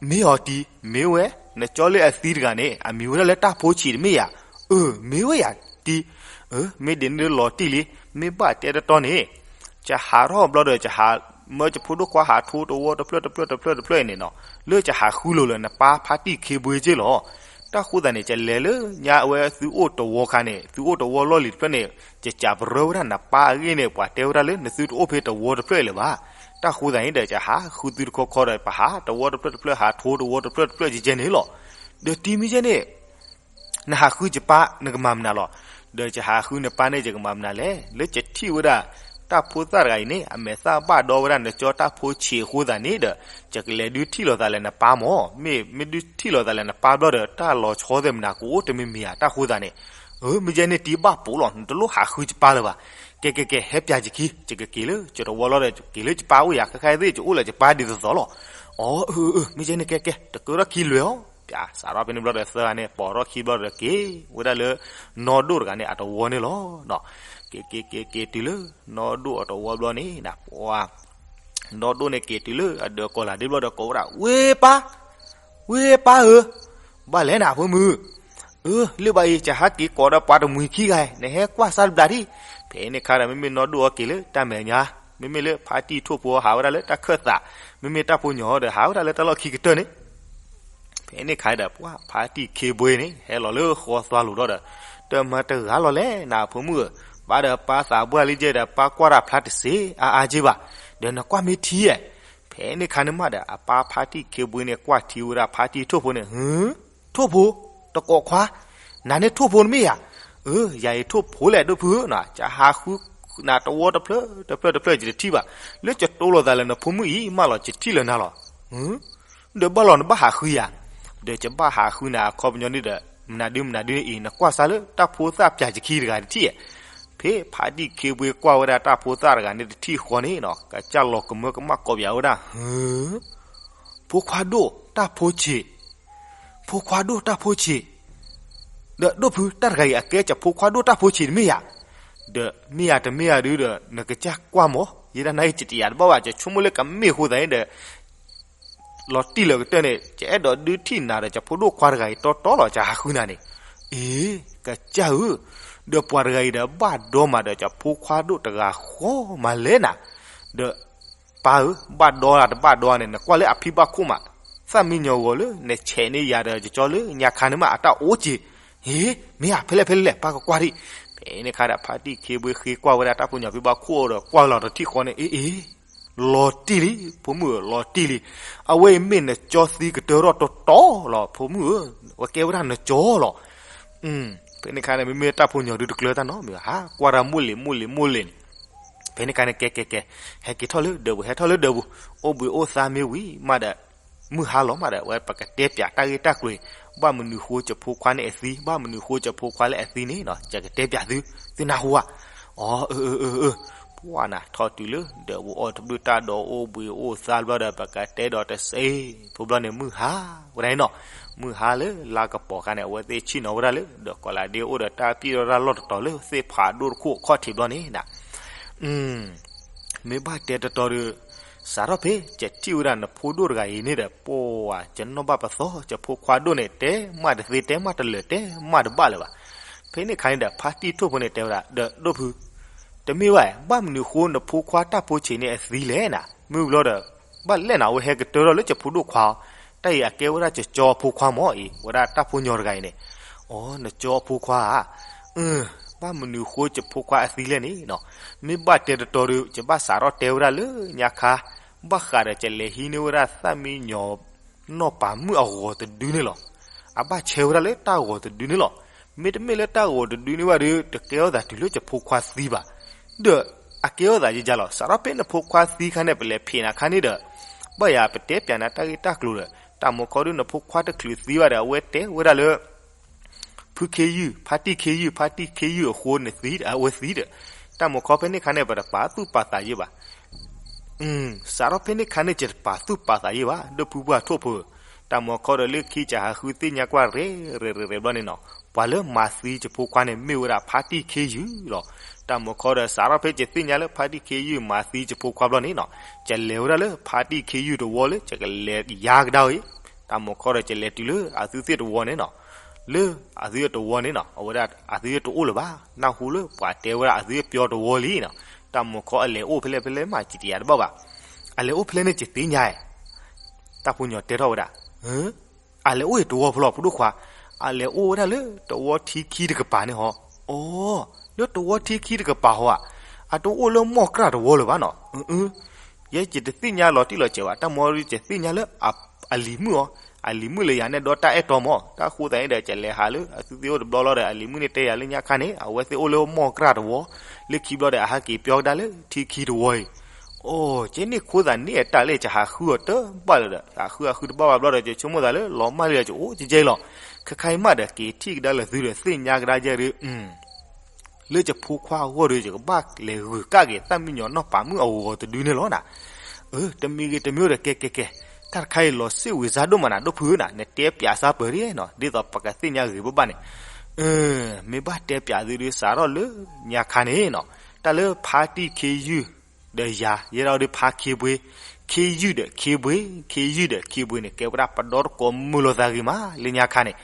မ့ၢ်အီၤတံၤ, မ့ၢ်ဝဲ, နကၠီလၢအသံတဂၤန့ၣ် အမံၤဝဲဒၣ်လၢတၢ်ဖိဆံးတမ့ၢ်ဧါ, အၢ မ့ၢ်ဝဲယၤတံၤ, မ့ၢ်ဒ်န့ၣ်လီၤတံၢ်လံ, မ့ၢ်ဘၣ်တဲတီတီန့ၣ်, ယဟးထီၣ်ဘျီဒီး ယဟး, မၢယဖိဒိၣ်ခွါဟးထိတဝီတဖျၢၣ်တဖျၢၣ်တဖျၢၣ်တဖျၢၣ်အံၤန့ၣ်နီၤ, လၢယဟးဃုလိာ်လၢနပၢ်ဖါတံၢ်ခ့ဘွ့က့လီၤ. တၢ်ဃိသတးန့ၣ် ယလဲၤလၢညါအဝဲသုအိၣ်တဝီခါန့ၣ် သုအိၣ်တဝီလီၢ်လံၤတဖျၢၣ်န့ၣ် ယကးပရၢဝဲဒၣ်နပၢ်အဂ့ၢ်န့ၣ် ပှၤတဲဝဲဒၣ်လၢနသုတအိၣ်ဖဲတဝီတဖျၢၣ်အံၤလၢၤဘၣ်. တၢ်ဃိသတးန့ၣ်ဒီး ယဟးဃုသုတခီခီဒီး ပဟးတဝီတဖျၢၣ်တဖျၢၣ် ဟးထိတဝီတဖျၢၣ်တဖျၢၣ်ကဲကဲန့ၣ်လီၤ. ဒီးတံၤမ့ၢ်ကဲန့ၣ် နဟးဃုယပၢ် နကမၤမနုၤလီၤ. ဒီးယဟးဃုနပၢ်န့ၣ် ယကမၤမနုၤလဲၣ်. လၢယထံၣ်ဝဲဒၣ် တၢ်ဖိသၣ်တဂၤအံၤန့ၣ် အမဲာ်သၣ်ဘၣ်ဒီဝဲဒၣ်နကၠီတၢ်ဖိဆံးအဃိသတးန့ၣ်ဒီး ယကလဲၤဒုးထံၣ်လိာ်သးလၢနပၢ်မၢ်. မ့ၢ်မ့ၢ်ဒုးထံၣ်လိာ်သးလၢနပၢ်ဘျီဒီး တၢ်လီၤဆီသ့ၣ်မနၤ ကအိၣ်တမံၤမံၤဧါ တၢ်ဃိသတးန့ၣ်. အၢ မ့ၢ်ကဲန့ၣ်တံၤဘၣ်ပိာ်လီၤ နတလိၣ်ဟးဃုယပၢ်လၢၤဘၣ်. ကဲကဲကဲ ဟဲပၠးယခံ ယကက့ၤလၢယတဝီလီၤဒီး က့ၤလၢယပၢ်အိၣ်ယၤ ခဲခါသ့ၣ် ယအိၣ်လၢယပၢ်ဒ်သိးသိးလီၤ. အၢ အၢ အၢ မ့ၢ်ကဲန့ၣ် ကဲကဲ တကၢထီၣ်ခံလွဲၢ်အီၤ ပၠး စးထီၣ်ဖဲန့ၣ်ဘျီဒီး သၢဂၤန့ၣ် ပိာ်ထီၣ်ခံဘျီဒီး က့ၤဝဲဒၣ်လၢ နီၢ်ဒိၣ်တဂၤန့ၣ် အတဝီန့ၣ်လီၤ. က့ၤက့ၤက့ၤက့ၤတုၤလၢ နီၢ်ဒိၣ်အတဝီဘျီန့ၣ် ပှၤ နီၢ်ဒိၣ်န့ၣ် က့ၤတုၤလၢအဒၢးကီၤလၤဒ့ဘျီဒီး ကိးဝဲဒၣ် ဝ့ၢ်ပၢ်, ဝ့ၢ်ပၢ်ဧၢ, ဘၣ်လဲၣ်နဖိမုၣ်, အၢ လၢဘၣ်အံၤ ယဟးက့ၤကိးဒီးပှၤတမှံၤခံဂၤ နဟဲကွၢ်စၢ်တဘျီဒံး. ဖဲန့ၣ်ခါဒီး မ့မ့ၢ်နီၢ်ဒိၣ်အီၤက့ၤလၢတၢ်မဲာ်ညါ, မ့မ့ၢ်လၢဖါတံၢ်ထိၣ်ဖိဟးဝဲဒၣ်လၢတၢ်ခၢၣ်သး, မ့မ့ၢ်တၢ်ဖိညီဒီး ဟးဝဲဒၣ်လၢတၢ်လီၢ်ခံကတၢၢ်န့ၣ် ဖဲန့ၣ်ခါဒီး ပှၤဖါတံၢ်ခ့ဘွ့န့ၣ် ဟဲလီၤလၢဃီသွါလိၤဒီးဒီး, တမၤတဂၤလီၤလဲၣ် နဖိမုၣ်ဧၢ, ဘၣ်ဒီးပၢ်သးပှၢ်လံကဲဒီး ပၢ်ကွၢ်တၢ်ဖျါတစ့အါအါကဲဘၣ်, ဒီးနကွၢ်မ့ၢ်ထံဧါ. ဖဲန့ၣ်ခါန့ၣ်မးဒီး အပၢ်ဖါတံၢ်ခ့ဘွ့န့ၣ် ကွၢ်ထံဝဲဒၣ်ဖါတံၢ်ထိၣ်ဖိန့ၣ်, ထိၣ်ဖိ, တကိးခွါ, နၤန့ၣ်ထိၣ်ဖိတမ့ၢ်ဧါ. အၢ ယၤအံၤထိၣ်ဖိလဲၣ် ဒိၣ်ဖုဧၢ, ယဟးဃုနၤတဝီတဖျၢၣ်တဖျၢၣ်တဖျၢၣ် ယတထံၣ်ဘၣ်, လၢယတိလိာ်သးလၢနဖိမုၣ်အံၤမးလီၤ ယထံၣ်လၢနၤလီၤ. ဒီးဘၣ်လီၤနဘၣ်ဟးဃုယၤ, ဒီးယဘၣ်ဟးဃုနၤအခီပညီန့ၣ်ဒီး မနုၤဒုမနုၤဒုန့ၣ်အံၤ နကွၢ်စၢ်လၢတၢ်ဖိသၣ်ပၠးယခံတဂၤတထံၣ်ဧါ. ဖဲဖါတံၢ်ခ့ဘွ့ကွၢ်ဝဲဒၣ်တၢ်ဖိသၣ်တဂၤန့ၣ်တထံၣ်ဃီန့ၣ်နီၤ ကစၢ်လီၤကမၢကမၣ်ကိးပယၤဝဲဒၣ်, ဖိခွါဒိၣ်တၢ်ဖိဆံး, ဖိခွါဒိၣ်တၢ်ဖိဆံး, ဒီးဒိၣ်ဖု တၢ်တဂၤအံၤအကဲယဖိခွါဒိၣ်တၢ်ဖိဆံးတမ့ၢ်ဧါ. ဒီးမ့ၢ်ဧါတမ့ၢ်ဧါဒုဒီး နကစၢ်ကွၢ်မၢ်, ယဲဒၣ်နၤအံၤ ယတယာ်တဘၣ်ဘၣ်, ယဆိကမိၣ်လၢကမ့ၢ်အဃိသတးန့ၣ်ဒီး လီၤတံၢ်လၢကတၢၢ်န့ၣ် ယအဲၣ်ဒိးဒုးထံၣ်နၤဒီးယဖိဒိၣ်ခွါတဂၤအံၤတီတီလီၤ ယဟးဃုနၤန့ၣ်. အ့ ကစၢ်ဧၢ, ဒီးပှၤတဂၤအံၤဒီးဘၣ်ဒီမးဒီးယဖိခွါဒိၣ်တဂၤဃီမးလဲၣ်နၤ. ဒီးပၢ်ဧၢ, ဘၣ်ဒီဧါတဘၣ်ဒီဧါန့ၣ် နကွၢ်လၢအဖံဘၣ်ခိၣ်မး, သၣ်မံညီၤဂီၤလၢနဆဲးန့ၢ်ယၤဒီးယကၠီလၢညါခါန့ၣ်မး အတၢ်အိၣ်က့ၤ. ဟ့ မ့ၢ်ဧါ ဖဲလဲၣ်ဖဲလဲၣ် ပၢ်ကကွၢ်ဒံး. ဖဲန့ၣ်ခါဒီး ဖါတံၢ်ခ့ဘွ့ဃ့ကွၢ်ဝဲဒၣ်တၢ်ဖိညီၤဖံဘၣ်ခိၣ်ဒီး ကွၢ်လီၤတထံၣ်ဃီန့ၣ် အ့အ့ လီၤတံၢ်လံ ဖိမုၣ်ဧၢ လီၤတံၢ်လံ. အဝဲအံၤမ့ၢ်နကၠီသံကတၢၢ်ထီၣ်တီတီလီၤ ဖိမုၣ်ဧၢ, အဝဲကဲဝဲဒၣ်နကၠီလီၤ. ဖဲန့ၣ်ခါန့ၣ် မ့မ့ၢ်တၢ်ဖိညီၤဒုတကျၢၤတၢ်နီတမံၤဘၣ် ဟးကွၢ်တၢ်မိၢ်လံၤမိၢ်လံၤမိၢ်လံၤန့ၣ်. ဖဲန့ၣ်ခါန့ၣ် ကဲကဲကဲ, ဟဲက့ၤထီၣ်လၢဒၢးပူၤ ဟဲထီၣ်လၢဒၢးပူၤ, အိၣ်ဘှံးအိၣ်သါမ့ၢ်ဝံၤမးဒီး မုၢ်ဟါလီၤမးဒီး အဝဲပကတဲပၠးတၢ်ဂ့ၢ်တၢ်ကျိၤ, ဘၣ်မနုၤဃိယဖိခွါန့ၣ်အသံ, ဘၣ်မနုၤဃိယဖိခွါလၢအသံန့ၣ်နီၤ ယကတဲပၠးသု, သုနၢ်ဟူဧါ. အီ အၢ အၢ အၢ အၢ, ပှၤနၤထီၣ်တုၤလၢဒၢးပူၤအီၣ်တဘျုးတၢ်ဒီးအိၣ်ဘှံးအိၣ်သါဘျီဒီး ပကတဲဒီးတစဲး, ဖိဘျီန့ၣ်မုၢ်ဟါဝဲဒၣ်နီၤ, မုၢ်ဟါလၢလါကပီၤခါန့ၣ် အဝဲသ့ၣ်ဆ့ၣ်နီၤဝဲဒၣ်လၢ ဒီးကီးလးဒ့အိၣ်ဒီးတၢ်ပျံၢ်ဒီးတၢ်လီၢ်တတီၤလၢသ့ၣ်ဖးဒိၣ်တခိၣ်အခီၣ်ထံးဘျီန့ၣ် မ့ၢ်ဘၣ်တဲတတီၤဒီး စးထီၣ်ဖဲယထံၣ်ဝဲဒၣ်နဖိဒိၣ်တဂၤအံၤန့ၣ်ဒီး ပှၤယနီၣ်ဘၣ်ပသီ ယဖိခွါဒိၣ်န့ၣ် တဲမးတသ့ တဲမးတလၢာ် တဲမးတဘၣ်လၢၤဘၣ်. ဖဲန့ၣ်ခါန့ၣ်ဒီး ဖါတံၢ်ထိၣ်ဖိန့ၣ်တဲဝဲဒၣ် ဒီးဒိၣ်ဖု တမ့ၢ်ဘၣ်, ဘၣ်မနုၤဃိနဖိခွါတၢ်ဖိဆံးန့ၣ်အသံလဲၣ်နၤ, မ့ၢ်ဘျီဒီး ဘၣ်လဲၣ်နၤ အဝဲဟဲကတၢၢ်ထီၣ်လၢယဖိဒိၣ်ခွါ, တၢ်အံၤအကဲဝဲဒၣ်ယကၠီဖိခွါမၢ်အံၤ ဝဲဒၣ်တၢ်ဖိညီတဂၤအံၤန့ၣ်, အိ နကၠီဖိခွါဧါ, အၢ ဘၣ်မနုၤဃိယဖိခွါအသံလဲၣ်န့ၣ်နီၤ, မ့ၢ်ဘၣ်တဲတတီၤဒီး ယဘၣ်စးထီၣ်တဲဝဲဒၣ်လၢညါခါ, ဘၣ်ဃးဒီးယလဲၤဟံးန့ၢ်ဝဲဒၣ်သၣ်မံညီၤ နီၢ်ပၤမုၣ်အဂီၤတဒုန့ၣ်လီၤ. အဘၣ်ဆဲဝဲဒၣ်လၢတၢ်ဂီၤတဒုန့ၣ်လီၤ. မ့တမ့ၢ်လၢတၢ်ဂီၤတဒုန့ၣ်ဘၣ်ဒီး တကဲထီၣ်သးတုၤလၢယဖိခွါသံဘၣ်. ဒီးအကဲထီၣ်သးယယါလီၤ. စးထီၣ်ဖဲနဖိခွါသံခါန့ၣ် ပလဲၤဖံးနၤခါန့ၣ်ဒီး ဘၣ်ယၤပတဲပၠးနၤတၢ်ဂ့ၢ်တၢ်ကျိၤဒီး တၢ်မၤခီဒုးနဖိခွါတချုးသံဘၣ်ဒီး အဝဲတဲဝဲဒၣ်လၢ ဖုခ့ယုၢ် ဖါတံၢ်ခ့ယုၢ် ဖါတံၢ်ခ့ယုၢ်အဃိန့ၣ်သံ အဝဲသံဒီး တၢ်မၤခီဖဲန့ၣ်ခါန့ၣ် ပတပာ်သူၣ်ပာ်သးယဲၢ်ဘၣ်. စးထီၣ်ဖဲန့ၣ်ခါန့ၣ် ယတပာ်သူၣ်ပာ်သးယဲၢ်ဘၣ် ဒိၣ်ဖုပှၢ်ထိၣ်ဖိ, တၢ်မၤခီဒီးလၢခံကဟးဃုသ့ၣ်ညါကွၢ်ရဲၣ်ရဲၣ်ရဲၣ်ရဲၣ်ဘျီန့ၣ်နီၤ, ပှၤလၢမၤသံယဖိခွါန့ၣ် မ့ၢ်ဝဲဒၣ်ဖါတံၢ်ခ့ယုၢ်လီၤ. တၢ်မုၢ်ခီဒီး စးထီၣ်ဖဲယသ့ၣ်ညါလၢဖါတံၢ်ခ့ယုၢ်မၤသံယဖိခွါဘျီန့ၣ်နီၤ, ယလဲၤဝဲဒၣ်လၢဖါတံၢ်ခ့ယုၢ်တဝီလၢ ယကလဲၤယါကဒါအီၤအံၤ, တၢ်မုၢ်ခီဒီး ယလဲၤတုၤလၢအသုသ့ၣ်တဝီန့ၣ်နီၤ, လၢအသုသ့ၣ်တဝီန့ၣ်နီၤ, အဝဲဒၣ်အသုသ့ၣ်တအိၣ်လၢၤဘၣ်, နၢ်ဟူလၢပှၤတဲဝဲဒၣ်အသုသ့ၣ်ပျီတဝီလံနီၤ, တၢ်မုၢ်ခီအလဲၤအိၣ်ဖဲလဲၣ်ဖဲလဲၣ်မး ယတယၤတဘၣ်ဘၣ်, အလဲၤအိၣ်ဖဲလဲၣ်န့ၣ်ယသ့ၣ်ညါဧါ တၢ်ဖိညီၤတဲထီၣ်ဝဲဒၣ်, အလဲၤအိၣ်အံၤတဝီဖိလီၤ ဖိဒိၣ်ခွါ, အလဲၤအိၣ်ဝဲဒၣ်လၢတဝီထံခံတကပၤန့ၣ်ဟီ, အိ, လၢတဝီထံခံတကပၤဟီဧါ, အတအိၣ်လၢမီၢ်ကြၢ်တဝီလၢၤဘၣ်နီၤ, ယဲယတသ့ၣ်ညါလီၤတံၢ်လီၤဆဲးဘၣ်, တၢ်မီယသ့ၣ်ညါလၢ အလံၤမုၣ်အီၤ, အလံၤမုၣ်လၢယၤန့ၣ်ဒီးတၢ်အဲၣ်တီမၢ်, တၢ်ဃိသးန့ၣ်ဒီး ယလဲၤဟးလၢအသုသ့ၣ်အိၣ်တဘျီလီၤဒီး အလံၤမုၣ်န့ၣ်တဲယၤလၢညါခါန့ၣ် အဝဲသ့ၣ်အိၣ်လၢမီၢ်ကြၢ်တဝီ, လၢခံဘျီဒီး အဟးက့ၤပၠီကဒါလၢထံခံတဝီအံၤ, အိ, ကဲန့ၣ်ခိသးန့ၣ်အတၢ်လဲၣ် ယဟးဃုအီၤတဘၣ်လၢၤဒီး ယဟးဃုအဃုတဘၣ်ဘၣ်ဘျီဒီး ယဆိကမိၣ်သးလၢလီၤမၢ်လၢယၤ ယအိၣ်ကဲကဲလီၤ, ခဲခါအံၤမးဒီး က့ၤထံၣ်ကဒါလၢသုဒီးသ့ၣ်ညါကဒါယဲဒုး လၢယဖိခွါအဂီၢ်ဒီး ယကဘၣ်လဲၤဂုၤကၣ်က့ၤ တၢ်မံညီၤနီၢ်ပၤမုၣ်အဂီၤတဒုန့ၣ်လီၤနၤ, တမံၤဂ့ၤတမံၤဒီး ကဲကဲကဲ, တၢ်တခါအံၤလီၤစ့ၣ်ဝံၤစါဒိၣ်မးနၤ ဒိၣ်ဖုဧၢနၤ, နတဲပၠးစၢ်ပၢၤဒ်နီၤ ဒ်သိးပကသ့ၣ်ညါဂ့ၤဘၣ်ဘၣ်န့ၣ်, မ့ၢ်ဘၣ်တဲပၠးသုဒုး စးထီၣ်လၢညါခါန့ၣ်နီၤ, တၢ်လၢဖါတံၢ်ခ့ယုၢ် ဒီးယၤ ယဲဒၣ်ဒုးဖါခ့ဘှ့, ခ့ယုၢ်ဒီးခ့ဘှ့, ခ့ယုၢ်ဒီးခ့ဘှ့န့ၣ် ကဲဝဲဒၣ်ပဒီတကိးမုာ်လိာ်သးဂ့ၤမးလၢညါခါန့ၣ်,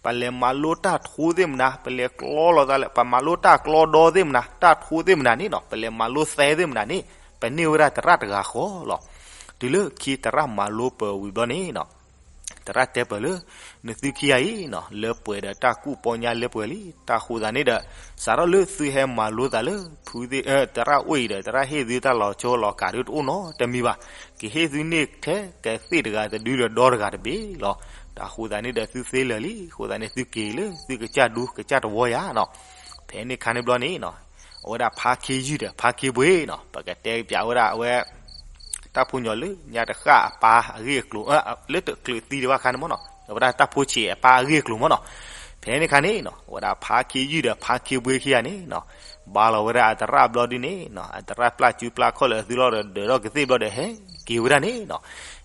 ပလဲၤမၤလိတၢ်ထိသ့ၣ်မနၤ, ပလဲၤကျီလိာ်သးလၢ ပမၤလိတၢ်ကျီဒီသ့ၣ်မနၤ, တၢ်ထိသ့ၣ်မနၤန့ၣ်နီၤ, ပလဲၤမၤလိသဲသ့ၣ်မနၤန့ၣ်, ပန့ၢ်ဝဲဒၣ်သရၣ်တဂၤဃီလီၤ. တုၤလၢခံသရၣ်မၤလိပၢၤဝံၤဘျီန့ၣ်နီၤ သရၣ်တဲပၢၤလၢ နသုခံဂၤအံၤနီၤ လၢပှဲၤဒီးတၢ်ကူၣ်ပီညါလၢပှဲၤလံ, တၢ်ဃိသးန့ၣ်ဒီး စးထီၣ်လၢသုဟဲမၤလိသးလၢ ဖုသ့ၣ် သရၣ်အိၣ်အံၤဒီး သရၣ်ဟ့ၣ်သုတၢ်လီၤဆီလီၤကးဒုးတအိၣ်နီတမံၤဘၣ်, ကဟ့ၣ်သုန့ၢ်ထဲကသ့ၣ်တဂၤတဒုဒီးဒီတဂၤတဘ့ၣ်လီၤ. တၢ်ဃိသးန့ၣ်ဒီးသုသ့လၢာ်လံ, အဃိသတးန့ၣ် သုက့ၤလၢသုကစၢ်ဒူကစၢ်တဝီယၤနီၤ. ဖဲန့ၣ်ခါန့ၣ်ဘျီန့ၣ်နီၤ အဝဲဒၣ်ဖါခ့ယုၢ်ဒီးဖါခ့ဘှ့နီၤ ပကတဲပၠးဝဲဒၣ်အဝဲ တၢ်ဖိညီၤလၢညါတဃၣ်အပၢ်အဂ့ၢ်အကျိၤ လၢတချုးသံတဘၣ်ခါန့ၣ်မ့ၢ်နီၤ အဝဲဒၣ်တၢ်ဖိဆံးအပၢ်အဂ့ၢ်အကျိၤမ့ၢ်နီၤ. ဖဲန့ၣ်ခါန့ၣ်နီၤ အဝဲဒၣ်ဖါခ့ယုၢ်ဒီးဖါခ့ဘှ့ခံဂၤန့ၣ်နီၤ ဘါလီၤဝဲဒၣ်အသရၣ်ဘျီဒုန့ၣ်နီၤ အသရၣ်ပျၢ်စုပျၢ်ခီၣ်လၢအသုလီၤဒီး ဒၢးထီၣ်ကသ့ၣ်ဘျီဒီး ဟဲက့ၤဝဲဒၣ်န့ၣ်နီၤ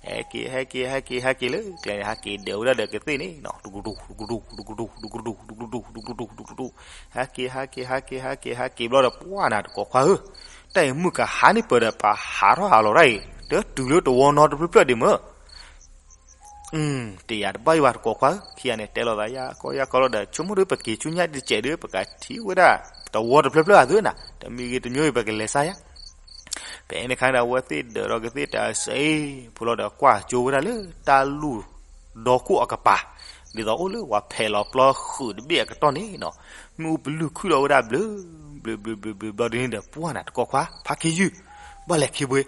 ဟဲက့ၤ ဟဲက့ၤ ဟဲက့ၤ ဟဲက့ၤလၢကျဲန့ၣ် ဟဲက့ၤဒၢးဝဲဒၣ်ဒီးကသ့ၣ်န့ၣ်နီၤ ဒူကဒူ ဒူကဒူ ဒူကဒူ ဒူကဒူ ဒူကဒူ ဒူကဒူ ဟဲက့ၤ ဟဲက့ၤ ဟဲက့ၤ ဟဲက့ၤ ဟဲက့ၤဘျီဒီး ပှၢ်နၤတကိးခွါဧၢ, တၢ်အံၤမုၢ်ကဟါန့ၣ်ပၢၢ်ဒီး ပဟးထီၣ်ဟးလီၤတၢ်အံၤ တတုၤလၢတဝီနီတဖျၢၣ်ဖျၢၣ်ဒံးမၢ်. တယာ်တဘၣ်ယဘၣ်တကိးခွါဧၢ, ခံဂၤန့ၣ် တဲလိာ်သးယၢ်ကီယၢ်ကီလီၤဒီး ဆိကမိၣ်ဒီး ပက့ၤဆူညါတစဲးဒီး ပကထံၣ်ဝဲဒၣ်တဝီတဖျၢၣ်ဖျၢၣ်အသုနၤ, တမံၤဂ့ၤတမံၤဂ့ၤ ပကလဲၤစါယၤ ဖဲန့ၣ်ခါန့ၣ် အဝဲသ့ၣ်ဒၢးထီၣ်ကသ့ၣ်တစဲးဖိလီၤဒီး ကွၢ်ကၠိဝဲဒၣ်လၢတၢ်လူၢ်ဒီခိၣ်အကပၤ, ဒ်သိးအိၣ်လၢပှၤဖဲးလီၤပျီဃုာ်တဘ့ၣ်အကတီၢ်န့ၣ်နီၤ, မ့ၣ်အူပလုၢ်ခုၣ်ထီၣ်ဝဲဒၣ်ဘျုး ဘျုး ဘျုး ဘျုး ဘျုး ဘျီဒ်န့ၣ်ဒီး ပှၢ်နၤတကိးခွါ ဖါခ့ယုၢ်, ဘၣ်လဲၣ်ခ့ဘှ့,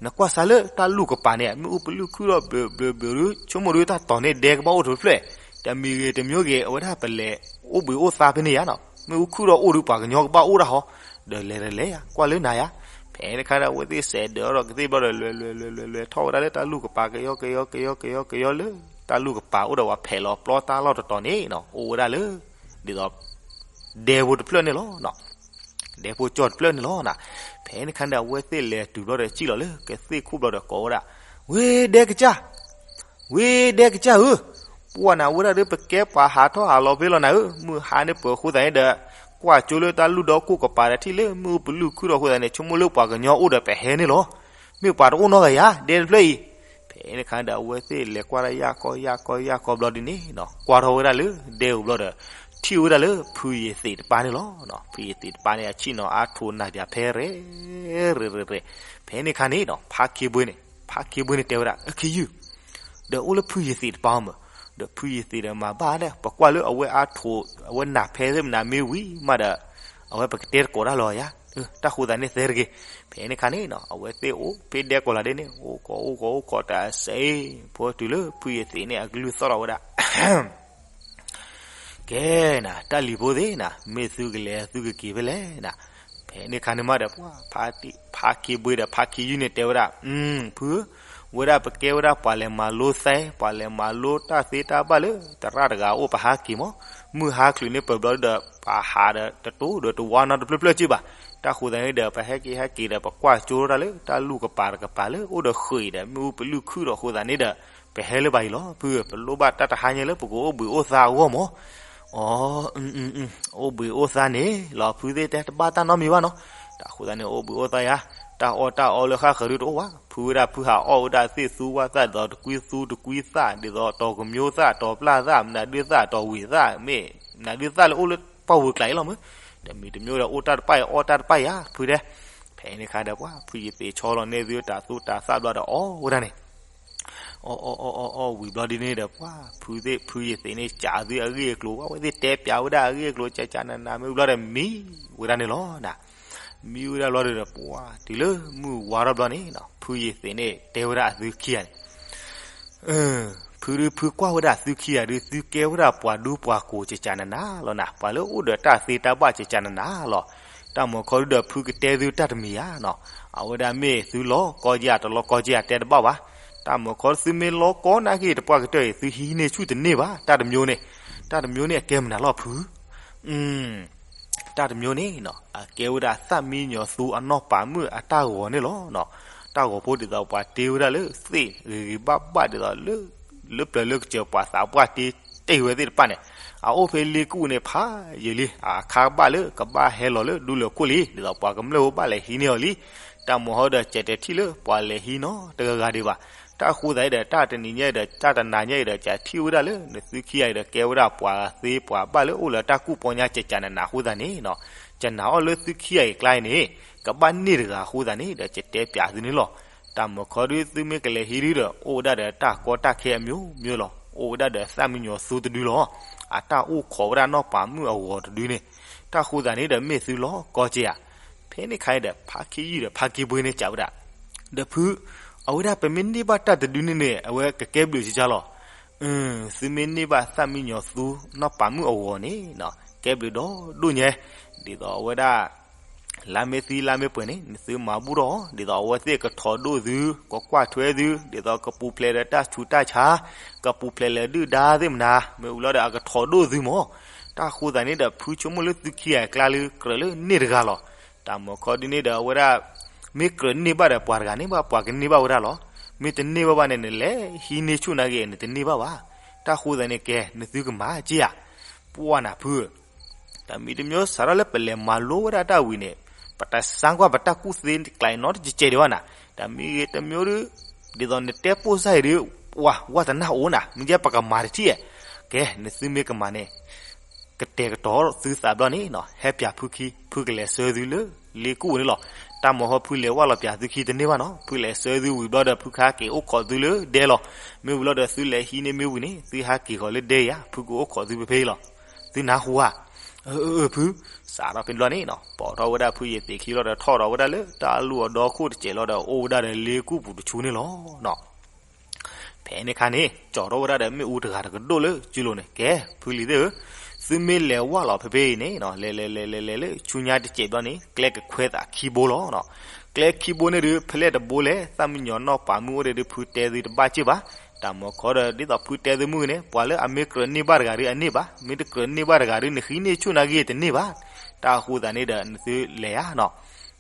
နကွၢ်စါလၢတၢ်လူၢ်ကပၤန့ၣ် မ့ၣ်အူပလုၢ်ခုၣ်ထီၣ်ဘျုး ဘျုး ဘျုး ဆိကမိၣ်ဒီးတၢ်တီၤန့ၣ် ဒဲကဘၣ်အိၣ်တဖျၢၣ်, တမံၤဂ့ၤတမံၤဂ့ၤ အဝဲဒၣ်ပလဲၤအိၣ်ဘှံးအိၣ်သါဖဲန့ၣ်ယါနီၤ, မ့ၣ်အူခုၣ်ထီၣ်အိၣ်ဒီးပှၤကညီကဘၣ်အိၣ်ဒၣ်ဟီ, ဒီးလဲၤတလဲၤယါ ကွၢ်လၢနၤယါ, ဖဲန့ၣ်ခါဒီး အဝဲသ့ၣ်စဲးဒၢးထီၣ်ကသ့ၣ်ဘျီဒီး လဲၤ လဲၤ လဲၤ လဲၤ လဲၤထီၣ်ဝဲဒၣ်လၢတၢ်လူၢ်ကပၤ ကယီကယီကယီကယီလၢ တၢ်လူၢ်ကပၤအိၣ်ဒီးပှၤဖဲးလီၤပျီတၢ်လီၢ်တတီၤန့ၣ်နီၤ အိၣ်ဝဲဒၣ်လၢ ဒ်သိး ဒဲဖိတဖျၢၣ်န့ၣ်လီၤ. ဒဲဖိကၠီတဖျၢၣ်န့ၣ်လီၤနၤ, ဖဲန့ၣ်ခါန့ၣ် အဝဲသ့ၣ်လဲၤတုၤဘျီဒီး စံၣ်လီၤလၢကသ့ၣ်ခိၣ်ဘျီဒီးကိးဝဲဒၣ်, ဝ့ၢ်ဒဲကစၢ်, ဝ့ၢ်ဒဲကစၢ်ဧၢ, ပှၢ်နၤဝဲဒၣ်ဒီး ပကဲပှၤဟးထီၣ်ဟးလီၤဖဲလီၤနၤဧၢ, မုၢ်ဟါန့ၣ်ပၢၤအဃိသတးန့ၣ်ဒီး ကွၢ်ကၠိလၢတၢ်လူၢ်ဒီခိၣ်ကပၤဒီး ထံၣ်လၢမ့ၣ်အူပလုၢ်ခုၣ်ထီၣ်အဃိသတးန့ၣ် ဆိကမိၣ်လၢပှၤကညီအိၣ်ဒီးပဟဲန့ၣ်လီၤ, မ့ၢ်ပှၤတအိၣ်နီတဂၤယါ ဒဲတဖျၢၣ်အံၤ, ဖဲန့ၣ်ခါဒီး အဝဲသ့ၣ်လဲၤကွၢ်တၢ်ယၢ်ကီယၢ်ကီယၢ်ကီဘျီဒ်န့ၣ်နီၤ ကွၢ်ထီၣ်ဝဲဒၣ်လၢဒဲဧိၤဘျီဒီး ထံၣ်ဝဲဒၣ်လၢဖုယသံးတပၤန့ၣ်လီၤ. ဖုယသံးတပၤန့ၣ် အဆ့ၣ်နီၤအါထိးနးပၠးဖဲရဲၣ် ရဲၣ် ရဲၣ် ရဲၣ်, ဖဲန့ၣ်ခါန့ၣ်နီၤ ဖါခ့ဘှ့န့ၣ် ဖါခ့ဘှ့န့ၣ်တဲဝဲဒၣ် အခ့ယုၢ်, ဒီးအိၣ်လၢဖုယသံးတပၤမၢ်, ဒီးဖုယသံးဒီးမၤဘၣ်ဒၣ် ပကွၢ်လၢအဝဲအါထိး အဝဲနးဖဲသ့ၣ်မနၤမ့ၢ်ဝံၤမးဒီး အဝဲပကတဲတကိးတၢ်လီၤယါ, တၢ်ဃိသတးန့ၣ်သဲတဂ့ၤ, ဖဲန့ၣ်ခါန့ၣ်နီၤ အဝဲသ့ၣ်အိၣ်ဖဲဒဲကီၢ်လၤဒဲန့ၣ် အိၣ်ကီးအိၣ်ကီးအိၣ်ကီးတၢ်စဲး ဖိတုၤလၢဖုယသံးန့ၣ် အကလုၢ်သီၣ်ထီၣ်ဝဲဒၣ် ကဲနၤ တၢ်လံၤဖိသ့ၣ်နၤ မ့ၢ်သုကလဲၤသုကက့ၤဖဲလဲၣ်နၤ, ဖဲန့ၣ်ခါန့ၣ်မးဒီး ဖါခ့ဘှ့ဒီးဖါခ့ယုၢ်န့ၣ်တဲဝဲဒၣ်, ဖုဧၢ, ဝဲဒၣ်ပကဲဝဲဒၣ်ပှၤလဲၤမၤလိသဲ ပှၤလဲၤမၤလိတၢ်သ့တၢ်ဘၣ်လၢ သရၣ်တဂၤအိၣ်ပဟးက့ၤမး, မုၢ်ဟါချုးန့ၣ်ပၢၤဘျီဒီး ပဟးဒီးတတိၤဒီးတဝါနီတဖျၢၣ်ဖျၢၣ်က့ဘၣ်, တၢ်ဃိသတးန့ၣ်ဒီး ပဟဲက့ၤဟဲက့ၤဒီး ပကွၢ်ကၠိတၢ်လၢ တၢ်လူၢ်ကပၤတကပၤလၢ အိၣ်ဒီးဃုာ်အံၤဒီး မ့ၣ်အူပလုၢ်ခုၣ်ထီၣ်အဃိသတးန့ၣ်ဒီး ပဟဲလၢၤဘၣ်အံၤလီၤ, ဖုဧၢ, ပလိၣ်ဘၣ်တၢ်တဟါညါလၢပကအိၣ်ဘှံးအိၣ်သါအဂီၢ်မး, အီ အိၣ်ဘှံးအိၣ်သါန့ၣ်လီၤ ဖုသ့ၣ်တဲတဘၣ်တၢ်နီတမံၤဘၣ်နီၤ. တၢ်အဃိသတးန့ၣ် အိၣ်ဘှံးအိၣ်သါယၤ, တၢ်အီၣ်တၢ်အီလၢဃၣ်ဃၢၤဒုတအိၣ်ဘၣ်, ဖုဝဲဒၣ်ဖုဟးအီၣ်ဝဲဒၣ်သ့ၣ်သူဝၣ်သၣ် ဒ်သိးတကွံသူတကွံသၣ် ဒ်သိးတီၤကမျိသၣ် တီၤပျၢ်သၣ် မနုၤဒုသၣ် တီၤဝံၤသၣ် မ့ၢ်မနုၤဒုသၣ်လၢအိၣ်လၢပှၢ်ဝဲၤကျါအံၤလီၤမ့ၢ်, တမံၤတမံၤဒီးအိၣ်တၢ်တပၣ်အံၤ အီၣ်တၢ်တပၣ်ယၤ ဖုတဲ. ဖဲန့ၣ်ခါဒီးပှၤ ဖုယသံးဆီလီၤန့ၢ်သုတၢ်သူတၢ်သၣ်ဘျီဒီးအီၣ်ဝဲဒၣ်န့ၣ် အီၣ်အီၣ်အီၣ်အီၣ်အီၣ်ဝံၤဘျီဒ်န့ၣ်ဒီး ပှၤဖုသ့ၣ်ဖုယသံးန့ၣ် စံးသုအဂ့ၢ်အကျိၤ ပှၤဝဲသ့ၣ်တဲပျးဝဲဒၣ်အဂ့ၢ်အကျိၤ ကကနနၤ မ့ၢ်ဘျီဒီးမံဝဲဒၣ်န့ၣ်လီၤ. မံဝဲဒၣ်ဘျီဒီးပှၤ တုၤလၢမုၢ်ဝါထီၣ်ဘျီန့ၣ် ဖုယသံးန့ၣ် တဲဝဲဒၣ်အသုခံဂၤန့ၣ် ဖုဒု ဖုကွၢ်ဝဲဒၣ်သုခံဂၤဒု သုကဲဝဲဒၣ်ပှၤဒူပှၤကိး ကကနနၤလီၤနၤ, ပှၤလၢအိၣ်ဒီးတၢ်သ့တၢ်ဘၣ် ကကနနၤလီၤ. တၢ်မုၢ်ခီဒုဒီးဖုကတဲသုတၢ်တမံၤဧါနီၤ, အဝဲဒၣ်မ့ၢ်သုလီၤကီက့ၤ တလီၤကီက့ၤ တဲတဘၣ်ဘၣ်. တၢ်မုၢ်ခီသုမ့ၢ်လီၤကီနာ်က့ၤ တပှၢ်ကတၢၢ်အံၤ သုဟံးန့ၢ်ဆူၣ်တန့ၢ်ဘၣ် တၢ်တမျိုးန့ၣ်, တၢ်တမျိုးန့ၣ် အကဲမနုၤလီၤဖု တၢ်တမျိုးန့ၣ်နီၤ အကဲဝဲဒၣ်သၣ်မံညီၤသူအနီၢ်ပာ်မုၣ်အတၢ်ဂီၤန့ၣ်လီၤ. တၢ်ဂီၤဖိဒ်သိးပှၤတ့ဝဲဒၣ်လၢ သ့ၣ်ဂ့ၤဂ့ၤဘၣ်ဘၣ်ဒ်သိးလၢ လၢပျၢၤလၢကစၢၤပှၤသးပှၢ်တ့တ့ဝဲသ့ၣ်တဖၣ်န့ၣ်, အအိၣ်ဖဲလ့ကူၣ်န့ၣ်ဖးယံာ်လံ, အခါကဘၣ်လၢကဘၣ်ဟဲလီၤလၢဒူလၢၢ်ခိၣ်လံ, ဒ်သိးပှၤကမျၢၢ်ဖိဘၣ်လဲၤဟံးန့ၢ်အီၤလံ. တၢ်မုၢ်ခီဒီး ကဲတဲထံၣ်လၢပှၤလဲၤဟံးနီတဂၤဂၤဒံးဘၣ်. တၢ်ဃိသးအံၤဒီး တၢ်တနံၤညါအံၤဒီး တၢ်တနၤညါအံၤဒီး ကထံၣ်ဝဲဒၣ်လၢ နသုခံဂၤအံၤဒီး ကဲဝဲဒၣ်ပှၤသ့ပှၤဘၣ်လၢအိၣ်လၢတၢ်ကူၣ်ပီညါ ကကနနၤအဃိသတးန့ၣ်နီၤ, ကနၣ်အီၣ်လၢသုခံဂၤအံၤကျါအံၤန့ၣ် ကဘၣ်န့ၢ်တဂၤအဃိသတးန့ၣ်ဒီး ကတဲပျးသုန့ၣ်လီၤ. တၢ်မုၢ်ခီဒု သုမ့ၢ်ကလဲၤဟံးဒုဒီး အိၣ်ဝဲဒၣ်ဒီးတၢ်ကီတၢ်ခဲအမျိုးမျိုးလီၤ. အိၣ်ဝဲဒၣ်ဒီးသၣ်မံညီၤသူတဒုလီၤ. အတၢ်အိၣ်ခိးဝဲဒၣ်နီၢ်ပာ်မုၣ်အဂီၤတဒုန့ၣ်, တၢ်ဃိသတးန့ၣ်ဒီး မ့ၢ်သုလီၤကီက့ၤဧါ. ဖဲန့ၣ်ခါအံၤဒီး ဖါခ့ယုၢ်ဒီးဖါခ့ဘှ့န့ၣ် စံးဝဲဒၣ်, ဒီးဖု, အဝဲဒၣ်ပမ့ၢ်န့ၢ်ဘၣ်တၢ်တဒုန့ၣ်န့ၣ် အဝဲကကဲဘျုးကကါလီၤ. သုမ့ၢ်န့ၢ်ဘၣ်သၣ်မံညီၤသူ နီၢ်ပာ်မုၣ်အဂီၤန့ၣ်, ကဲဘျုးဒီဒိၣ်ညါ, ဒ်သိးအဝဲဒၣ် လါမ့ၢ်သံလါမ့ၢ်ပှဲၤန့ၣ် နသုမၤဘူၣ်ထီၣ်အီၤ, ဒ်သိးအဝဲသ့ၣ်ကထီၣ်ဒိၣ်သု, ကကွၢ်ထွဲသု, ဒ်သိးကပူၤဖျဲးဒီးတၢ်ဆူးတၢ်ဆါ, ကပူၤဖျဲးလၢဒုၣ်ဒါသ့ၣ်မနၤ, မ့ၢ်ဝံၤလီၤဒီးအကထီၣ်ဒိၣ်သုမၢ်. တၢ်ဃိသတးန့ၣ်ဒီး ဖုဆိကမိၣ်လၢသုခံဂၤအံၤကျါလၢကြၢးလၢန့ၢ်တဂၤလီၤ. တၢ်မုၢ်ခီဒုန့ၣ်ဒီးအဝဲဒၣ် မ့ၢ်ကြၢးန့ၢ်ဘၣ်ဒီးပှၤတဂၤန့ၣ်ဘၣ် ပှၤကန့ၢ်ဘၣ်ဝဲဒၣ်လီၤ. မ့ၢ်တန့ၢ်ဘၣ်ဘၣ်န့ၣ် နလဲၤဟံးန့ၢ်ဆူၣ်နာ်က့ၤ နတန့ၢ်ဘၣ်ဘၣ်. တၢ်ဃိသတးန့ၣ် ကဲ နသုကမၤက့ၤဧါ. ပှၢ်နၤဖု တမံၤတမံၤစးထီၣ်လၢပလဲၤမၤလိဝဲဒၣ်တၢ်ဝံၤန့ၣ် ပတဆါကွၢ်ပတၢ်ကူၣ်သ့ကျါအံၤနီတကဲးဒံးဘၣ်နၤ, တမံၤဂ့ၤတမံၤဒု ဒ်သိးနတဲပိၢ်စၢ်အံၤဒု ဝါ ဝါသနၢ်အိၣ်နၤ မ့ၢ်ယဲပကမၤတထံၣ်ဧါ. ကဲ နသုမ့ၢ်ကမၤန့ၣ် ကတဲာ်ကတီၤသုသးဘျီန့ၣ်နီၤ ဟဲပၠးဖုခံ ဖုကလဲၤဆှၢသုလၢလ့ကူၣ်န့ၣ်လီၤ. တၢ်မုၢ်ဟီဖုလဲၤဝၣ်လီၤပၠးသုခံတန့ၢ်ဘၣ်နီၤ, ဖုလဲၤဆှၢသုဝံၤဘျီဒီး ဖုကဟဲက့ၤအိၣ်ခိးသုလၢဒဲလီၤ. မ့ၢ်ဝံၤလီၤဒီးသုလဲၤဟံးန့ၢ်မ့ၢ်ဝံၤန့ၣ် သုဟဲက့ၤဃီၤလၢဒဲယၤ ဖုကအိၣ်ခိးသုဖဲဖဲအံၤလီၤ. သုနၢ်ဟူဧါ. အၢ အၢ ဖု, စးထီၣ်ဖဲန့ၣ်ဘျီန့ၣ်နီၤ ပိာ်ထီၣ်ဝဲဒၣ်ဖုယသံးခံလီၤဒီး ထီၣ်ဒီးဝဲဒၣ်လၢတၢ်လူၢ်အဒီခိၣ်တစဲးလီၤဒီး အိၣ်ဝဲဒၣ်ဒီးလ့ကူၣ်ပူၤတဆူန့ၣ်လီၤနီၤ. ဖဲန့ၣ်ခါန့ၣ် ကၠီထီၣ်ဝဲဒၣ်ဒီးမ့ၣ်အူတဂၤတကဒိၣ်လၢကၠူလိၤန့ၣ်, ကဲ ဖုလံၤသ့ၣ်ဧၢ, သုမ့ၢ်လဲၤဝၣ်လီၤဖဲဖဲအံၤန့ၣ်နီၤ လဲၤလဲၤလဲၤလဲၤလဲၤလၢဆူညါတစဲးဘျီန့ၣ် ကျဲကခွဲးသးခံဘိလီၤနီၤ. ကျဲခံဘိန့ၣ်ဒုး ဖဲလဲၣ်တဘိလဲၣ် သၣ်မံညီၤနီၢ်ပာ်မုၣ်အိၣ်ဒံးဒုး ဖုတဲသုတဘၣ်စ့ၢ်ဘၣ်. တၢ်မုၢ်ခီဒီး ဒ်သိးဖုတဲသုမုၢ်ဂ့ၤန့ၣ် ပှၤလၢအမ့ၢ်ကြၢးန့ၢ်ဘၣ်တဂၤဒုးအန့ၢ်ဘၣ်, မ့ၢ်တကြၢးန့ၢ်ဘၣ်တဂၤဒုး နဃံန့ၢ်ဆူၣ်နာ်က့ၤတန့ၢ်ဘၣ်. တၢ်အဃိသတးန့ၣ်ဒီး နသုလဲၤဧါနီၤ.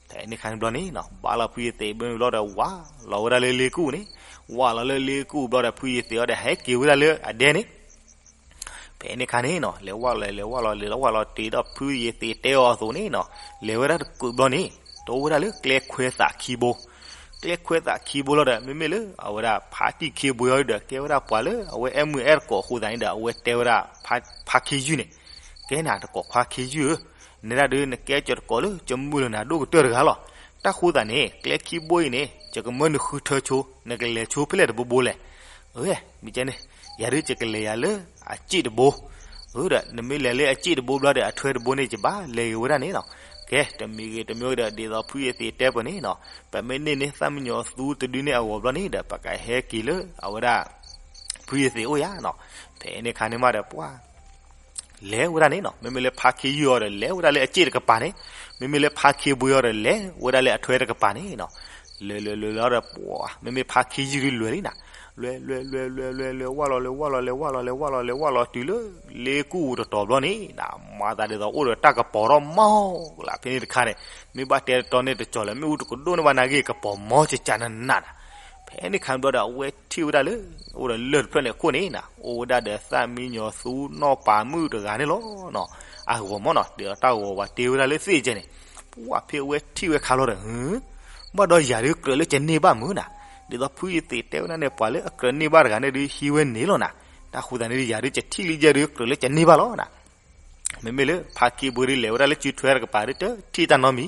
ဖဲန့ၣ်ခါန့ၣ်ဘျီန့ၣ်နီၤ ဘၣ်လီၤဖုယသံးဘိန့ၣ်ဘျီဒီး ဝၢ်လီၤဝဲဒၣ်လၢလ့ကူၣ်န့ၣ်, ဝၢ်လီၤလၢလ့ကူၣ်ဘျီဒီး ဖုယသံးအီၤဒီး ဟဲက့ၤဝဲဒၣ်လၢအဒဲန့ၣ်. ဖဲန့ၣ်ခါန့ၣ်နီၤ လဲၤဝၣ်လီၤလဲၤဝၣ်လီၤလဲၤလီၤဝၣ်လီၤတုၤဒီး ဖုယသံးတဲအီၤအသိးန့ၣ်နီၤ လဲၤဝဲဒၣ်တကူးဘျီန့ၣ် တိၢ်ဝဲဒၣ်လၢကျဲခွဲးသးခံဘိ. ကျဲခွဲးသးခံဘိလီၤဒီး မ့မ့ၢ်လၢအဝဲဒၣ်ဖါတံၢ်ခံဘိအံၤဒီး ကဲဝဲဒၣ်ပှၤလၢအဝဲအဲၣ်မုာ်အဲၣ်တကိးအဃိသတးန့ၣ်ဒီး အဝဲတဲဝဲဒၣ် ဖါခ့ယုၢ်န့ၣ်, ကဲနၤတကိးခွါခ့ယုၢ်ဧၢ, နဲဒၣ်ဒုးနကဲကၠီတကိးလၢ ကမုာ်လၢနၤဒိၣ်ကတၢၢ်တဂၤလီၤ. တၢ်ဃိသတးန့ၣ် ကျဲခံဘိအံၤန့ၣ် ယကမၢနဃုထၢဆိ နကလဲၤဆိဖဲလဲၣ်တဘိဘိလဲၣ်. မ့ၢ်ကဲန့ၣ် ယၤဒုးယကလဲၤယၤလၢအစ့ၣ်တဘိ. ဒီးနမ့ၢ်လဲၤလၢအစ့ၣ်တဘိဘျီဒီး အထွဲတဘိန့ၣ် ယဘၣ်လဲၤဂ့ၤဝဲဒၣ်န့ၣ်နီၤ. ကဲ တမံၤဂ့ၤတမံၤဂ့ၤဒီး ဒ်သိးဖုယသံးတဲပှၤန့ၣ်နီၤ ပမ့ၢ်န့ၢ်န့ၢ်သၣ်မံညီၤသူတဒုန့ၣ်အဂီၢ်ဘျီန့ၣ်ဒီး ပကဟဲက့ၤလၢအဝဲဒၣ် ဖုယသံးအိၣ်ယၤနီၤ. ဖဲန့ၣ်ခါန့ၣ်မးဒီးပှၤ လဲၤဝဲဒၣ်န့ၣ်နီၤ, မ့မ့ၢ်လၢဖါခ့ယုၢ်အီၤဒီး လဲၤဝဲဒၣ်လၢအစ့ၣ်တကပၤန့ၣ်, မ့မ့ၢ်လၢဖါခ့ဘိအီၤဒီး လဲၤဝဲဒၣ်လၢအထွဲတကပၤန့ၣ်နီၤ. လဲၤလဲၤလဲၤလီၤဒီး ပှၤ မ့မ့ၢ်ဖါခ့ယုၢ်ဒုးလွဲၤလံနၤ, လဲၤလဲၤလဲၤလဲၤလဲၤလဲၤလဲၤ ဝၢ်လီၤလဲၤဝၢ်လီၤလဲၤဝၢ်လီၤလဲၤဝၢ်လီၤတုၤလၢ လ့ကူၣ်တတီၤဘျီန့ၣ်နီၤ, မၤသးဒ်သိးအိၣ်ဒီးတၢ်ကပီၤထီၣ်မးလၢဖဲန့ၣ်တခါန့ၣ်, မ့ၢ်ဘၣ်တဲတတီန့ၣ်တကၠီၤလၢမ့ၣ်အူတကဒိၣ်န့ၣ်ဘၣ်နာ်က့ ကပီၤမီကကနနနီၤ. ဖဲ ဖဲန့ၣ်ခါန့ၣ်ဘျီဒီး အဝဲထံၣ်ဝဲဒၣ်လၢ အိၣ်ဒီးလၢၢ်တဖျၢၣ်န့ၣ်အခိၣ်န့ၣ်နီၤ အိၣ်ဝဲဒၣ်ဒီးသၣ်မံယီၤသူနီၢ်ပၤမုၣ်တဂၤန့ၣ်လီၤနီၤ. အဂီၤမ့ၢ်နီၤ ဒ်သိးတၢ်ဂီၤဝဲတ့ဝဲဒၣ်လၢသ့ၣ်ကဲန့ၣ်, ပှၢ်ဖဲအဝဲထံၣ်ဝဲခါလီၤဒီး ဟ, ဘၣ်ဒီးယၤဒုးကြၢးလၢကန့ၢ်ဘၣ်မုၢ်နၤ, ဒ်သိးဖုယသံးတဲဝဲဒၣ်န့ၣ် ပှၤလၢအကြၢးန့ၢ်ဘၣ်တဂၤန့ၣ်ဒုးဟံးဝဲန့ၣ်လီၤနၤ. တၢ်ဃိသတးန့ၣ် ယၤဒုးကထံၣ်လံယဲဒုးကြၢးလၢကန့ၢ်ဘၣ်လီၤနၤ. မ့မ့ၢ်လၢဖါခ့ဘိဒုးလဲၤဝဲဒၣ်လၢစုထွဲတကပၤဒုးတထံၣ်တၢ်နီတမံၤ,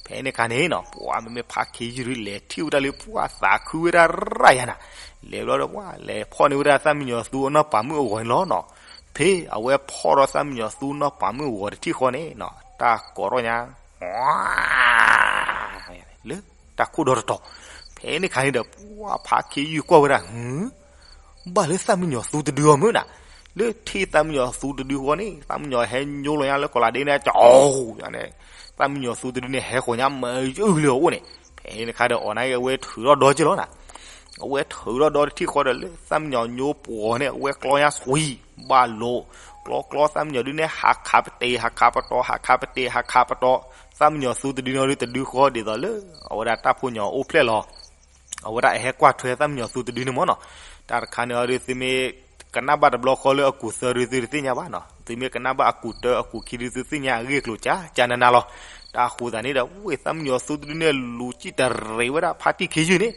ဖဲန့ၣ်ခါန့ၣ်နီၤ ပှၢ်မ့မ့ၢ်ဖါခ့ယုၢ်ဒုးလဲၤထံၣ်ဝဲဒၣ်လၢ ပှၢ်သးခုဝဲဒၣ်ရၣ်ယၤနၤ, လဲၤဘျီဒီးပှၢ်လဲၤဖီၣ်န့ၢ်ဝဲဒၣ်သၣ်မံယီၤသူအနီၢ်ပၤမုၣ်အဂီၤန့ၣ်လီၤနီၤ. ဖဲအဝဲဖီၣ်ဒီးသၣ်မံယီၤသူနီၢ်ပၤမုၣ်အဂီၤတထံၣ်ဃီန့ၣ်နီၤ တၢ်ကိးထီၣ်ညါ လၢတၢ်ခိၣ်ဒီတတီၤ, ဖဲန့ၣ်ခါန့ၣ်ဒီး ပှၢ်ဖါခ့ယုၢ်ကွၢ်ဝဲဒၣ် ဟ, ဘၣ်လၢသၣ်မံယီၤသူတဒုအီၤမုၢ်နၤ, လၢထံၣ်သၣ်မံယီၤသူတဒုဃီန့ၣ် သၣ်မံယီၤဟဲညိလီၤညါလၢကီးလးဒ့န့ၣ် ကၠီ, န့ၣ်, သၣ်မံယီၤသူတဒုန့ၣ် ဟဲဃီၤညါမးယုၢ်လၢအအိၣ်န့ၣ်, ဖဲန့ၣ်ခါဒီးအီၤန့ၣ် အဝဲထုးထီၣ်ဒီက့လီၤနၤ. အဝဲထုးထီၣ်ဒီတထံၣ်ဃီဒီးလၢသၣ်မံယီၤညိပှီၤန့ၣ် အဝဲကျီညါဆှံ, ဘၣ်လိာ်, ကျီကျီသၣ်မံယီၤဒုးန့ၣ် ဟးခးပတ့ၤ ဟးခးပတီၤ ဟးခးပတ့ၤ ဟးခးပတီၤ, သၣ်မံယီၤသူတဒုန့ၣ်ဒုးတဒုဃီဒ်သိးလၢ အဝဲဒၣ်တၢ်ဖိညီအိၣ်ဖျဲၣ်လီၤ. အဝဲဒၣ်အဟဲကွၢ်ထွဲသၣ်မံယီၤသူတဒုန့ၣ်မ့ၢ်နီၤ, တၢ်တခါန့ၣ်အီၤဒုးသုမ့ၢ် ကနၣ်ဘၣ်တဘျီဃီလၢအကူာ်သၢဒုးသုတသ့ၣ်ညါဘၣ်နီၤ, သုမ့ၢ်ကနၣ်ဘၣ်အကူာ်တၢအကူာ်ခံဒုးသုသ့ၣ်ညါအဂ့ၢ်အကျိၤကၠးကၠးနးနးလီၤ. တၢ်ဃိသတးန့ၣ်ဒီး ဝ့ၢ်သၣ်မံယီၤသူတဒုန့ၣ် လူၤစံၣ်တရံးဝဲဒၣ်ဖါတံၢ်ခ့ယုၢ်န့ၣ်,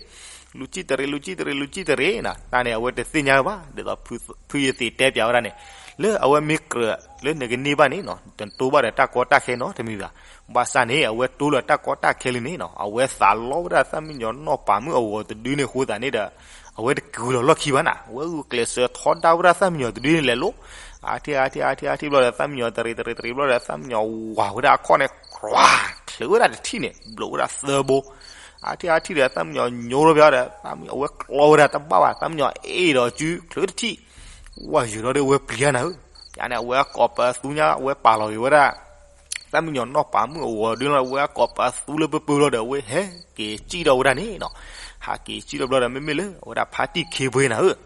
လူၤစံၣ်တရံး လူၤစံၣ်တရံး လူၤစံၣ်တရံးနၤ, တၢ်န့ၣ်အဝဲတသ့ၣ်ညါဘၣ်, ဒ်သိးဖုယသံးတဲပၠးဝဲဒၣ်န့ၣ်, လၢအဝဲမ့ၢ်ကြၢးလၢနကန့ၢ်ဘၣ်န့ၣ်နီၤ တတိၢ်ဘၣ်ဒီးတၢ်ကီတၢ်ခဲနီတမံၤဘၣ်. ဘၣ်ဆၣ်န့ၣ် အဝဲတိၢ်လၢတၢ်ကီတၢ်ခဲလံန့ၣ်နီၤ အဝဲသးလီဝဲဒၣ်သၣ်မံယီၤနီၢ်ပၤမုၣ်အဂီၤတဒုန့ၣ်အဃိသတးန့ၣ်ဒီး အဝဲတကဂုာ်လီၤလီၢ်ခံဘၣ်နၤ, အဝဲဂုာ်ကျဲးစၢးထီဒါဝဲဒၣ်သၣ်မံယီၤတဒုန့ၣ်လဲၤလိၤ, အါထံၣ်အါထံၣ်အါထံၣ်အါထံၣ်ဘျီဒီး သၣ်မံယီၤတရံးတရံးတရံးဘျီဒီး သၣ်မံယီၤဝၤဝဲဒၣ်အခီၣ်န့ၣ် ကြှၤ, ချုးဝဲဒၣ်တထံၣ်န့ၣ် ဘျိးဝဲဒၣ်သၢဘိ, အါထံၣ်အါထံၣ်ဒီး သၣ်မံယီၤညိထီၣ်ဘၣ်ဒီး အဝဲကျီဝဲဒၣ်တဘၣ်ဘၣ်, သၣ်မံယီၤအ့ၣ်ဒီးစုချုးတထံၣ်, ဝၤယုာ်ထီၣ်ဒီးဝဲပျံၤနၤဧၢ, ယန့ၣ် အဝဲအကိးပသူညါ အဝဲပာ်လီၤဂ့ၤဝဲဒၣ် သၣ်မံယီၤနီၢ်ပၤမုၣ်အဂီၤဒုလီၤ, အဝဲအကိးပသူလၢပပၢၤလီၤဒီး အဝဲဟဲက့ၤစံၣ်ထီၣ်ဝဲဒၣ်န့ၣ်နီၤ, ဟးက့ၤစံၣ်ထီၣ်ဘျီဒီး မ့မ့ၢ်လၢအဝဲဒၣ်ဖါတံၢ်ခ့ဘှ့နၤဧၢ,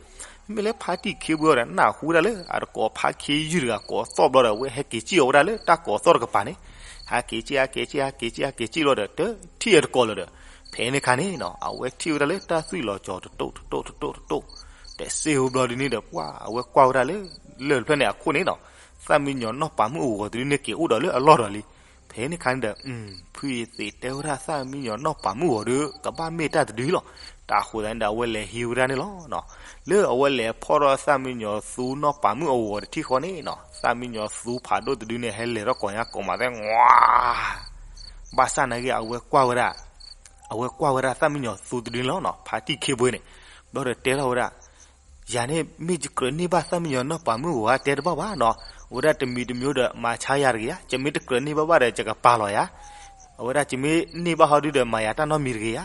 မ့မ့ၢ်လၢဖါတံၢ်ခ့ဘှ့အီၤဒီး နၢ်ဟူဒၣ်လၢအတကိးဖါခ့ယုၢ်တဂၤကိးသီၣ်ဘျီဒီး အဝဲဟဲက့ၤစံၣ်အီၤဝဲဒၣ်လၢတၢ်ကိးသီၣ်တကပၤန့ၣ်, ဟးက့ၤစံၣ် ဟးက့ၤစံၣ် ဟးက့ၤစံၣ် ဟးက့ၤစံၣ်လီၤဒီး တထံၣ်အတကိးလၢၤဒီး, ဖဲန့ၣ်ခါန့ၣ်နီၤ အဝဲထံၣ်ဝဲဒၣ်လၢတၢ်သွံၣ်လီၤကၠီၤတတိၢ်တတိၢ်တတိၢ်တတိၢ်, တစ့ဟူဘျီဒုန့ၣ်ဒီး ပှၢ်အဝဲကွၢ်ဝဲဒၣ်လၢ လၢၢ်တဖျၢၣ်န့ၣ်အခိၣ်န့ၣ်နီၤ, သၣ်မံယီၤနီၢ်ပၤမုၣ်အဂီၤတဒုန့ၣ်က့ၤအိၣ်ဒီးလၢအလီၢ်ဒီးလံ. ဖဲန့ၣ်ခါန့ၣ်ဒီး ဖုယသံးတဲဝဲဒၣ်သၣ်မံယီၤနီၢ်ပၤမုၣ်အဂီၤဒီး ကဘၣ်မ့ၢ်တၢ်တဒုလီၤ. တၢ်ဃိသတးန့ၣ်ဒီး အဝဲလဲၤဟံးဝဲဒၣ်န့ၣ်လီၤ. လၢအဝဲလဲၤဖီၣ်ထီၣ်သၣ်မံယီၤသူနီၢ်ပၤမုၣ်အဂီၤတထံၣ်ဃီန့ၣ်နီၤ, သၣ်မံယီၤသူဖးဒိၣ်တဒုန့ၣ် ဟဲလဲၤထီၣ်ကိးညါကိးမးသဲ ငွၤ ဘၣ်ဆၣ်နာ်က့ အဝဲကွၢ်ဝဲဒၣ်, အဝဲကွၢ်ဝဲဒၣ်သၣ်မံယီၤသူတဒုန့ၣ်လီၤနီၤ, ဖါတံၢ်ခ့ဘှ့န့ၣ်, ဘျီဒီးတဲထီၣ်ဝဲဒၣ်, ယၤန့ၣ်မ့ၢ်ယကြၢးန့ၢ်ဘၣ်သၣ်မံယီၤနီၢ်ပၤမုၣ်အဂီၤဧါ တဲတဘၣ်ဘၣ်နီၤ, အဝဲဒၣ်တမံၤတမံၤဒီး မၤဆါယၤတဂ့ၤဧါ, ယမ့ၢ်တကြၢးန့ၢ်ဘၣ်ဘၣ်ဒီး ယကပာ်လီၤယၤ, အဝဲဒၣ်ယမ့ၢ်န့ၢ်ဘၣ်ဟီဒုဒီး မၤယၤတၢ်နီတမံၤတဂ့ၤဧါ.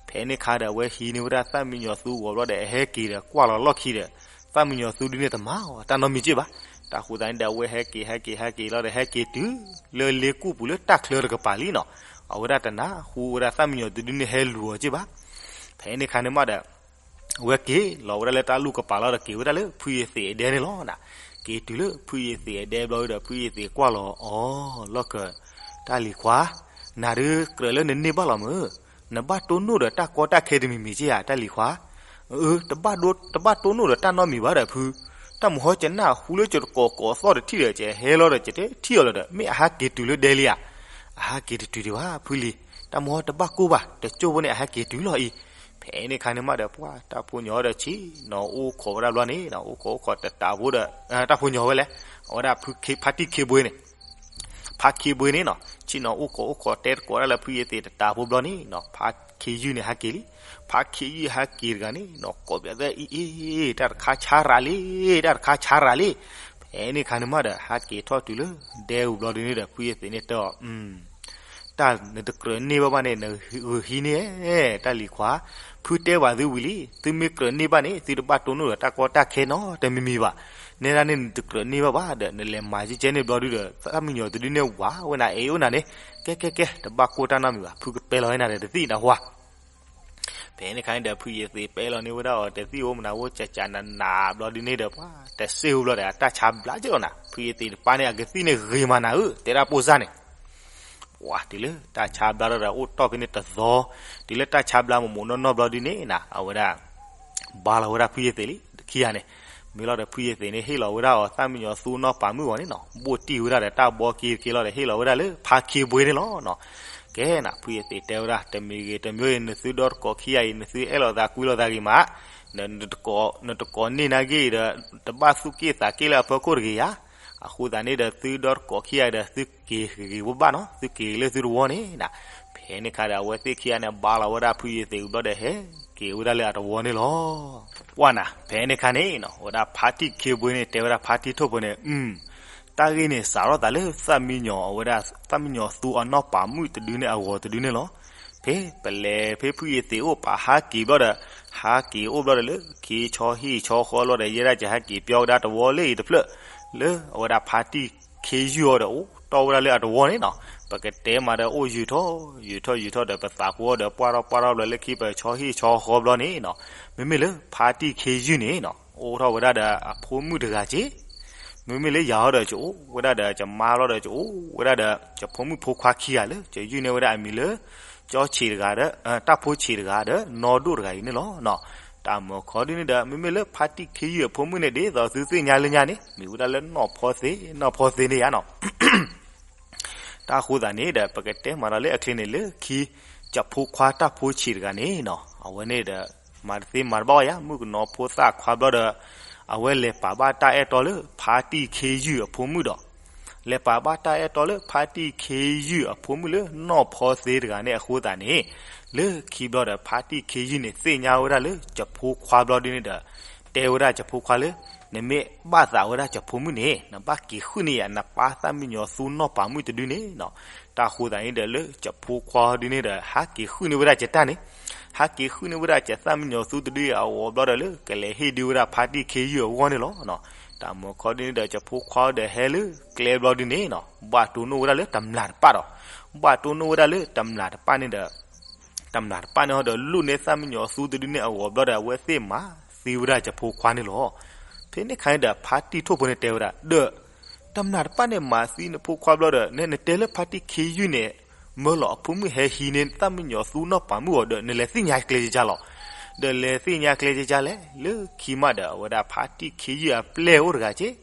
ဖဲန့ၣ်ခါဒီး အဝဲဟံးန့ၢ်ဝဲဒၣ်သၣ်မံယီၤသူအဂီၤဘျီဒီး အဟဲက့ၤဒီးကွၢ်လီၤလီၢ်ခံဒီး, သၣ်မံယီၤသူဒုန့ၣ်တမၤအီၤတၢ်နီတမံၤက့ၢ်ဘၣ်. တၢ်ဃိသတးန့ၣ်ဒီး အဝဲဟဲက့ၤ ဟဲက့ၤ ဟဲက့ၤလီၤဒီး ဟဲက့ၤတုၤလၢလ့ကူၣ်ပူၤလၢတၢ်ချၢတကပၤလံနီၤ, အဝဲဒၣ်တနၢ်ဟူဝဲဒၣ်သၣ်မံယီၤသူဒုန့ၣ်ဟဲလူၤအီၤက့ၢ်ဘၣ်. ဖဲန့ၣ်ခါန့ၣ်မးဒီး အဝဲက့ၤလီၤဝဲဒၣ်လၢတၢ်လူၢ်ကပၤလီၤဒီး က့ၤဝဲဒၣ်လၢဖုယသံးအဒဲန့ၣ်လီၤ. က့ၤတုၤလၢဖုယသံးအဒဲဘျီဒီး ဖုယသံးကွၢ်လီၤအီၤလီၢ်က, တၢ်လံၤခွါ, နၤဒုးကြၢးလၢနန့ၢ်ဘၣ်လီၤမုၢ်, နဘၣ်တိၢ်နီၣ်ဒီးတၢ်ကီတၢ်ခဲတမံၤမံၤက့ၢ်ဧါ တၢ်လံၤခွါ. အၢ, တဘၣ်တိၢ်နီၣ်ဒီးတၢ်နီတမံၤဘၣ်ဒီးဖု, တၢ်မုၢ်ဟီကနၢ်ဟူလၢယတကိးကိးသီၣ်တထံၣ်ဒီး ယဟဲလီၤဒီး ယတထံၣ်အီၤလၢၤဒီး မ့ၢ်အဟဲက့ၤတုၤလၢဒဲလံဧါ. အဟဲက့ၤတတုၤဒံးဘၣ် ဖုလံၤ, တၢ်မုၢ်ဟီတဘၣ်ကိၢ်ဘၣ်, တကၠိၢ်ဖိန့ၣ် အဟဲက့ၤတုၤလီၤအံၤ. ဖဲန့ၣ်ခါန့ၣ်မးဒီး ပှၢ်တၢ်ဖိညီဒီးဆ့ၣ်နီၤအိၣ်ခိးဝဲဒၣ်ဘျီန့ၣ်, အိၣ်ခိးအိၣ်ခိးတတးဖိဒီး တၢ်ဖိညီဝဲလဲၣ်, အဝဲဒၣ်ဖါတံၢ်ခ့ဘှ့န့ၣ်, ဖါခ့ဘှ့န့ၣ်နီၤ, ဆ့ၣ်နီၤအိၣ်ခိးအိၣ်ခိးတဲတကိးဒၣ်လၢဖုယသံးတတးဖိဘျီန့ၣ်နီၤ, ဖါခ့ယုၢ်န့ၣ်ဟဲက့ၤလံ. ဖါခ့ယုၢ်ဟဲက့ၤတဂၤန့ၣ်နီၤ ကိးပသဲအံၤအ့, တၢ်တခါဆါရၤလံ, တၢ်တခါဆါရၤလံ. ဖဲန့ၣ်ခါန့ၣ်မးဒီး ဟဲက့ၤထီၣ်တုၤလၢဒဲပူၤဘျီဒုန့ၣ်ဒီး ဖုယသံးန့ၣ်တဲအီၤ တၢ်နတကြၢးန့ၢ်ဘၣ်ဘၣ်န့ၣ် နဂုာ်ဟံးန့ၢ်, တၢ်လံၤခွါ, ဖုတဲဘၣ်သုဝံၤလံ, သုမ့ၢ်ကြၢးန့ၢ်ဘၣ်န့ၣ် သုတဘၣ်တိၢ်နီၣ်ဒီးတၢ်ကီတၢ်ခဲနီတမံၤမံၤဘၣ်. နဲဒၣ်န့ၣ်နတကြၢးန့ၢ်ဘၣ်ဘၣ်ဒီး နလဲၤမၤကဲကဲန့ၣ်ဘျီဒုဒီး သၣ်မံယီၤတဒုန့ၣ်ဝၤဝဲနၤ အဲၣ်အိၣ်နၤန့ၣ်, ကဲကဲကဲ တဘၣ်ကိၢ်တၢ်နီတမံၤဘၣ်, ဖုကပဲလီၤဝဲနၤဒီးတသံၣ်နဟါ. ဖဲန့ၣ်ခါန့ၣ်ဒီး ဖုယသံးပဲလီၤန့ၢ်ဝဲဒၣ်အီၤတသံၣ်အိၣ်မနၤအိၣ် ကကနနဘျီဒုန့ၣ်ဒီး ပှၤတစ့ၢ်ဟူဘျီဒီး အတၢ်ဆါဘျါက့ၤလီၤနၤ, ဖုယသံးတပၢ်န့ၣ် အကသံၣ်န့ၣ်ဂ့ၤမးနၤဧၢ တဲဒၣ်ပိၢ်စၢ်န့ၣ်. ပှၤတုၤလၢတၢ်ဆါဘျါထီၣ်ဒီးအိၣ်တီၢ်ဖဲန့ၣ်တသီ, တုၤလၢတၢ်ဆါဘျါမုာ်မုာ်နီၢ်နီၢ်ဘျီဒုန့ၣ်နၤ အဝဲဒၣ် ဘါလီၤဝဲဒၣ်ဖုယသ့းလံ ခံဂၤန့ၣ်, မ့ၢ်လီၤဒီးဖုယသ့းန့ၣ် ဟ့ၣ်လီၤဝဲဒၣ်အီၤသၣ်မံယီၤသူနီၢ်ပာ်မုၣ်အဂီၢ်န့ၣ်နီၤ, ဘိၣ်တံၢ်ဝဲဒၣ်ဒီးတၢ်ဘီက့ၤတက့ၤလီၤဒီး ဟ့ၣ်လီၤဝဲဒၣ်လၢဖါခ့ဘှ့န့ၣ်လီၤနီၤ. ကဲနၤ ဖုယသ့းတဲဝဲဒၣ် တမံၤဂ့ၤတမံၤဂ့ၤ နသုဒီတကိးခံဂၤအံၤ နသုအဲၣ်လိာ်သးကွံလိာ်သးဂ့ၤမး, နတကိးန့ၢ်နၤဂ့ၤဒီး တဘၣ်သူၣ်က့ၣ်သးက့ၣ်လၢအဖီခိၣ်တဂ့ၤယၤ, အဃိသတးန့ၣ်ဒီး သုဒီတကိးခံဂၤအံၤဒီး သုက့ၤဂ့ၤဂ့ၤဘၣ်ဘၣ်နီၤ, သုက့ၤလၢသုတဝီန့ၣ်နၤ. ဖဲန့ၣ်ခါဒီး အဝဲသ့ၣ်ခံဂၤန့ၣ် ဘါလီၤဝဲဒၣ်ဖုယသ့းဝံၤဘျီဒီး ဟဲက့ၤဝဲဒၣ်လၢအတဝီန့ၣ်လီၤ. ပှၢ်နၤ ဖဲန့ၣ်ခါန့ၣ်နီၤ အဝဲဒၣ်ဖါတံၢ်ခ့ဘှ့န့ၣ် တဲဝဲဒၣ်ဖါတံၢ်ထိၣ်ဖိန့ၣ်, တၢ်ဂ့ၢ်န့ၣ်စးထီၣ်သးလၢသၣ်မံယီၤ အဝဲဒၣ်သၣ်မံယီၤသူအနီၢ်ပာ်မုၣ်တဒုန့ၣ်အဂီၢ်တဒုန့ၣ်လီၤ. ဖဲပလဲၤဖဲဖုယသ့းအိၣ်ပာ်ဟးက့ၤဘျီဒီး ဟးက့ၤအိၣ်ဘျီဒီးလၢခံဆီဟံၣ်ဆီဃီလီၤဒီး ယဲဒၣ်ကဟဲက့ၤပၠီဝဲဒၣ်တဝီလၢအံၤတဖျၢၣ်, လၢအဝဲဒၣ်ဖါတံၢ်ခ့ယုၢ်အီၤဒီး အိၣ်တီၢ်ဝဲဒၣ်လၢအတဝီန့ၣ်နီၤ. ပကတဲမးဒီးအိၣ်ယံာ်ထီၣ်ယံာ်ထီၣ်ယံာ်ထီၣ်ဒီး ပသးဖိအီၤဒီးပှၢ်ထီၣ်ပှၢ်ထီၣ်ဘျီလၢခံပဆီဟံၣ်ဆီဃီဘျီန့ၣ်နီၤ, မ့မ့ၢ်လၢဖါတံၢ်ခ့ယုၢ်န့ၣ်နီၤ အိၣ်ထီၣ်ဝဲဒၣ်ဒီးအဖိမုၣ်တဂၤက့ၢ်. မ့မ့ၢ်လၢယၤဟီဒီး ကအိၣ်ဝဲဒၣ်ဒီး ကမါလီၤဒီး ကအိၣ်ဝဲဒၣ်ဒီး ကဖိမုၣ်ဖိခွါခံဂၤလၢ ကယုၢ်န့ၢ်ဝဲဒၣ်အမံၤလၢ ကၠီဆံးတဂၤဒီး တၢ်ဖိဆံးတဂၤဒီး နီၢ်ဒိၣ်တဂၤအံၤန့ၣ်လီၤ. တၢ်မၤခီဒ်န့ၣ်ဒီး မ့မ့ၢ်လၢဖါတံၢ်ခ့ယုၢ်အဖိမုၣ်န့ၣ် ဒ်သိးသုသ့ၣ်ညါလၢညါန့ၣ် မ့ၢ်ဝဲဒၣ်လၢနီၢ်ဖီသ့ နီၢ်ဖီသ့န့ၣ်ယါနီၤ. တၢ်ဃိသတးန့ၣ်ဒီး ပကတဲမးဒီးလၢအချ့န့ၣ်လၢခံ ကဖိခွါတၢ်ဖိဆံးတဂၤန့ၣ်နီၤ အဝဲန့ၣ်ဒီး မၤတသ့မၤတဘၣ်ဝဲယါ မုၣ်ကနီၤဖိသၣ်ခွါဘျီဒီး အဝဲလဲၤပာ်ဘၣ်တၢ်အဲၣ်တီလၢဖါတံၢ်ခ့ယုၢ်အဖိမုၣ်ဒီး လဲၤပာ်ဘၣ်တၢ်အဲၣ်တီလၢဖါတံၢ်ခ့ယုၢ်အဖိမုၣ်လၢနီၢ်ဖီသ့တဂၤန့ၣ်အဃိသတးန့ၣ် လၢခံဘျီဒီး ဖါတံၢ်ခ့ယုၢ်န့ၣ် သ့ၣ်ညါဝဲဒၣ်လၢကဖိခွါဘျီဒ်န့ၣ်ဒီး တဲဝဲဒၣ်ကဖိခွါလၢ နမ့ၢ်ဘၣ်သးဝဲဒၣ်ကဖိမုၣ်န့ၣ် နဘၣ်က့ၤဃုန့ၢ်ယၤ နပၢ်သၣ်မံယီၤသူနီၢ်ပာ်မုၣ်တဒုန့ၣ်နီၤ. တၢ်ဃိသတးန့ၣ်ဒီး လၢကဖိခွါဒ်န့ၣ်ဒီး ဟးက့ၤဃုန့ၢ်ဝဲဒၣ်ကတၢ်န့ၣ် ဟးက့ၤဃုန့ၢ်ဝဲဒၣ်ကသၣ်မံယီၤသူတဒုအဂီၢ်ဘျီဒီး လၢကလဲၤဟ့ၣ်ဒုးဝဲဒၣ်ဖါတံၢ်ခ့ယုၢ်အဂီၢ်န့ၣ်လီၤ. တၢ်မၤခီဒ်န့ၣ်ဒီး ကဖိခွါဒီးဟဲလၢကျဲဘျီဒ်န့ၣ်နီၤ ဘၣ်တိၢ်နီၣ်ဝဲဒၣ်လၢတမျာ်တပၣ်ဒီး ဘၣ်တိၢ်နီၣ်ဝဲဒၣ်လၢတမျာ်တပၣ်န့ၣ်ဒီး တမျာ်တပၣ်န့ၣ်ဟီဒီး လူၣ်န့ၢ်သၣ်မံယီၤသူတဒုန့ၣ်အဂီၢ်ဘျီဒီး အဝဲသ့ၣ်မၤသံဝဲဒၣ်ကဖိခွါန့ၣ်လီၤ. ဖဲန့ၣ်ခါန့ၣ်ဒီး ဖါတံၢ်ထိၣ်ဖိန့ၣ်တဲဝဲဒၣ် ဒီး တမျာ်တပၣ်န့ၣ်မၤသံနဖိခွါဘျီဒီး နတဲလၢဖါတံၢ်ခ့ယုၢ်န့ၣ် မၢလီၤအဖိမုၣ်ဟဲဟံးန့ၢ်သၣ်မံယီၤသူနီၢ်ပာ်မုၣ်အီၤဒီး နလဲၤသ့ၣ်ညါကျဲကကါလီၤ. ဒီးလဲၤသ့ၣ်ညါကျဲကကါလဲၣ် လၢခံမးဒီး အဝဲဒၣ်ဖါတံၢ်ခ့ယုၢ်အပျဲၢ်အိၣ်တဂၤက့ၢ်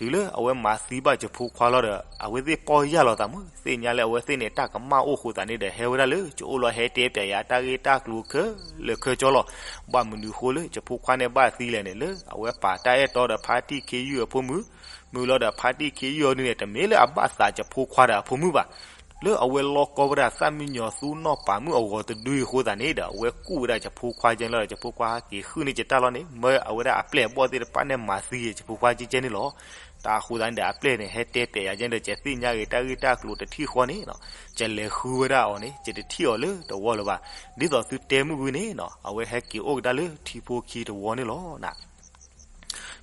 တုၤလၢအဝဲမၤသံဘၣ်ကဖိခွါလီၤဒီး အဝဲသ့ၣ်ပီၢ်ယၢ်လီၤသးမး သ့ၣ်ညါလၢအဝဲသ့ၣ်န့ၣ် တၢ်ကမၣ်အိၣ်ဃိသးန့ၣ်ဒီး ဟဲဝဲဒၣ်လၢကအိၣ်လီၤ ဟဲတဲပျးယၤတၢ်ဂ့ၢ်တၢ်ကျိၤခဲလၢာ်ခဲဆ့လီၤ. ဘၣ်မနုၤဃိလၢကဖိခွါန့ၣ်ဘၣ်သံလဲၣ်န့ၣ် လၢအဝဲပာ်တၢ်အဲၣ်တီဒီးဖါတံၢ်ခ့ယုၢ်အဖိမုၣ်, မုၢ်လီၤဒီးဖါတံၢ်ခ့ယုၢ်အီၤဒ်န့ၣ် တမ့ၢ်လၢအဘၣ်သးကဖိခွါဒီးအဖိမုၣ်ဘၣ်. လၢအဝဲလီၢ်ကီဝဲဒၣ်သၣ်မံယီၤသူနီၢ်ပာ်မုၣ်အဂီၢ်တဒုအဃိသးန့ၣ်ဒီး အဝဲကူၣ်ဝဲဒၣ်ကဖိခွါကဲန့ၣ်လီၤဒီး ကဖိခွါဟးက့ၤဃုန့ၢ်ကတၢ်လီၤန့ၣ် မၢအဝဲဒၣ်အပျဲၢ်အဘီၣ်သ့ၣ်တဖၣ်န့ၣ်မၤသံက့ၤကဖိခွါကဲန့ၣ်လီၤ. တၢ်ဃိသတးန့ၣ်ဒီး အပျဲၢ်န့ၣ် ဟဲတဲပျးယၤကဲန့ၣ်ဒီး ကသ့ၣ်ညါဂ့ၤတၢ်ဂ့ၢ်တၢ်ကျိၤတထံၣ်ဃီန့ၣ် ကလဲၤဃုဝဲဒၣ်အီၤန့ၣ် ကတထံၣ်အီၤလၢတဝီလၢၤဘၣ်. ဒ်သိးသုတဲမုၢ်ဂ့ၤန့ၣ်နီၤ အဝဲဟဲက့ၤအိၣ်ကဒါလၢထံဖိခံတဝီန့ၣ်လီၤ.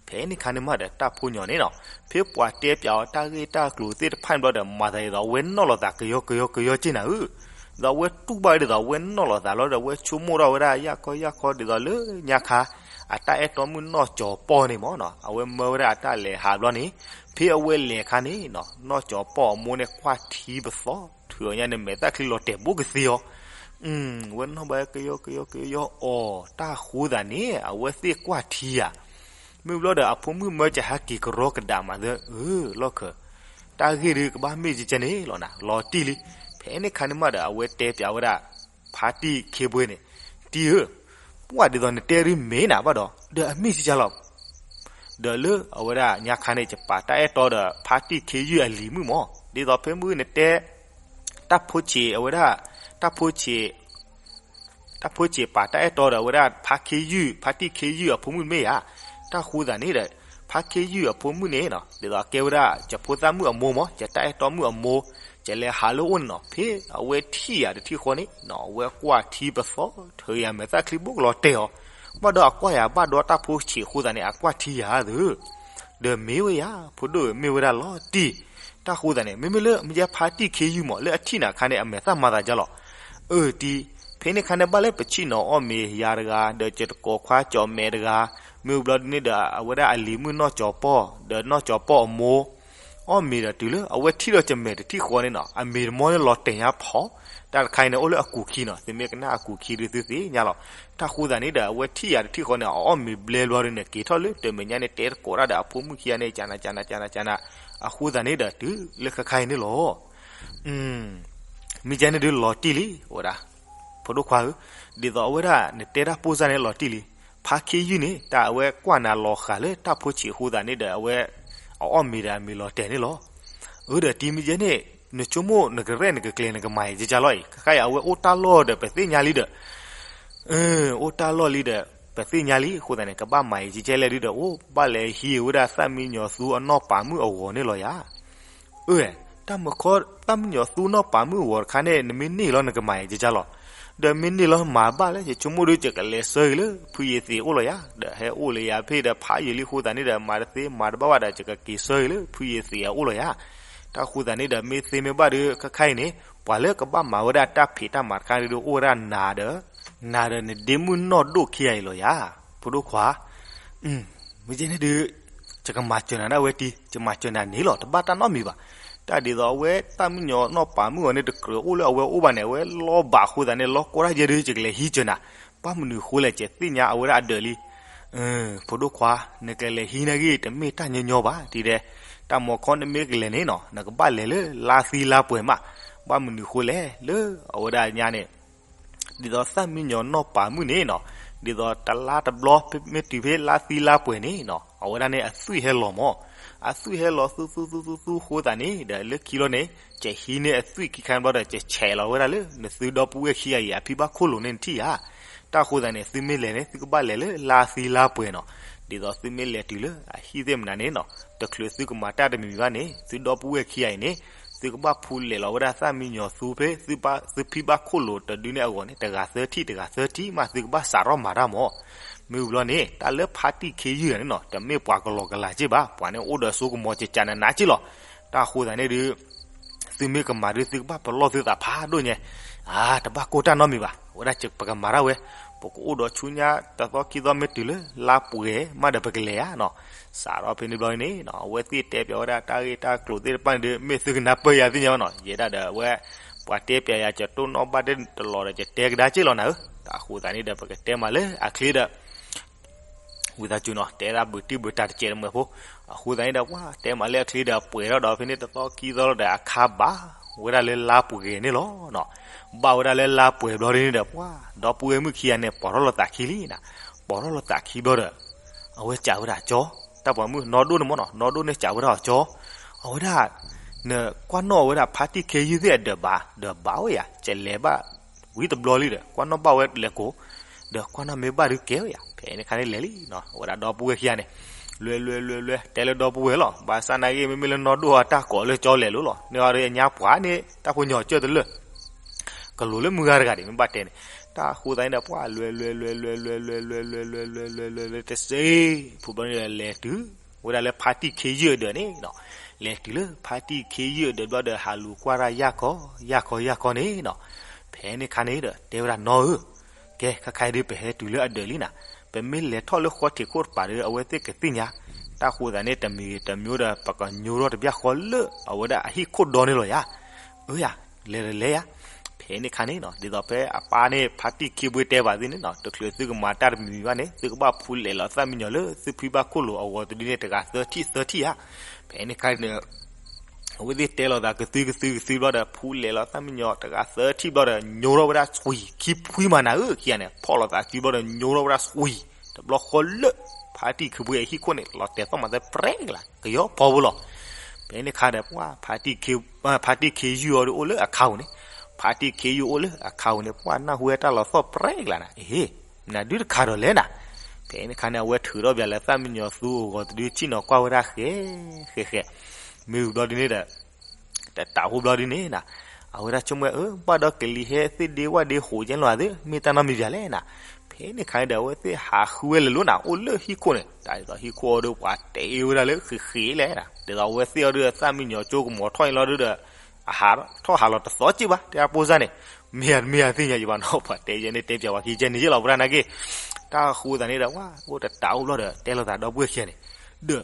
ဖဲန့ၣ်ခါန့ၣ်မးဒီး တၢ်ဖိညီန့ၣ်နီၤ ဖဲပှၤတဲပျးအီၤတၢ်ဂ့ၢ်တၢ်ကျိၤသ့ၣ်တဖၣ်န့ၣ်ဘျီဒီး မၤသးဒ်သိးအဝဲနီၣ်လီၤသးကယီကယီကယီက့ၢ်နၤဧၢ, ဒီးအဝဲတူၢ်ဘၣ်ဒ်သိးအဝဲနီၣ်လီၤသးလီၤဒီး အဝဲဆိကမိၣ်ထီၣ်ဝဲဒၣ်ယၢ်ခီယၢ်ခီဒ်သိးလၢညါခါ အတၢ်အဲၣ်တီမုၣ်နီၢ်ကၠီၤပီၢ်န့ၣ်မးနီၤ အဝဲမၢဝဲဒၣ်အတၢ်လဲၤဟးဘျီန့ၣ် ဖဲအဝဲလဲၤခါန့ၣ်နီၤ နီၢ်ကၠီၤပီၢ်အမိၢ်န့ၣ်ကွၢ်ထံပသီ ထုးအီၤညါန့ၣ် မဲာ်သၣ်ချံလီၤတဲာ်ဘိကသ့အီၤ ဝဲနီၣ်ဘၣ်ကယီကယီကယီအီၤ တၢ်ဃိသးန့ၣ် အဝဲသ့ၣ်ကွၢ်ထံဧါ. မ့ၢ်ဘျီဒီးအဖိမုၣ်မၢကဟဲက့ၤကရီကဒးမးသၢ အၢ လီၢ်ခၢၣ် တၢ်ဂ့ၢ်ဒုးကဘၣ်မ့ၢ်ကကဲန့ၣ်လီၤနၤ လီၤတံၢ်လံ. ဖဲန့ၣ်ခါန့ၣ်မးဒီး အဝဲတဲပျးဝဲဒၣ် ဖါတံၢ်ခ့ဘှ့န့ၣ် တံၢ်ဧၢ, ပှၢ်ဒ်သိးနတဲဒုးမ့ၢ်နၤဘၣ်ဒီး ဒီးအမ့ၢ်ကကဲလီၤ ဒီးလၢအဝဲဒၣ်ညါခါန့ၣ် ယပာ်တၢ်အဲၣ်တီဒီး ဖါတံၢ်ခ့ယုၢ်အလံၤမုၣ်မး ဒ်သိးဖဲမုၢ်နတဲ တၢ်ဖိဆံးအဝဲဒၣ် တၢ်ဖိဆံး တၢ်ဖိဆံးပာ်တၢ်အဲၣ်တီဒီးအဝဲဒၣ်ဖါခ့ယုၢ် ဖါတံၢ်ခ့ယုၢ်အဖိမုၣ်မ့ၢ်ဧါ. တၢ်ဃိသးန့ၣ်ဒီး ဖါခ့ယုၢ်အဖိမုၣ်န့ၣ်နီၤ ဒ်သိးကဲဝဲဒၣ် ယဖိသၣ်မုၣ်အမိၢ်မး ယတၢ်အဲၣ်တီမုၣ်အမိၢ် ယလဲၤဟးလၢအအိၣ်န့ၣ်နီၤ ဖဲအဝဲထံၣ်ယၤတထံၣ်ဃီန့ၣ်နီၤ အဝဲကွၢ်ထံပသီ ထုးယၤမဲာ်သၣ်ချံဘိကလီၤတဲာ်အီၤ ဘၣ်ဒီးအကွၢ်ယၤဘၣ်ဒီးတၢ်ဖိဆံးအဃိသးန့ၣ် အကွၢ်ထံယၤသၢ ဒီးမ့ၢ်ဝဲယၤ ဖိဒိၣ်ဧၢ မ့ၢ်ဝဲဒၣ်လီၤတံၢ်. တၢ်ဃိသးန့ၣ် မ့မ့ၢ်လၢမ့ၢ်ယဲဖါတံၢ်ခ့ယုၢ်မး လၢအထံၣ်နၤခါန့ၣ် အမဲာ်သၣ်မၤသးကလီၤ. အၢတံၢ်, ဖဲန့ၣ်ခါန့ၣ်ဘၣ်လၢပဆံၣ်နီၤအီၣ်မ့ၤယၤတဂၤ ဒီးကတကိးခွါကၠီၣ်မဲာ်တဂၤ, မ့ၢ်ဘျီဒ်န့ၣ်ဒီး အဝဲဒၣ်အလံၤမုၣ်နီၢ်ကၠီၤပီၢ် ဒီးနီၢ်ကၠီၤပီၢ်အမိၢ် အီၣ်မ့ၤဒီးတုၤလၢအဝဲထံၣ်ဒီးကမဲာ်တထံၣ်ဃီန့ၣ်နီၤ, အမ့ၤတမီန့ၣ်လီၤတဲာ်ညါဖီ, တၢ်တခါအံၤန့ၣ် အိၣ်လၢအကူာ်ခံနီၤ, သုမ့ၢ်ကနၣ်အကူာ်ခံဒီးသုသ့ၣ်ညါလီၤ. တၢ်ဃိသတးန့ၣ်ဒီး အဝဲထံၣ်ယၤတထံၣ်ဃီန့ၣ် အအီၣ်မ့ၤဘျဲဘျီဒီးန့ၣ် က့ၤထီၣ်လၢတမဲာ်ညါန့ၣ် တဲတကိးတၢ်ဒီးအဖိမုၣ်ခံဂၤန့ၣ် ကနၤကနၤကနၤကနၤ, အဃိသတးန့ၣ်ဒီးတုၤလၢခဲခါအံၤန့ၣ်လီၤ. မ့ၢ်ကဲန့ၣ်ဒုးလီၤတံၢ်လံ အိၣ်ဝဲဒၣ်, ဖိဒိၣ်ခွါဧၢ, ဒ်သိးအဝဲဒၣ်နတဲတၢ်ပိၢ်စၢ်န့ၣ်လီၤတံၢ်လံ. ဖါခ့ယုၢ်န့ၣ် တၢ်အဝဲကွၢ်နၤလီၤဃာ်လၢတၢ်ဖိဆံးအဃိသတးန့ၣ်ဒီး အဝဲ အအီၣ်မ့ၤဒီးအမ့ၤလီၤတဲာ်န့ၣ်လီၤ. အၢဒီးတံၤမ့ၢ်ကဲန့ၣ် နဆိကမိၣ်နကရဲၣ်နကကျဲၤနကမၤအံၤကကါလီၤအံၤ, ခဲခါအံၤအဝဲအိၣ်တၢ်လီၢ်ဒီးပသ့ၣ်ညါလံဒီး အိၣ်တၢ်လီၢ်လံဒီး ပသ့ၣ်ညါလံအဃိသတးန့ၣ် ကဘၣ်မၤအံၤကကဲလဲၣ်ဒုးဒီး အိၣ်ဘၣ်လဲၤဟံးဝဲဒၣ်သၣ်မံညီၤသူအနီၢ်ပာ်မုၣ်အဂီၤန့ၣ်လီၤယၤ. အၢ, တၢ်မခီ သၣ်မံညီၤသူနီၢ်ပာ်မုၣ်အဂီၤတခါန့ၣ် နမ့ၢ်န့ၢ်လီၤနကမၤအံၤကကါလီၤ. ဒီးမ့ၢ်န့ၢ်လီၤမၤဘၣ်လၢ ယဆိကမိၣ်ဒုး ယကလဲၤဆၢဂ့ၤလၢဖုယ့ၤသ့းအအိၣ်လီၤယၤ, ဒီးဟဲအိၣ်လၢယၤဖဲဒီးဖးယံာ်လံအဃိသတးန့ၣ်ဒီး မၤတသ့မၤတဘၣ်ဘၣ်ဒီး ယကက့ၤဆၢဂ့ၤလၢဖုယ့ၤသ့းအအိၣ်လီၤယၤ. တၢ်ဃိသတးန့ၣ်ဒီး မ့ၢ်သ့မ့ၢ်ဘၣ်ဒုး ခဲခါအံၤန့ၣ် ပှၤလၢကဘၣ်မၤဝဲဒၣ်တၢ်ဖံးတၢ်မၤတခါဒုး အိၣ်ဝဲဒၣ်နၤဒီး နၤဒီးနဒ့မုၣ်နီၢ်ဒိၣ်ခံဂၤအံၤလီၤယၤ, ဖိဒိၣ်ခွါ. မ့ၢ်ကဲန့ၣ်ဒုး ယကမၤစၢၤနၤဒၣ်ဝဲတံၤ, ယမၤစၢၤနၤန့ၣ်လီၤ, တဘၣ်တၢ်နီတမံၤဘၣ်. တၢ်ဒ်သိးအဝဲသၣ်မံညီၤနီၢ်ပာ်မုၣ်အဂီၤန့ၣ် တကြၢးအိၣ်လၢအဝဲအိၣ်ဘၣ်န့ၣ် အဝဲလီၤဘၣ်အဃိသတးန့ၣ် လီၤကိးတၢ်ယဲဒုး ယကလဲၤဟံးစၢၤနၤ, ဘၣ်မနုၤဃိလဲၣ် ယသ့ၣ်ညါအဝဲဒၣ်အဒၢးလံ. ဖိဒိၣ်ခွါ, နကလဲၤဟံးန့ၢ်ဂ့ၤ တမ့ၢ်တၢ်ညီညီဘၣ်, ဒ်လဲၣ် တၢ်မခီနမ့ၢ်ကလဲၤန့ၣ်နီၤ နကဘၣ်လဲၤလၢလါသံလါပှဲၤမး, ဘၣ်မနုၤဃိလဲၣ် လၢအဝဲဒၣ်ညါန့ၣ် ဒ်သိးသၣ်မံညီၤနီၢ်ပာ်မုၣ်န့ၣ်နီၤ, ဒ်သိးတလါတဘျီ မ့ၢ်တုၤဖဲလါသံလါပှဲၤန့ၣ်နီၤ အဝဲဒၣ်န့ၣ်အသွံၣ်ဟဲလီၤမး, အသွံၣ်ဟဲလီၤသူသူသူသူသူအဃိသတးန့ၣ်ဒီး လၢခံလီၤန့ၣ် ယဟံးန့ၢ်အသွံၣ်ခံခါဘျီဒီး ယဆဲးလီၤဝဲဒၣ်လၢ နသုဒီပုၢ်ဝဲၢ်ခံဂၤအံၤ အဖံဘၣ်ခိၣ်လိာ်န့ၣ်နထံၣ်ဧါ. တၢ်ဃိသတးန့ၣ် သုမ့ၢ်လဲၤန့ၣ် သုကဘၣ်လဲၤလၢလါသံလါပှဲၤနီၤ, ဒ်သိးသုမ့ၢ်လဲၤတုၤလၢအဟံၣ်သ့ၣ်မနုၤန့ၣ်နီၤ တချုးသုကမၤတၢ်တမံၤမံၤဘၣ်န့ၣ် သုဒီပုၢ်ဝဲၢ်ခံဂၤအံၤန့ၣ် သုကဘၣ်ဖူလဲးလီၤဝဲဒၣ်သၣ်မံညီၤသူဖဲ သုဖံဘၣ်ခိၣ်လိာ်တဒုန့ၣ်အဂီၢ်န့ၣ် တဂၤသၢထံၣ် တဂၤသၢထံၣ်မး သုကဘၣ်စးထီၣ်မၤတၢ်မး. မ့ၢ်ဝံၤဘျီန့ၣ် တၢ်လၢဖါတံၢ်ခ့ယုၢ်န့ၣ်နီၤ တမ့ၢ်ပှၤကလီကလီက့ဘၣ်, ပှၤန့ၣ်အိၣ်ဒီးစိကမီၤကကနးနးက့လီၤ. တၢ်ဃိသတးန့ၣ်ဒုး သုမ့ၢ်ကမၤဒုး သုကဘၣ်ပလီၢ်သုသးဖးဒိၣ်ညါ, အါ တဘၣ်ကိၢ်တၢ်နီတမံၤဘၣ်, အဝဲဒၣ်ပကမၤတၢ်ဝဲ, ပကအိၣ်ဒီးဆူညါတသီခံသီမ့ၢ်တုၤလၢလါပှဲၤမးဒီးပကလဲၤဧါနီၤ. စးထီၣ်ဖဲန့ၣ်ဘျီန့ၣ်နီၤ အဝဲသ့ၣ်တဲပၠးဝဲဒၣ်တၢ်ဂ့ၢ်တၢ်ကျိၤသ့ၣ်တဖၣ်န့ၣ်ဒီး မ့ၢ်သုကနၢ်ပၢၢ်ယၤသ့ၣ်ညါဘၣ်နီၤ, ယဲဒၣ်ဒီးအဝဲ ပှၤတဲပၠးယၤ ယတိၢ်နီၣ်ဘၣ်တလီၤဒီး ယတဲကဒါက့လီၤနၤဧၢ. တၢ်ဃိသတးန့ၣ်ဒီး ပကတဲမးလၢအချ့ဒီး ဝံသးစူၤနီၤ တဲဒၣ်ဘုးတံၢ်ဘုးတၢ်တစဲးတမှဲၤဖိ, အဃိသတးန့ၣ်ဒီး ပှၤတဲမးလၢအချ့ဒီး ပှဲၤထီၣ်ဒီးဖဲန့ၣ်တသီခံသီလီၤဒီး အခါဘၣ်ဝဲဒၣ်လၢလါပှဲၤန့ၣ်လီၤနီၤ. ဘၣ်ဝဲဒၣ်လၢလါပှဲၤဘျီဒ်န့ၣ်ဒီး ပှၤဒီပုၢ်ဝဲၢ်မုၣ်ခံဂၤန့ၣ် ပိာ်ထီၣ်လိာ်သးခံလံနီၤ. ပိာ်ထီၣ်လိာ်သးခံဘျီဒီး အဝဲစံးဝဲဒၣ်ကၠီ, တၢ်ပိာ်မုၣ်နီၢ်ဒိၣ်န့ၣ်မ့ၢ်နီၤ နီၢ်ဒိၣ်န့ၣ်စံးဝဲဒၣ်အီၤကၠီ, အဝဲဒၣ် နကွၢ်နီၣ်ဝဲဒၣ်ဖါတံၢ်ခ့ယုၢ်သ့ၣ်အဒၢးဘၣ်, ဒီးဘၣ်ဝဲယၤ ကလဲၤဘၣ်ဝံၤတဘျီလံဒီး ကွၢ်နီၣ်ဘၣ်ဝဲလဲၤကိး, ဒီးကွၢ်နီၣ်မ့ၢ်ဘၣ်ဒုးကဲဝဲယၤ ဖဲန့ၣ်ခါန့ၣ်လဲၤလံနီၤ. အဝဲဒၣ်ဒီပုၢ်ဝဲၢ်ခံဂၤန့ၣ် လွဲလွဲလွဲလွဲ တဲလၢဒီပုၢ်ဝဲၢ်လီၤ. ဘၣ်ဆၣ်နာ်က့ မ့မ့ၢ်လၢနီၢ်ဒိၣ်အတၢ်ကိးလၢကၠီလဲၤလိၤလီၤ. န့ၢ်အီၤဒီးအညါပှၤန့ၣ် တၢ်ဖိညီၤကၢၢ်တလၢာ် ကလိၤလၢမုၢ်ဂၤတဂၤဒံး မ့ၢ်ဘၣ်တဲန့ၣ်, တၢ်ဃိသတးန့ၣ်ဒီး ပှၤလွဲလွဲလွဲလွဲလွဲလွဲလွဲလွဲလွဲလွဲလွဲလွဲလွဲလွဲလွဲလွဲတစ့ ဖုဘျီန့ၣ်ဒီး လဲၤတုၤဝဲဒၣ်လၢဖါတံၢ်ခ့ယုၢ်အဒၢးန့ၣ်နီၤ. လဲၤတုၤလၢဖါတံၢ်ခ့ယုၢ်အဒၢးဘျီဒီး ဟးလူၤကွၢ်တၢ်ယၢ်ခီယၢ်ခီယၢ်ခီန့ၣ်နီၤ. ဖဲန့ၣ်ခါန့ၣ်ဒီး တဲဝဲဒၣ်နီၢ်ဧၢ, ကဲ ခဲခါအံၤဒုး ပဟဲတုၤလၢအဒၢးလံနၤ, ပမ့ၢ်လဲၤထီၣ်လၢဃီထံးခိၣ်တပၤဒီး အဝဲသ့ၣ်ကသ့ၣ်ညါ, တၢ်ဃိသတးန့ၣ် တမံၤတမံၤဒီး ပကညိထီၣ်တဘျီဃီလၢအဝဲဒၣ်အဟံၣ်ခိၣ်ဒီန့ၣ်လီၤယၤ. အၢယၤ, လဲၤဒီးလဲၤယၤ. ဖဲန့ၣ်ခါန့ၣ်နီၤ ဒ်သိးဖဲအပၢ်န့ၣ် ဖါတံၢ်ခ့ဘှ့တဲဘၣ်သုန့ၣ်နီၤ တချုးသုကမၤတၢ်တမံၤမံၤဘၣ်န့ၣ် သုကဘၣ်ဖူလဲးလီၤသၣ်မံညီၤလၢသုဖံဘၣ်ခိၣ်လိာ်အဂီၤတဒုန့ၣ် တဂၤသၢထံၣ်သၢထံၣ်ဧါ. ဖဲန့ၣ်ခါန့ၣ် အဝဲသ့ၣ်တဲလိာ်သးကသုကသုကသုဘျီဒီး ဖူလဲးလီၤသၣ်မံညီၤတဂၤသၢထံၣ်ဘျီဒီး ညိထီၣ်ဝဲဒၣ်စွံခံဖှံမးနၤဧၢ ခံဂၤန့ၣ် ဖီၣ်လိာ်သးစုဘျီဒီး ညိထီၣ်ဝဲဒၣ်စွံ တဘျီဃီလၢ ဖါတံၢ်ခ့ဘှ့အဟံၣ်ခိၣ်န့ၣ် လီၤတဲာ်သီၣ်မၤသဲပြဲကလၤ ကယီဖီဖိလီၤ. ဖဲန့ၣ်ခါဒီး ပှၤ ဖါတံၢ်ခ့ယုၢ်အီၤဒီးအိၣ်လၢအခါပူၤန့ၣ်, ဖါတံၢ်ခ့ယုၢ်အိၣ်လၢအခါပူၤန့ၣ် ပှၤနၢ်ဟူဝဲတၢ်လီၤသီၣ်ပြဲကလၤနၤ အ့ နဒုတခါဒီးလဲၣ်နၤ. ဖဲန့ၣ်ခါန့ၣ် အဝဲထုးထီၣ်ပၠးလၢသၣ်မံညီၤသူအဂီၤတဒု ဆ့ၣ်နီၤကွၢ်ဝဲဒၣ်ဃဲဃဲဃဲ, မ့ၢ်ဝံၤဘျီဒ်န့ၣ်ဒီး တတးအိၣ်ဘျီဒ်န့ၣ်နၤ, အဝဲဒၣ်ဆိကမိၣ် အၢ ဘၣ်ဒီးကလံၤဟဲသ့ၣ်ဒ့ဝၣ်ဒ့ဟိးကဲလီၤသ့ၣ် မ့ၢ်တၢ်နီတမံၤပၠးလဲၣ်နၤ. ဖဲန့ၣ်ခါန့ၣ်ဒီး အဝဲသ့ၣ်ဟးဃုဝဲလဲၤလိၤနၤ အိၣ်လၢဟံၣ်ခိၣ်န့ၣ် တၢ်ဒ်သိးဟံၣ်ခိၣ်အီၤဒီး ပှၤတဲဝဲဒၣ်လၢဃ့ဃ့လဲၣ်နၤ, ဒ်သိးအဝဲသ့ၣ်အီၤဒီး သၣ်မံညီၤကၠိကမီၤထီၣ်အံၤလီၤဒီး အဟးထီၣ်ဟးလီၤတသီက့ၢ်ဘၣ် တဲအပိစၢ်န့ၣ်, မ့ၢ်ဧါတမ့ၢ်ဧါသ့ၣ်ညါယဘၣ်နီၤ ပှၤတဲယဲန့ၣ် တဲပၠးဝဲခံကဲန့ၣ်ယဲလီၤ ပှၤတၢ်နာ်က့. တၢ်ဃိသတးန့ၣ်ဒီး ပှၤအိၣ်တတးအိၣ်ဘျီဒီး တဲလိာ်သးဒီပုၢ်ဝဲၢ်ခံဂၤန့ၣ်, ဒီး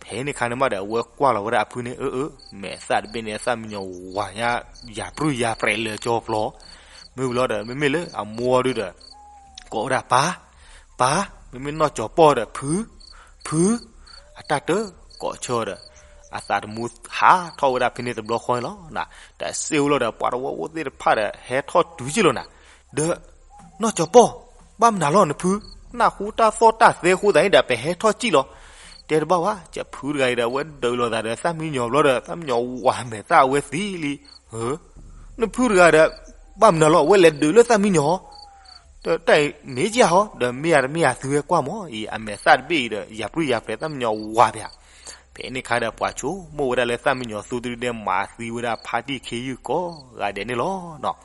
ဖဲန့ၣ်ခါန့ၣ်မးဒီး အဝဲကွၢ်လီၤဝဲဒၣ်အဖုန့ၣ် အၢ အၢ မဲာ်သၣ်တဘ့ၣ်န့ၣ် အသၣ်မံညီၤဝၤညါ ယၤပြုၢ်ယၤပြဲးလၢာ်ကၠီပျီ, မ့ၢ်ဝံၤလီၤဒီး မ့မ့ၢ်လၢအမိၢ်အီၤဒုဒီး ကိးဝဲဒၣ်ပၢ်, ပၢ်, မ့မ့ၢ်နီၢ်ကၠီၤပီၢ်ဒီး ဖု, ဖု, အတၢ်တကိးဆၢဒီး အသးတမူဟးထီၣ်ဝဲဒၣ်ဖဲန့ၣ်တဘျီဃီန့ၣ်လီၤ. တၢ်စ့ၢ်ဝံၤလီၤဒီး ပှၤတဝီဖိသ့ၣ်တဖၣ်ဒီး ဟဲထီၣ်တုၤက့ၤလီၤနၤ, ဒီး နီၢ်ကၠီၤပီၢ်, ဘၣ်မနုၤလီၤနဖု, နၢ်ဟူတၢ်သီၣ်တၢ်သဲအဃိသတးန့ၣ်ဒီး ပဟဲထီၣ်က့ၤလီၤ. တဲတဘၣ်ဝဲ, ကဖုတဂၤအံၤဒီး အဝဲဒုးလိာ်သးဒီးသၣ်မံညီၤဘျီဒီး သၣ်မံညီၤဝၤမဲာ်သၣ်အဝဲသံလံ. နဖုတဂၤဒီး ဘၣ်မနုၤလီၤ အဝဲလဲၤဒုးလၢသၣ်မံညီၤ တၢ်မ့ၢ်ကဟီ ဒီးမ့ၢ်ယၤတမ့ၢ်ယၤသုဝဲကွၢ်မၢ်အံၤ အမဲာ်သၣ်တဘ့ၣ်အံၤဒီး ယၤပြုၢ်ယၤပြဲးသၣ်မံညီၤဝၤပၠး. ဖဲန့ၣ်ခါဒီးပှၤဆိကမိၣ်ဝဲဒၣ်လၢသၣ်မံညီၤသူတဒုဒဲး မၤသံဝဲဒၣ်ဖါတံၢ်ခ့ယုၢ်ကိးဂၤဒဲးန့ၣ်လီၤ.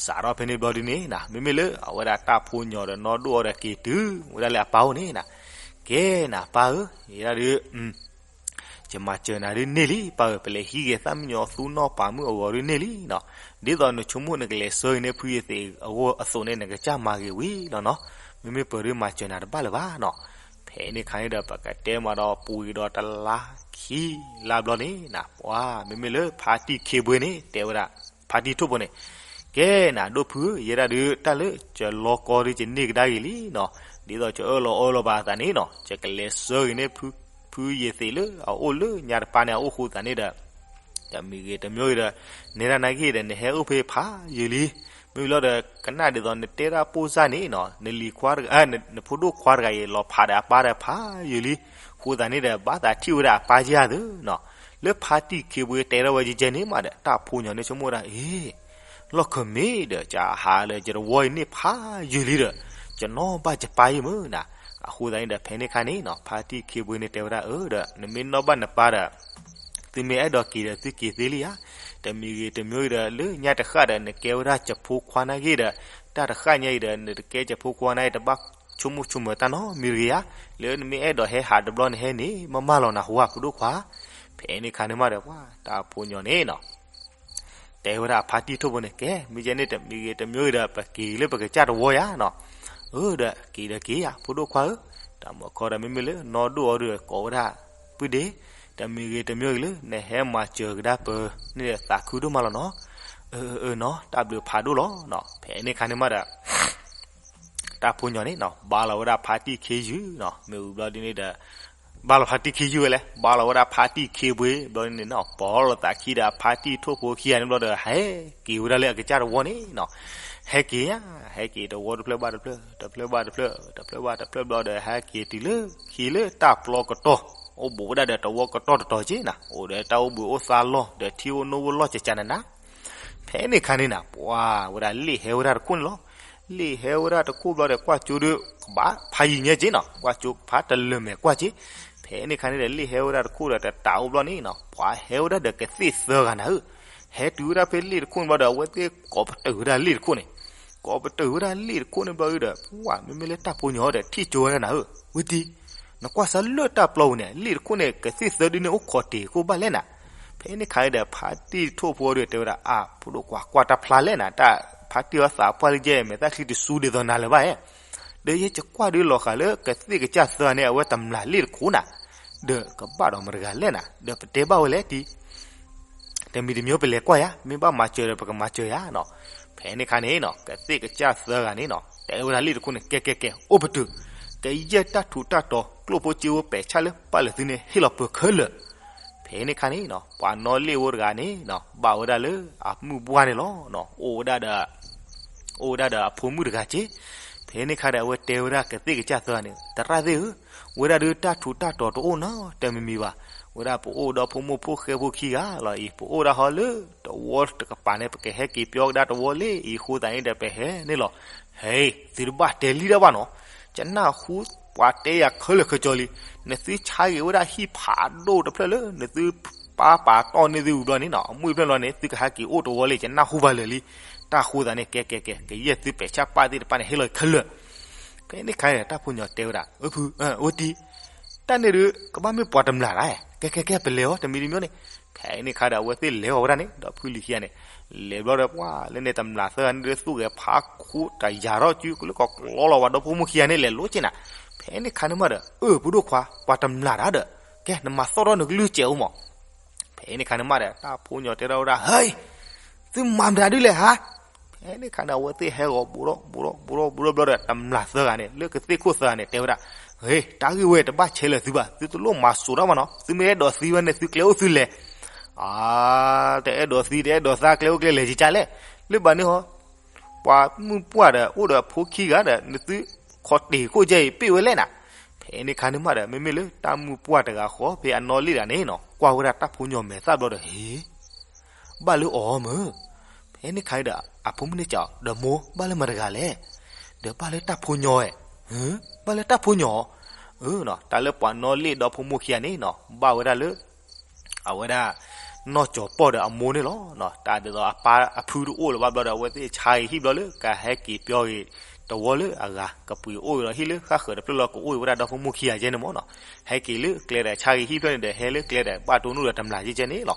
စးထီၣ်ဖဲန့ၣ်ဘျီဒုန့ၣ်နၤ မ့မ့ၢ်လၢအဝဲဒၣ်တၢ်ဖိညီဒီးနီၢ်ဒိၣ်အီၤဒီးက့ၤတုၤဝဲဒၣ်လၢအပၢ်အိၣ်န့ၣ်နၤ, ကဲနၤပၢ်ဧၢ, ယဲဒၣ်ဒု ယမၤစၢၤနၤဒုန့ၢ်လံ ပၢ်ဧၢ, ပလဲၤဟံးဂ့ၤသၣ်မံညီၤသူနီၢ်ပာ်မုၣ်အဂီၤဒုန့ၢ်လံနီၤ. ဒ်သိးနဆိကမိၣ်နကလဲၤဆှၢဂ့ၤန့ၢ်ဖုယသ့းအဂီၢ်အသိးန့ၣ် နကစၢ်မၤဂ့ၤဝံၤလီၤနီၤ. မ့မ့ၢ်ပၢၤဒုမၤစၢၤနၤတဘၣ်လၢၤဘၣ်နီၤ. ဖဲန့ၣ်ခါန့ၣ်ဒီး ပကတဲမးဒီးပူၤဂ့ၤဒီးတလါခံလါဘျီန့ၣ်နၤ ပှၤ မ့မ့ၢ်လၢဖါတံၢ်ခ့ဘွ့န့ၣ် တဲဝဲဒၣ် ဖါတံၢ်ထိၣ်ဖိန့ၣ်, ကဲနၤဒိၣ်ဖုဧၢ, ယဲဒၣ်ဒု တၢ်လၢယလီၤကီဒု ယန့ၢ်ကဒါက့ၤလံနီၤ. ဒ်သိးယအၢၣ်လီၤအီလီၤဘၣ်အသးန့ၣ်နီၤ ယကလဲၤဆှၢဂ့ၤန့ၢ် ဖုယသ့းလၢအအိၣ်လၢညါတပၤန့ၣ် အအိၣ်ဃိသးန့ၣ်ဒီး တမံၤဂ့ၤတမံၤဂ့ၤဒီး နဲဒၣ်နၤဂ့ၤဒီး နဟဲအိၣ်ဖဲဖးယံာ်လံ. မ့ၢ်လီၤဒီး ကနၣ်ဒ်သိးနတဲဒၣ်ပိၢ်စၢ်န့ၣ်နီၤ နလံၤခွါတဂၤ နဖိဒိၣ်ခွါတဂၤအံၤ လီၤဖးဒီးအပၢ်ဒီးဖးယံာ်လံ. ဃိသးန့ၣ်ဒီး ဘၣ်သးထံၣ်ဝဲဒၣ်အပၢ်ယၤသုနီၤ. လၢဖါတံၢ်ခ့ဘွ့တဲထီၣ်ဝဲယဲန့ၣ်မးဒီး တၢ်ဖိညီန့ၣ်ဆိကမိၣ်ဒၣ်အံၤ လီၢ်ခၢၣ်မ့ၢ်ဒီး ယဟးလၢယတဝီအံၤန့ၣ်ဖးယံာ်လံဒီး ယနီၣ်ဘၣ်ယပၢ်ယံာ်မုၢ်နၤ. အဃိသတးန့ၣ်ဒီး ဖဲန့ၣ်ခါန့ၣ်နီၤ ဖါတံၢ်ခ့ဘွ့န့ၣ်တဲဝဲဒၣ်အၢဒီး နမ့ၢ်နီၣ်ဘၣ်နပၢ်ဒီး သုမ့ၢ်အဲၣ်ဒိးက့ၤဒီး သုက့ၤသ့လံဧါ. တမံၤဂ့ၤတမံၤဂ့ၤဒီး လၢညါတဃၣ်ဒီး နကဲဝဲဒၣ်ယဖိခွါနၢ်ဂ့ၤဒီး တၢ်တဃၣ်ညါအံၤဒီး နတကဲယဖိခွါနၢ်ဂ့ၤ တဘၣ်ဆိကမိၣ်ဆိကမၢတၢ်နီတမံၤတဂ့ၤဧါ. လၢနမ့ၢ်အဲၣ်ဒိးဟဲဟးတဘျီ နဟဲန့ၣ် မ့ၢ်မးလီၤနဟူဧါ ဖိဒိၣ်ခွါ. ဖဲန့ၣ်ခါန့ၣ်မးဒီး ပှၤတၢ်ဖိညီန့ၣ်နီၤ တဲဝဲဒၣ်အဖါတံၢ်ထိၣ်ဖိန့ၣ် ကဲ မ့ၢ်ယဲန့ၣ် တမံၤဂ့ၤတမံၤဂ့ၤဒီး ပက့ၤလၢပကစၢ်တဝီယၤနီၤ. အၢဒီး က့ၤဒီးက့ၤယၤ ဖိဒိၣ်ခွါဧၢ. တၢ်မၤခီဒီး မ့မ့ၢ်လၢနီၢ်ဒိၣ်အီၤဒီး ကိးဝဲဒၣ် ပုၢ်ဒ့, တမံၤဂ့ၤတမံၤဂ့ၤလၢ နဟဲမၤစၢၤကဒါပၢၤန့ၣ်ဒီး သးခုဒိၣ်မးလီၤနီၤ. အၢ အၢ နီၤ တၢ်ဘျုးဖးဒိၣ်လီၤနီၤ. ဖဲန့ၣ်ခါန့ၣ်မးဒီး တၢ်ဖိညီန့ၣ်နီၤ ဘါလီၤဝဲဒၣ်ဖါတံၢ်ခ့ယုၢ်နီၤ. မ့ၢ်ဝံၤဘျီဒ်န့ၣ်ဒီး ဘါလီၤဖါတံၢ်ခ့ယုၢ်ဝဲလဲၣ်, ဘါလီၤဝဲဒၣ်ဖါတံၢ်ခ့ဘွ့ဘျီဒ်န့ၣ်နီၤ, ပိာ်လိာ်သးခံဒီးအဖါတံၢ်ထိၣ်ဖိခံဂၤန့ၣ်ဘျီဒီး ဟဲက့ၤဝဲဒၣ်လၢအကစၢ်တဝီန့ၣ်နီၤ. ဟဲက့ၤယါ, ဟဲက့ၤတဝီတဖျၢၣ်ဘၣ်တဖျၢၣ်, တဖျၢၣ်ဘၣ်တဖျၢၣ်, တဖျၢၣ်ဘၣ်တဖျၢၣ်ဘျီဒီး ဟဲက့ၤတုၤလၢ ခံလၢတၢ်ပျီကတီၢ်, အိၣ်ဘူးဝဲဒၣ်ဒီးတဝီကတီၢ်တတီၤက့နၤ, အိၣ်ဒီးတၢ်အိၣ်ဘှံးအိၣ်သါလီၢ် ဒီးထံအိၣ်နိဝဲၢ်လီၢ်ကကနနၤ. ဖဲန့ၣ်ခါန့ၣ်နၤ ပှၤဝဲဒၣ်လ့ၣ်ဟဲဝဲဒၣ်တခိၣ်န့ၣ်လီၤ. လ့ၣ်ဟဲဝဲဒၣ်တခိၣ်ဘျီဒီး ကွၢ်ကၠိဒုး ကဘၣ်ဖးယံာ်ညါက့နီၤ, ကွၢ်ကၠိဖးတလၢာ်မဲာ်ကွၢ်က့. ဖဲန့ၣ်ခါန့ၣ်ဒီး လ့ၣ်ဟဲဝဲဒၣ်တခိၣ်ဒီး တတးအိၣ်ဘျီန့ၣ်နီၤ ပှၤဟဲဝဲဒၣ်ဒီးကသ့ၣ်သၢဂၤနၤဧၢ. ဟဲတုၤဝဲဒၣ်ဖဲလ့ၣ်တခိၣ်န့ၣ်ဘျီဒီး အဝဲသ့ၣ်ကိးပတုာ်ဝဲဒၣ်လ့ၣ်တခိၣ်န့ၣ်, ကိးပတုာ်ဝဲဒၣ်လ့ၣ်တခိၣ်န့ၣ်ဘျီဒီး ပှၤမ့မ့ၢ်လၢတၢ်ဖိညီဒီး ထံၣ်ကၠိဝဲဒၣ်နၤဧၢ, ဝံတံ နကွၢ်စၢ်လၢတၢ်ပျီပူၤန့ၣ် လ့ၣ်တခိၣ်န့ၣ် ကသ့ၣ်သၢဒုန့ၣ် အိၣ်ခိးတ့ၢ်ကိၣ်ဘၣ်လဲၣ်နၤ. ဖဲန့ၣ်ခါဒီး ဖါတံၢ်ထိၣ်ဖိဒီးတဲဝဲဒၣ် အါ ဖိဒိၣ်ကွၢ် ကွၢ်တၢ်ဖျါလဲၣ်နၤ, တၢ်ဖါတံၢ်အသးပှၢ်လၢယဲ မဲာ်သၣ်ချံတစူဒ်သိးနၤလၢၤဘၣ်ဧါ. ဒီးယဲယကွၢ်ဒုလီၤဃာ်လၢကသ့ၣ်ကစၢ်သၢဂၤန့ၣ် အဝဲတမျၢ်လ့ၣ်တခိၣ်နၤ, ဒီးကဘၣ်ဒီးမတဂၤလဲၣ်နၤ, ဒီးပတဲဘၣ်ဝဲလဲၣ်တံ တမံၤတမံၤပလဲၤကွၢ်ယၤ, မ့ၢ်ဘၣ်မၤစၢၤဒီးပကမၤစၢၤယၤနီၤ. ဖဲန့ၣ်ခါန့ၣ်နီၤ ကသ့ၣ်ကစၢ်သၢဂၤန့ၣ်နီၤ တဲဝဲဒၣ်လ့ၣ်တခိၣ်န့ၣ် ကဲကဲကဲ အိၣ်ပတုာ်, ကယဲၢ်တၢ်ထူးတၢ်တီၤ ကျိၣ်ဖိစ့ဖိပဲာ်ဆၣ်လၢပာ်လၢသုန့ၣ် ဟ့ၣ်လီၤပၢၤခဲလၢာ်. ဖဲန့ၣ်ခါန့ၣ်နီၤ ပှၤနီၣ်လ့ၣ်ဝဲတဂၤန့ၣ်နီၤ ဘၣ်ဝဲဒၣ်လၢအမုၢ်ပှၢ်န့ၣ်လီၤ. အိၣ်ဝဲဒၣ်ဒီး အိၣ်ဝဲဒၣ်ဒီးအဖိမုၣ်တဂၤက့. ဖဲန့ၣ်ခါဒီး အဝဲတဲဝဲဒၣ်ကသ့ၣ်ကစၢ်သၢဂၤန့ၣ် သရၣ်သ့ၣ်ဧၢ, ဝဲဒၣ်ဒုးတၢ်ထူးတၢ်တီၤတအိၣ်နီတမံၤမံၤဘၣ်. ဝဲဒၣ်ပအိၣ်ဒီးဖိမုၣ်ဖိဃဲဖိခံဂၤလီၤအံၤ ပအိၣ်ဒၣ်ဟီလၢတဝီတကပၤန့ၣ် ပကဟဲက့ၤပၠီကဒါတဝီလံအံၤအဃိသတးန့ၣ်ဒီး ပဟဲန့ၣ်လီၤ. ဟဲ သုတဘၣ်တဲလံတၢ်ဘၣ်နီၤ, ယနၢ်ဟူပှၤတဲယၤခဲလၢာ်ခဲဆ့လံ. နသုဆါဂ့ၤဝဲဒၣ်ဟံၣ်ဖးဒိၣ်တဖျၢၣ်လၢ နသုပာ်ပာ်တီၢ်န့ၢ်သုဝံၤဘျီန့ၣ်နီၤ အမုၢ်တဖျၢၣ်လီၤန့ၣ် သုကဟဲက့ၤအိၣ်တဝီလံ ယနၢ်ဟူဘၣ်လၢာ်လံ. တၢ်ဃိသးန့ၣ် ကဲကဲကဲ ကယဲၢ်သုပဲာ်ဆၣ်ပာ်သ့ၣ်တဖၣ်န့ၣ် ဟ့ၣ်လီၤခဲလၢာ်. ဖဲန့ၣ်ခါန့ၣ် တၢ်ဖိညီတဲဝဲဒၣ် အၢဖု အၢတံ တၢ်န့ၣ်ဒုး ကဘၣ်မ့ၢ်ပှၤတမျၢ်တၢ်, ကဲကဲကဲ ပလဲၤအီၤတမံၤတမံၤန့ၣ်. ဖဲန့ၣ်ခါဒီး အဝဲသ့ၣ်လဲၤအီၤဝဲဒၣ်န့ၣ် ဒီးဖုလံၤခံဂၤန့ၣ် လဲၤဘျီဒီး ပှၤလၢန့ၣ်တမျၢ်သၢဂၤန့ၣ်ဒုး သူၣ်ဂဲၤဖးခိၣ်တယာ်ထီၣ်စု လၢကကျီလီၤဝဲဒီးဖိမုၣ်ခံဂၤန့ၣ် လဲၤလိက့နၤ. ဖဲန့ၣ်ခါန့ၣ်မးဒီး အၢ ဖိဒိၣ်ခွါ ပှၤတမျၢ်တၢ်ဒီး ကဲ နမၤသီၣ်ထီၣ်နကလုၢ်စဲးအိၣ်မး. ဖဲန့ၣ်ခါန့ၣ်မးဒီး တၢ်ဖိညီတဲထီၣ်ဝဲဒၣ် ဟဲ, သုမၤမတၤဒ်လဲၣ်ဧါ. ဖဲန့ၣ်ခါန့ၣ် အဝဲသ့ၣ်ဟဲဂီၤဘူးထီၣ်ဘူးထီၣ်ဘူးထီၣ်ဘူးထီၣ် ဘူးထီၣ်ဘျီဒီး တမျၢ်သၢဂၤန့ၣ် လၢကသ့ၣ်ခိၣ်သၢဂၤန့ၣ် တဲဝဲဒၣ်, ဟဲ, တၢ်ဂ့ၢ်ဝဲတဘၣ်ဆဲးလၢာ်သုဘၣ်, သုတလိၣ်မၤစိာ်တၢ်ဘၣ်နီၤ, သုမ့ၢ်အဲၣ်ဒိးသံဝဲန့ၣ် သုကျဲအိၣ်သုလဲၤ. အါ, တအဲၣ်ဒိးသံ တအဲၣ်ဒိးသံ ကျဲအိၣ်ကျဲလဲၤကကလဲၣ်. လၢဘၣ်န့ၣ်ဟီ ပှၤမုၣ်ပှၢ်ဒီး အိၣ်ဒီးအဖိခံဂၤဒီး နသုခိးတ့ၢ်ခိၣ်ကဲအံၤ ပ့ၢ်ဝဲလဲၣ်နၤ. ဖဲန့ၣ်ခါန့ၣ်မးဒီး မ့မ့ၢ်လၢတၢ်မုၣ်ပှၢ်တဂၤဃီ ဖဲအနီၣ်လ့ၣ်တဂၤန့ၣ်နီၤ ကွၢ်ဝဲဒၣ်တၢ်ဖိညီမဲာ်သၣ်ဘျီဒီး ဟ့, ဘၣ်လၢအီၤမ့ၢ်. ဖဲန့ၣ်ခါဒီး အဖိမုၣ်န့ၣ်စံး, ဒီးမိၢ် ဘၣ်လၢမတၤတဂၤလဲၣ်. ဒီးဘၣ်လၢတၢ်ဖိညီဧါ. ဘၣ်လၢတၢ်ဖိညီ. အၢ, တၢ်လၢပှၤနီၣ်လ့ၣ်ဒီဖိမိၢ်ခံဂၤန့ၣ်နီၤ ဘၣ်ဝဲဒၣ်လၢ အဝဲဒၣ် နီၢ်ကၠီၤပီၢ်ဒီးအမိၢ်န့ၣ်လီၤ. တၢ်ဒ်သိးအပၢ်အဖုတအိၣ်လၢၤဘၣ်ဘျီဒီး အဝဲသ့ၣ်ဆါဂ့ၤဟံၣ်ဘျီလၢ ကဟဲက့ၤပၠီဂ့ၤ တဝီလၢအဂၤ ကပှ့ၤအိၣ်ဂ့ၤဒီးဟံၣ်လၢဃၣ်ဃၢၤတဖျၢၣ်လီၤ ကအိၣ်ဂ့ၤဝဲဒၣ်ဒီဖိမိၢ်ခံဂၤကဲန့ၣ်မ့ၢ်နီၤ. ဟဲက့ၤလၢကျဲဒီးဆါဂ့ၤဟံၣ်ဖျၢၣ်န့ၣ်ဒီး ဟဲလၢကျဲဒီးဘၣ်တိၢ်နီၣ်ဒီးတမျၢ်ကဲကဲန့ၣ်လီၤ.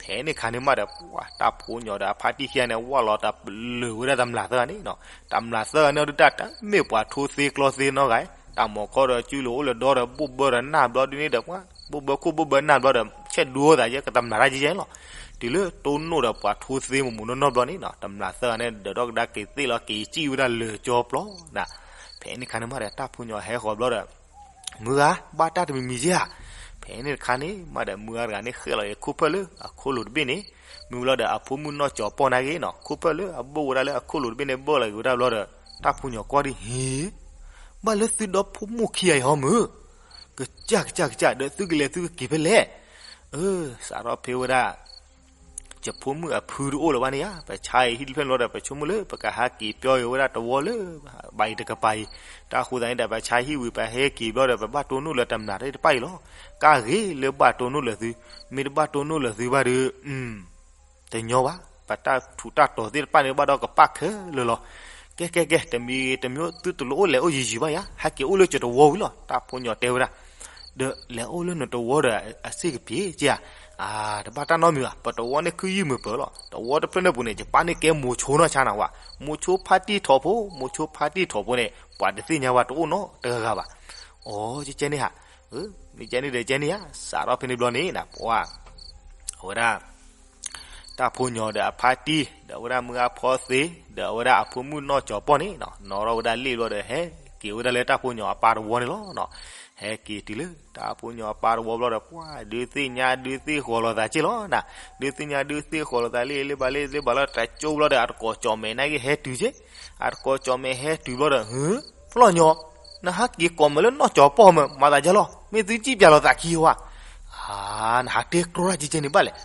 ဖဲန့ၣ်ခါန့ၣ်မးဒီး ပှၤတၢ်ဖိညီဒီးအဖါတံၢ်ခံဂၤန့ၣ် ဝၢ်လီၤတၢ်ပလၢၢ်ဝဲဒၣ်တမျၢ်သၢဂၤန့ၣ်နီၤ. တမျၢ်သၢဂၤန့ၣ် ဒုးတၢ်တမ့ၢ်ပှၤထိသ့ကျီသ့နီတဂၤ, တၢ်မၤခီဒီး စုလိာ်အိၣ်လၢဒီဒီး ဘိၣ်ဘၢဒီးနၢ်ဘျီဒ်န့ၣ်ဒီး ဘိၣ်ဘၢခိၣ်ဘိၣ်ဘၢနၢ်ဘျီဒီး ဆဲးဒိသးယဲ ကတမျၢ်တၢ်ကဲကဲန့ၣ်လီၤ. တုၤလၢတိၢ်နီၣ်ဒီးပှၤထိသ့မုၢ်မုၢ်နီၢ်နီၢ်ဘျီန့ၣ်နီၤ တမျၢ်သၢဂၤန့ၣ် ဒီးဒီကဒါက့ၤသ့ၣ်လီၤ က့ၤစံၣ်ဝဲဒၣ်လၢာ်ကၠီပျီနၤ. ဖဲန့ၣ်ခါန့ၣ်မးဒီး တၢ်ဖိညီဟဲဃီၤဘျီဒီး မုၢ်ဂၤ ဘၣ်တၢ်တမံၤမံၤကဲဧါ. ဖဲန့ၣ်တခါန့ၣ်မးဒီး မုၢ်ဂၤတဂၤန့ၣ် ဃဲၣ်လီၤက့ၤခိၣ်ဖၢၣ်လၢအခိၣ်လိၤတဘ့ၣ်န့ၣ်, မ့ၢ်ဘျီဒီးအဖိမုၣ်နီၢ်ကၠီၤပီၢ်နာ်က့နီၤ ခိၣ်ဖၢၣ်လၢအဘိၣ်ဝဲဒၣ်လၢအခိၣ်လိၤတဘ့ၣ်န့ၣ် ဘၢၣ်လီၤက့ၤဝဲဒၣ်ဘျီဒီး တၢ်ဖိညီကွၢ်ဒ် ဟ့, ဘၣ်လၢသုဒီဖိမိၢ်ခံဂၤအံၤဟီမုၢ်, ကစၢ်ကစၢ်ကစၢ် ဒီးသုကလဲၤသုကက့ၤဖဲလဲၣ်. အၢ, စးထီၣ်ဖဲဝဲဒၣ် ယဖိမုၣ်အဖုတအိၣ်လၢၤဘၣ်န့ၣ်ဧါ, ပဆါအံၤဟံၣ်တဖျၢၣ်န့ၣ်ဘျီဒီး ပဆိကမိၣ်လၢ ပကဟးက့ၤပၠီက့ၤဝဲဒၣ်တဝီလၢ ဘၣ်အံၤတကပၤအံၤ, တၢ်ဃိသတးန့ၣ်ဒီး ပဆါဟံၣ်ဝံၤ ပဟဲက့ၤဘျီဒီး ပဘၣ်တိၢ်နီၣ်လၢတမျၢ်တဖၣ်အံၤလီၤ. ကါဂ့ၤလၢဘၣ်တိၢ်နီၣ်လၢသု, မ့ၢ်တဘၣ်တိၢ်နီၣ်လၢသုဘၣ်ဒီး တညီဘၣ်, ပတၢ်ထူးတၢ်တီၤသ့ၣ်တဖၣ်န့ၣ် ဘၣ်ဒီးကပၣ်ခဲလၢာ်လီၤ. ကဲ ကဲ ကဲ တမံၤဂ့ၤတမံၤ သုတလိၣ်အိၣ်လဲၤအိၣ်ယံၤယံၤဘၣ်ယၤ, ဟဲက့ၤအိၣ်လၢယတဝီဝံၤလီၤ. တၢ်ဖိညီတဲဝဲဒၣ်, ဒီးလဲၤအိၣ်လၢနတဝီဒီးအစ့ၣ်ကပ့ၤကဲဧါ. တဘၣ်တၢ်နီတမံၤဘၣ်, ပတဝီန့ၣ်ခုၣ်ယုၢ်မုာ်ပၢၤလီၤ. တဝီတဖျၢၣ်န့ၣ်ပူၤန့ၣ် ယပၢ်န့ၣ်ကဲမိၤဆိနီၢ်ဆါနၤဝဲ, မိၤဆိဖါတံၢ်ထိးဖိ, မိၤဆိဖါတံၢ်ထိးဖိန့ၣ် ပှၤတသ့ၣ်ညါဝဲတအိၣ်နီတဂၤဂၤဘၣ်. အိ ကဲကဲန့ၣ်ဧါ, မ့ၢ်ကဲန့ၣ်ဒီးကဲန့ၣ်ဧါ, စးထီၣ်ဖဲန့ၣ်ဘျီန့ၣ် ပှၤ အဝဲဒၣ် တၢ်ဖိညီဒီးအဖါတံၢ် ဒီးအဝဲဒၣ်မုၢ်ဂၤဖီသ့ ဒီးအဝဲဒၣ်အဖိမုၣ်နီၢ်ကၠီၤပီၢ်န့ၣ်နီၤ နီၣ်ထီၣ်ဝဲဒၣ်လ့ၣ်ဘျီဒီး ဟဲက့ၤဝဲဒၣ်လၢတၢ်ဖိညီအပၢ်တဝီန့ၣ်လီၤ. ဟဲက့ၤတုၤလၢတၢ်ဖိညီအပၢ်တဝီဘျီဒီး ပှၤဒုးသ့ၣ်ညါဒုးသ့ၣ်ဃီၤလိာ်သးက့ၢ်လီၤနၤ, ဒုးသ့ၣ်ညါဒုးသ့ၣ်ဃီၤလိာ်သးလံ လၢဘၣ်လၢလၢဘၣ်လၢတၢ်ကၠိဘျီဒီး အတကိးကၠီၣ်မဲာ်နာ်က့ဟဲတုၤက့ၢ်, အတကိးကၠီၣ်မဲာ်ဟဲတုၤဘျီဒီး ဟၢ ဖျီၣ်ညီ, နဟးက့ၤကိးမုၢ်လၢနီၢ်ကၠီၤပီၢ်မး မၤသးဒ်လဲၣ်, မ့ၢ်သုစံၣ်ပၠးလိာ်သးခံဝဲ, အါ နဟးတဲကြီတၢ်က့ၢ်က့ၢ်န့ၣ်ဘၣ်လဲၣ်.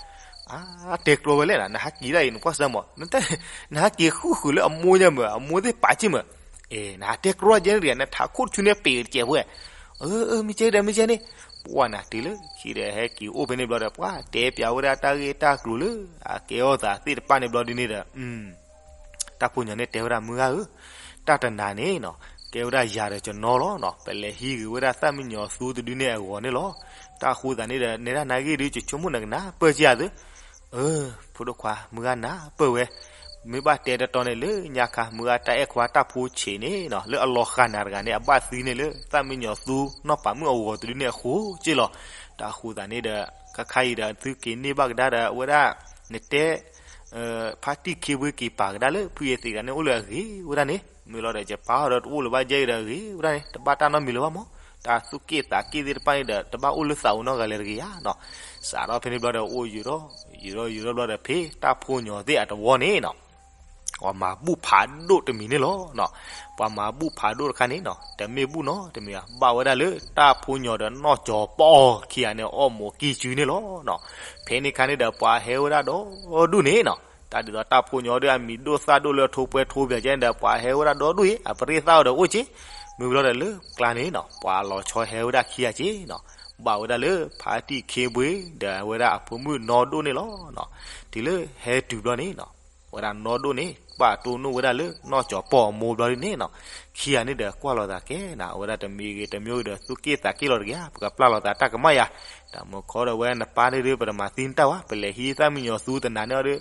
အါ တဲကြီဝဲလဲၣ်နၤ, နဟးက့ၤဒၣ်အံၤ နကွၢ်စၢ်မး, နဟးက့ၤဃုဃုာ်လၢအမိၢ်ညါမး အမိၢ်သ့ၣ်ပာ်က့ၢ်မး, အ့ နဟးတဲကြီတၢ်က့ၢ်န့ၣ်တဂ့ၤ, နထးခိၣ်တဆူန့ၣ်ပ့ၤတကဲးဖိ, အၢ အၢ မ့ၢ်ကဲဒီး မ့ၢ်ကဲန့ၣ်, ပှၤနၤတုၤလၢခံဒီးဟဲက့ၤအိၣ်ဖဲန့ၣ်ဘျီဒီး ပှၤတဲပၠးဝဲဒၣ်တၢ်ဂ့ၢ်တၢ်ကျိၤလၢ အကဲထီၣ်သးသ့ၣ်တဖၣ်န့ၣ်ဘျီဒ်န့ၣ်ဒီး တၢ်ဖိညီန့ၣ်တဲဝဲဒၣ်မုၢ်ဂၤဧၢ, တၢ်တနၤန့ၣ်နီၤ ကဲဝဲဒၣ်ယၤဒီးကနီလီၤနီၤ, ပလဲၤဟံးဂ့ၤဝဲဒၣ်သၣ်မံယီၤသူတဒုန့ၣ်အဂီၢ်န့ၣ်လီၤ. တၢ်ဃိသတးန့ၣ်ဒီး နဲဒၣ်နၤဂ့ၢ်ဒုး ယဆိကမိၣ်နကနၢ်ပၢၢ်က့ၤဧါသ့, အၢ ဖိဒိၣ်ခွါ မုၢ်ဂၤနၢ်ပၢၢ်ဝဲ, မ့ၢ်ဘၣ်တဲတတီန့ၣ် လၢညါခါ မုၢ်ဂၤတၢ်အဲၣ်ခွါတၢ်ဖိဆံးန့ၣ်နီၤ လၢအလီၤဃာ်နၤတဂၤန့ၣ် အဘၣ်သံန့ၣ်လၢ သၣ်မံယီၤသူနီၢ်ပာ်မုၣ်အဂီၢ်တဒုန့ၣ်အဃိက့ၢ်လီၤ. တၢ်ဃိသတးန့ၣ်ဒီး ခါခါအံၤဒီး သုက့ၤန့ၢ်ဘၣ်ကဒါဒီး အဝဲဒၣ် နတဲ ဖါတံၢ်ခ့ဘှ့က့ၤပာ်ကဒါလၢ ဖုယသံးတဂၤန့ၣ် အိၣ်လၢအဂ့ၤဝဲဒၣ်န့ၣ်, မ့ၢ်လီၤဒီး ယပၢ်အီၤဒီးတအိၣ်လၢၤဘၣ်ယဲအံၤဒီးအဂ့ၤဝဲဒၣ်န့ၣ် တဘၣ်တၢ်နီတမံၤလၢၤဘၣ်မး, တၢ်သူၣ်က့ၣ်သးက့ၣ်သ့ၣ်တဖၣ်န့ၣ်ဒီး တဘၣ်အိၣ်လၢသးအိၣ်နီတဂၤလၢၤတဂ့ၤဧါနီၤ. စးထီၣ်ဖဲန့ၣ်ဘျီဒီး အိၣ်ယံာ်ဒီး ယံာ်ဒီးယံာ်ဒီးဘျီဒီး ဖဲတၢ်ဖိညီသ့ၣ်အတဝီန့ၣ်နီၤ ပှၤမၤဘူၣ်ဖးဒိၣ်တမံၤန့ၣ်လီၤ. ပှၤမၤဘူၣ်ဖးဒိၣ်တခါန့ၣ်နီၤ တမ့ၢ်ဘူၣ်နီတမံၤဘၣ်, ဘၣ်ဝဲဒၣ်လၢတၢ်ဖိညီဒီးနီၢ်ကၠီၤပီၢ်ခံဂၤန့ၣ် အီၣ်မိၢ်ကံၢ်စုန့ၣ်လီၤ. ဖဲန့ၣ်ခါန့ၣ်ဒီး ပှၤဟဲဝဲဒၣ်ဒီဒူၣ်န့ၣ်နီၤ, တၢ်ဒ်သိးတၢ်ဖိညီဒီးအမံၤဒိၣ်သၣ်ဒိၣ်လၢအထိးပှဲၤထိးပၠးကဲန့ၣ်ဒီး ပှၤဟဲဝဲဒၣ်ဒီဒူၣ်အံၤ အပရ့ၣ်သၣ်အိၣ်ဒီးအိၣ်က့ၤ, မ့ၢ်ဘျီဒီးလၢကျါန့ၣ်နီၤ ပှၤလီၤဆီဟဲဝဲဒၣ်ခံဂၤက့ၢ်နီၤ, ဘၣ်ဝဲဒၣ်လၢဖါတံၢ်ခ့ဘှ့ ဒီးဝဲဒၣ်အဖိမုၣ်နီၢ်ဒိၣ်န့ၣ်လီၤ. တုၤလၢဟဲတုၤဘျီန့ၣ်နီၤ ဝဲဒၣ်နီၢ်ဒိၣ်န့ၣ် ဘၣ်တိၢ်နီၣ်ဝဲဒၣ်လၢနီၢ်ကၠီၤပီၢ်အမိၢ်ဘျီဒ်န့ၣ်နီၤ, ခံဂၤန့ၣ်ဒီးကွၢ်လိာ်သးကဲနၤ အဝဲဒၣ်တမံၤဂ့ၤတမံၤဂ့ၤဒီး သူၣ်က့ၣ်သးက့ၣ်လီၤတဂ့ၤဧါ, ပကပျၢ်လိာ်သးတၢ်ကမၣ်ယၤ, တၢ်မုၢ်ခီဒီးဝဲနပၢ်န့ၣ်ဒုး ပတမၤသံတၢ်ဝဲ ပလဲၤဟံးသၣ်မံယီၤသူတနၤန့ၣ်အီၤဒီး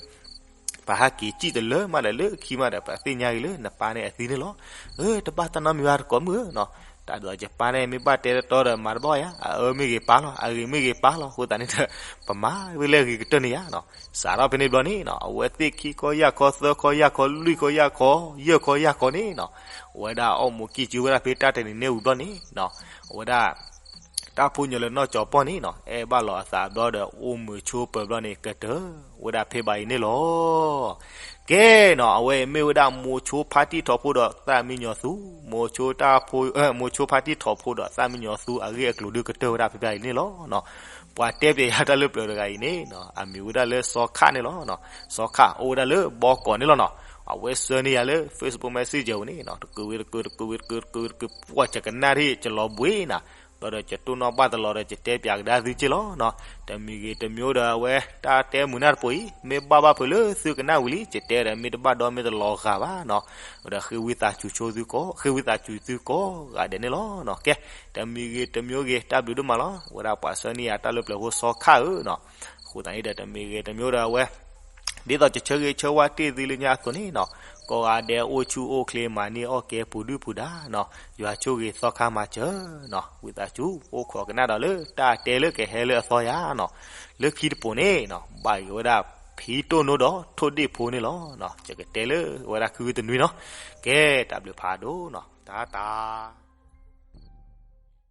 ပဟးက့ၤစံၣ်တလၢမးဒီးလၢခံမးဒီး ပသ့ၣ်ညါဂ့ၤလၢနပၢ်န့ၣ်အသံန့ၣ်လီၤ. အၢ တဘၣ်တၢ်နီတမံၤဘၣ် တကိးမုၣ်ဧၢနီၤ, တၢ်ဒ်သိးယပၢ်န့ၣ် မ့ၢ်ဘၣ်တဲတတီဒီးမၤတဘၣ်ယၤ, အအၢမ့ၢ်ဂ့ၤပၢ်လီၤ, အဂ့ၤမ့ၢ်ဂ့ၤပၢ်လီၤ, အဃိသတးန့ၣ်ဒီး ပမၤဝဲလၢအဂ့ၤကတၢၢ်န့ၣ်ယါနီၤ. စးထီၣ်ဖဲန့ၣ်ဘျီန့ၣ်နီၤ အဝဲသ့ၣ်ခံခီယၢ်ခီ သၢခီယၢ်ခီ လွံၢ်ခီယၢ်ခီ ယဲၢ်ခီယၢ်ခီန့ၣ်နီၤ အဝဲဒၣ်အီၣ်မူးကံၢ်စုဝဲဒၣ်ဖဲတၢ်တနံၤန့ၣ်ဝံၤဘျီန့ၣ်နီၤ အဝဲဒၣ် တၢ်ဖိညီလၢနီၢ်ကၠီၤပီၢ်န့ၣ်နီၤ အဲၣ်ဘၣ်လီၤအသးဘျီဒီး အိၣ်မုာ်ဆိပၢၤဘျီန့ၣ် ကတၢၢ်ဝဲဒၣ်ဖဲဘၣ်အံၤန့ၣ်လီၤ. ကဲနီၤ အဝဲအံၤမ့ၢ်ဝဲဒၣ်မိၤဆိဖါတံၢ်ထီၣ်ဖိဒီးသၣ်မံညီၤသူ, မိၤဆိတၢ်ဖိ, မိၤဆိဖါတံၢ်ထီၣ်ဖိဒီးသၣ်မံညီၤသူ အဂ့ၢ်အကျိၤဒုးကတၢၢ်ဝဲဒၣ်ဖဲဘၣ်အံၤန့ၣ်လီၤ. ပှၤတဲပျဲယၤတၢ်လၢပျၢၤတဂၤအံၤန့ၣ်နီၤ အမံၤဝဲဒၣ်လၢစီၤခၣ်န့ၣ်လီၤ. စီၤခၣ်အိၣ်ဝဲဒၣ်လၢဘီကီးန့ၣ်လီၤနီၤ. အဝဲဆှၢန့ၢ်ယၤလၢ Facebook Messenger ပူၤန့ၣ်နီၤ တကုးဝံၤတကုး တကုးဝံၤတကုး တကုးဝံၤတကုး ပှၢ်ကကနၣ်ထံၣ် ကလီၤဘှံးနၤ ဘျီဒီးကတိၢ်နီၣ်ဘၣ်တလီၤဒီး ကတဲပျးကဒါသုက့လီၤနီၤ. တမံၤဂ့ၤတမံၤအိၣ်ဒီးအဝဲ တၢ်တဲမုာ်နၢ်တပိၤအံၤ မ့ၢ်ဘၣ်ဘၣ်ဖုးလၢသုကနၣ်ဝံၤလံ ကတဲဒီးမ့ၢ်တဘၣ်ဒီးမ့ၢ်တလီၤဂာ်ဘၣ်နီၤ. ဒီးဃ့ဝံသးစူၤဆိသုကိး ဃ့ဝံသးစူၤသုကိးဂၤဒဲးန့ၣ်လီၤနီၤ. ကဲ တမံၤဂ့ၤတမံၤဂ့ၤ တၢ်ဘျုးဒိၣ်မးလီၤ ဝဲဒၣ်ပှၤဆှၢန့ၢ်ယၤတၢ်လၢပျၢၤဖိစီၤခၣ်ဧၢနီၤ. အဃိသတးန့ၣ်ဒီး တမံၤဂ့ၤတမံၤအိၣ်ဒီးအဝဲ ဒ်သိးကဆၢဂ့ၤဆၢဝါတ့ၢ်သုလၢညါအသိးန့ၣ်နီၤ ကိးဂၤဒဲးအိၣ်ဆူၣ်အိၣ်ချ့မၤန့ၢ်အီၣ်ကဲပူၤဒုၣ်ပူၤဒါနီၤ ယွၤဆိၣ်ဂ့ၤသီခါမၤစၢၤနီၤ ဝံသးစူၤ အိၣ်ခိးကနၣ်ဒီးလၢတၢ်တဲလၢကဟဲလၢအသီယါနီၤ လၢခံတပိၤန့ၣ်နီၤ ဘၣ်ဂ့ၤဝဲဒၣ်ဖံတိၢ်နိဒီးထိၣ်ဒ့ၣ်ဖိန့ၣ်လီၤနီၤ ယကတဲလၢဝဲဒၣ်ခုဝံၤတနွံနီၤ ကဲတၢ်ဘျုးဖးဒိၣ်နီၤ တၢ်တၢ်